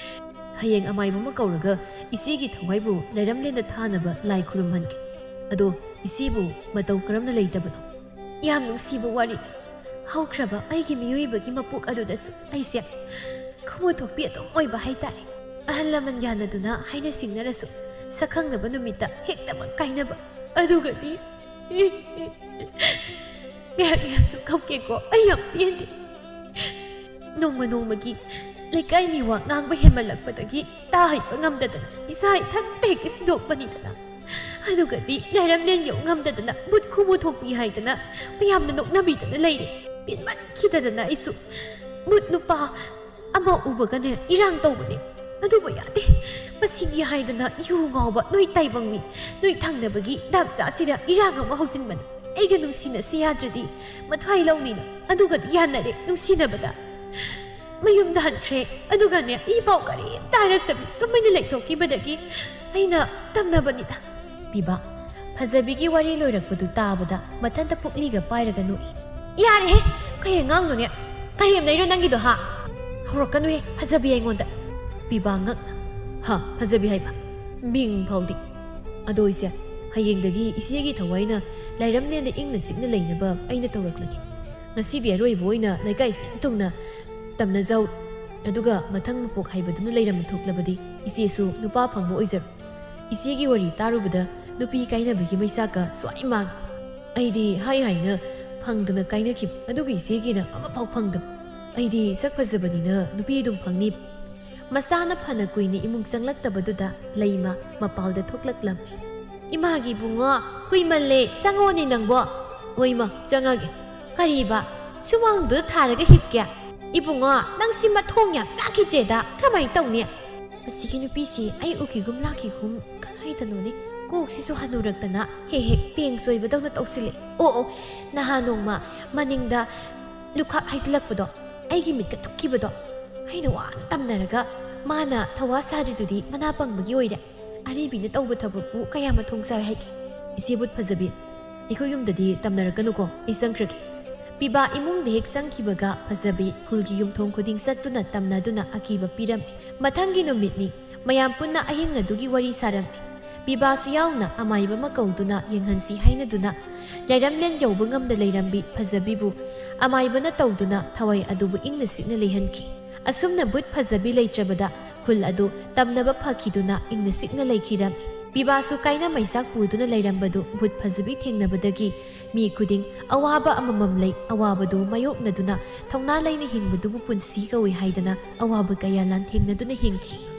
ꯍꯌꯦꯡ ꯑꯃꯥꯏꯕ ꯑꯃ ꯀꯧꯔꯒ ꯏꯆꯦꯒꯤ ꯊꯋꯥꯏꯕꯨ ꯂꯩꯔꯝꯂꯦꯟꯗ ꯊꯥꯅꯕ ꯂꯥꯏ ꯈꯨꯔꯨꯝꯍꯟꯒꯦ꯫ ꯑꯗꯣ ꯏꯆꯦꯕꯨ ꯃꯇꯧ ꯀꯔꯝꯅ ꯂꯩꯇꯕꯅꯣ? ꯌꯥꯝ ꯅꯨꯡꯁꯤꯕ ꯋꯥꯔꯤ꯫ ꯍꯧꯈ꯭ꯔꯕ ꯑꯩꯒꯤ ꯃꯤꯑꯣꯏꯕꯒꯤ ꯃꯄꯣꯛ ꯑꯗꯨꯗꯁꯨ ꯑꯩꯁꯦ ꯈꯨꯃꯨ ꯊꯣꯛꯄꯤ ꯑꯗꯨꯝ ꯑꯣꯏꯕ ꯍꯥꯏꯇꯥꯔꯦ꯫ ꯑꯍꯜ ꯂꯃꯟ ꯌꯥꯅꯗꯨꯅ ꯍꯥꯏꯅ ꯁꯤꯡꯅꯔꯁꯨ ꯁꯛꯈꯪꯅꯕ ꯅꯨꯃꯤꯠꯇ ꯍꯦꯛꯇꯃꯛ ꯀꯥꯏꯅꯕ꯫ ꯑꯗꯨꯒꯗꯤ ꯉꯥꯏꯍꯥꯛ ꯉꯥꯏꯍꯥꯛꯁꯨ ꯀꯞꯀꯦꯀꯣ, ꯑꯩ ꯌꯥꯝ ꯄꯦꯟꯗꯦ꯫ ꯅꯣꯡꯃ ꯅꯣꯡꯃꯒꯤ ꯂꯩꯀꯥꯏ ꯃꯤꯋꯥ ꯉꯥꯡꯕ ꯍꯦꯟꯃꯜꯂꯛꯄꯗꯒꯤ ꯇꯥ ꯍꯩꯕ ꯉꯝꯗꯗꯅ ꯏꯁꯥ ꯏꯊꯟꯇ ꯍꯦꯛꯇ ꯁꯤꯗꯣꯛꯄꯅꯤꯗꯅ꯫ ꯑꯗꯨꯒꯗꯤ ꯂꯥꯏꯔꯝꯂꯦꯟ ꯌꯧ ꯉꯝꯗꯗꯅ ꯕꯨꯠ ꯈꯨꯃꯨ ꯊꯣꯛꯄꯤ ꯍꯥꯏꯗꯅ ꯃꯌꯥꯝꯅ ꯅꯣꯛꯅꯕꯤꯗꯅ ꯂꯩꯔꯦ꯫ ꯄꯦꯟꯃꯟꯈꯤꯗꯗꯅ ꯑꯩꯁꯨ ꯕꯨꯠ ꯅꯨꯄꯥ ꯑꯃ ꯎꯕꯒꯅꯦ ꯏꯔꯥꯡ ꯇꯧꯕꯅꯦ꯫ ꯑꯗꯨꯕꯨ ꯌꯥꯗꯦ꯫ ꯃꯁꯤꯒꯤ ꯍꯥꯏꯗꯅ ꯌꯨ ꯉꯥꯎꯕ ꯅꯣꯏ ꯇꯥꯏꯕꯪ ꯃꯤ, ꯅꯣꯏ ꯊꯪꯅꯕꯒꯤ ꯗꯥꯝꯆꯥꯁꯤꯗ ꯏꯔꯥꯡ ꯑꯃ ꯍꯧꯖꯤꯟꯕꯅꯦ꯫ ꯑꯩꯒ ꯅꯨꯡꯁꯤꯅꯁꯦ ꯌꯥꯗ꯭ꯔꯗꯤ ꯃꯊ꯭ꯋꯥꯏ ꯂꯧꯅꯤꯅ꯫ ꯑꯗꯨꯒꯗꯤ ꯌꯥꯅꯔꯦ ꯅꯨꯡꯁꯤꯅꯕꯗ꯫ ꯃꯌꯨꯝꯗ ꯍꯟꯈ꯭ꯔꯦ꯫ ꯑꯗꯨꯒꯅꯦ, ꯏ ꯄꯥꯎ ꯀꯔꯤꯝꯇ ꯍꯥꯏꯔꯛꯇꯕꯤ ꯇꯨꯃꯤꯟꯅ ꯂꯩꯊꯣꯛꯈꯤꯕꯗꯒꯤ ꯑꯩꯅ ꯇꯝꯅꯕꯅꯤꯗ꯫ ꯄꯤꯕ, ꯐꯖꯕꯤꯒꯤ ꯋꯥꯔꯤ ꯂꯣꯏꯔꯛꯄꯗꯨ ꯇꯥꯕꯗ ꯃꯊꯟꯇ ꯄꯨꯛꯂꯤꯒ ꯄꯥꯏꯔꯒ ꯅꯣꯛꯏ꯫ "ꯌꯥꯔꯦꯍꯦ, ꯀꯩ ꯑꯉꯥꯡꯅꯣꯅꯦ? ꯀꯔꯦꯝꯅꯩꯔꯣ ꯅꯪꯒꯤꯗꯣ, ꯍꯥ? ꯍꯧꯔꯛꯀꯅꯨꯍꯦ, ꯐꯖꯕꯤ ꯑꯩꯉꯣꯟꯗ!" ꯄꯤꯕ ꯉꯛꯅ, "ꯍꯥ, ꯐꯖꯕꯤ ꯍꯥꯏꯕ? ꯃꯤꯡ ꯐꯥꯎꯗꯤ꯫ ꯑꯗꯣ ꯏꯆꯦ, ꯍꯌꯦꯡꯗꯒꯤ ꯏꯆꯦꯒꯤ ꯊꯋꯥꯏꯅ ꯂꯥꯏꯔꯝꯂꯦꯟꯗ ꯏꯪꯅ ꯆꯤꯛꯅ ꯂꯩꯅꯕ ꯑꯩꯅ ꯇꯧꯔꯛꯂꯒꯦ꯫ ꯉꯁꯤꯗꯤ ꯑꯔꯣꯏꯕ ꯑꯣꯏꯅ ꯂꯩꯀꯥꯏ ꯁꯤꯟ ꯊꯨꯡꯅ ꯇꯝꯅꯖꯧ꯫ ꯑꯗꯨꯒ ꯃꯊꯪ ꯃꯄꯣꯛ ꯍꯥꯏꯕꯗꯨꯅ ꯂꯩꯔꯝꯕ ꯊꯣꯛꯂꯕꯗꯤ ꯏꯆꯦꯁꯨ ꯅꯨꯄꯥ ꯐꯪꯕ ꯑꯣꯏꯖꯔꯣ꯫ ꯏꯆꯦꯒꯤ ꯋꯥꯔꯤ ꯇꯥꯔꯨꯕꯗ ꯅꯨꯄꯤ ꯀꯥꯏꯅꯕꯒꯤ ꯃꯩꯆꯥꯛꯀ ꯁ꯭ꯋꯥꯏ ꯃꯥꯡ꯫ ꯑꯩꯗꯤ ꯍꯥꯏ ꯍꯥꯏꯅ ꯐꯪꯗꯅ ꯀꯥꯏꯅꯈꯤꯕ, ꯑꯗꯨꯒ ꯏꯆꯦꯒꯤꯅ ꯑꯃꯐꯥꯎ ꯐꯪꯗꯕ꯫ ꯑꯩꯗꯤ ꯁꯛ ꯐꯖꯕꯅꯤꯅ ꯅꯨꯄꯤ ꯑꯗꯨꯝ ꯐꯪꯅꯤ꯫" ꯃꯆꯥꯅ ꯐꯅ ꯀꯨꯏꯅ ꯏꯃꯨꯡ ꯆꯪꯂꯛꯇꯕꯗꯨꯗ ꯂꯩꯃ ꯃꯄꯥꯜꯗ ꯊꯣꯛꯂꯛꯂꯝꯃꯤ꯫ "ꯏꯃꯥꯒꯤ ꯏꯕꯨꯡꯉꯣ, ꯀꯨꯏꯃꯜꯂꯦ, ꯆꯪꯉꯣꯅꯦ ꯅꯪꯕꯣ꯫" "ꯍꯣꯏ ꯏꯃꯥ, ꯆꯪꯉꯒꯦ꯫" "ꯀꯔꯤꯕ? ꯁꯨꯃꯥꯡꯗꯨꯗ ꯊꯥꯔꯒ ꯍꯤꯞꯀꯦ? ꯏꯕꯨꯡꯉꯣ, ꯅꯪꯁꯤ ꯃꯊꯣꯡ ꯌꯥꯝ ꯆꯥꯈꯤꯗ꯭ꯔꯦꯗ, ꯀꯔꯝꯍꯥꯏꯅ ꯇꯧꯅꯤ?" ꯃꯁꯤꯒꯤ ꯅꯨꯄꯤꯁꯤ ꯑꯩ ꯎꯈꯤꯒꯨꯝ ꯂꯥꯛꯈꯤꯒꯨꯝ ꯀꯗꯥꯏꯗꯅꯣꯅꯦ? ꯀꯣꯛꯁꯤꯁꯨ ꯍꯅꯨꯔꯛꯇꯅ ꯍꯦꯛ ꯍꯦꯛ ꯄꯦꯡ ꯆꯣꯏꯕꯗꯧꯅ ꯇꯧꯁꯤꯜꯂꯦ꯫ ꯑꯣ ꯑꯣ, ꯅꯍꯥꯟ ꯅꯣꯡꯃ ꯃꯅꯤꯡꯗ ꯂꯨꯈꯥꯛ ꯍꯩꯖꯤꯜꯂꯛꯄꯗꯣ, ꯑꯩꯒꯤ ꯃꯤꯠꯀ ꯊꯨꯞꯈꯤꯕꯗꯣ, ꯑꯩꯅ ꯋꯥꯅ ꯇꯝꯅꯔꯒ ꯃꯥꯅ ꯊꯧꯋꯥ ꯁꯥꯗ꯭ꯔꯤꯗꯨꯗꯤ ꯃꯅꯥ ꯄꯪꯕꯒꯤ ꯑꯣꯏꯔꯦ꯫ ꯑꯔꯤꯕꯤꯅ ꯇꯧꯕ ꯊꯕꯛꯄꯨ ꯀꯌꯥ ꯃꯊꯣꯡ ꯆꯥꯏ ꯍꯥꯏꯒꯦ? ꯏꯆꯦ ꯕꯨꯠ ꯐꯖꯕꯤ, ꯑꯩꯈꯣꯏ ꯌꯨꯝꯗꯗꯤ ꯇꯝꯅꯔꯛꯀꯅꯨꯀꯣ, ꯑꯩ ꯆꯪꯈ꯭ꯔꯒꯦ꯫ ꯄꯤꯕꯥ ꯏꯃꯨꯡꯗ ꯍꯦꯛ ꯆꯪꯈꯤꯕꯒ ꯐꯖꯕꯤ ꯈꯨꯜꯒꯤ ꯌꯨꯝꯊꯣꯡ ꯈꯨꯗꯤꯡ ꯆꯠꯇꯨꯅ ꯇꯝꯅꯗꯨꯅ ꯑꯀꯤꯕ ꯄꯤꯔꯝꯃꯤ꯫ ꯃꯊꯪꯒꯤ ꯅꯨꯃꯤꯠꯅꯤ꯫ ꯃꯌꯥꯝ ꯄꯨꯟꯅ ꯑꯍꯤꯡ ꯑꯗꯨꯒꯤ ꯋꯥꯔꯤ ꯁꯥꯔꯝꯃꯤ꯫ ꯄꯤꯕꯥꯁꯨ ꯌꯥꯎꯅ ꯑꯃꯥꯏꯕ ꯑꯃ ꯀꯧꯗꯨꯅ ꯌꯦꯡꯍꯟꯁꯤ ꯍꯥꯏꯅꯗꯨꯅ ꯌꯥꯏꯔꯝꯂꯦꯟ ꯌꯧꯕ ꯉꯝꯗ ꯂꯩꯔꯝꯕꯤ ꯐꯖꯕꯤꯕꯨ ꯑꯃꯥꯏꯕꯅ ꯇꯧꯗꯨꯅ ꯊꯋꯥꯏ ꯑꯗꯨꯕꯨ ꯏꯪꯅ ꯆꯤꯛꯅ ꯂꯩꯍꯟꯈꯤ꯫ ꯑꯁꯨꯝꯅ ꯚꯨꯠ ꯐꯖꯕꯤ ꯂꯩꯇ꯭ꯔꯕꯗ ꯈꯨꯜ ꯑꯗꯨ ꯇꯝꯅꯕ ꯐꯈꯤꯗꯨꯅ ꯏꯪꯅ ꯆꯤꯛꯅ ꯂꯩꯈꯤꯔꯝꯃꯤ꯫ ꯄꯤꯕꯥꯁꯨ ꯀꯥꯏꯅ ꯃꯩꯆꯥꯛ ꯄꯨꯗꯨꯅ ꯂꯩꯔꯝꯕꯗꯨ ꯚꯨꯠ ꯐꯖꯕꯤ ꯊꯦꯡꯅꯕꯗꯒꯤ ꯃꯤ ꯈꯨꯗꯤꯡ ꯑꯋꯥꯕ ꯑꯃꯃꯝ ꯂꯩ, ꯑꯋꯥꯕꯗꯨ ꯃꯥꯌꯣꯛꯅꯗꯨꯅ ꯊꯧꯅꯥ ꯂꯩꯅ ꯍꯤꯡꯕꯗꯨꯕꯨ ꯄꯨꯟꯁꯤ ꯀꯧꯏ ꯍꯥꯏꯗꯅ ꯑꯋꯥꯕ ꯀꯌꯥ ꯂꯥꯟꯊꯦꯡꯅꯗꯨꯅ ꯍꯤꯡꯈꯤ꯫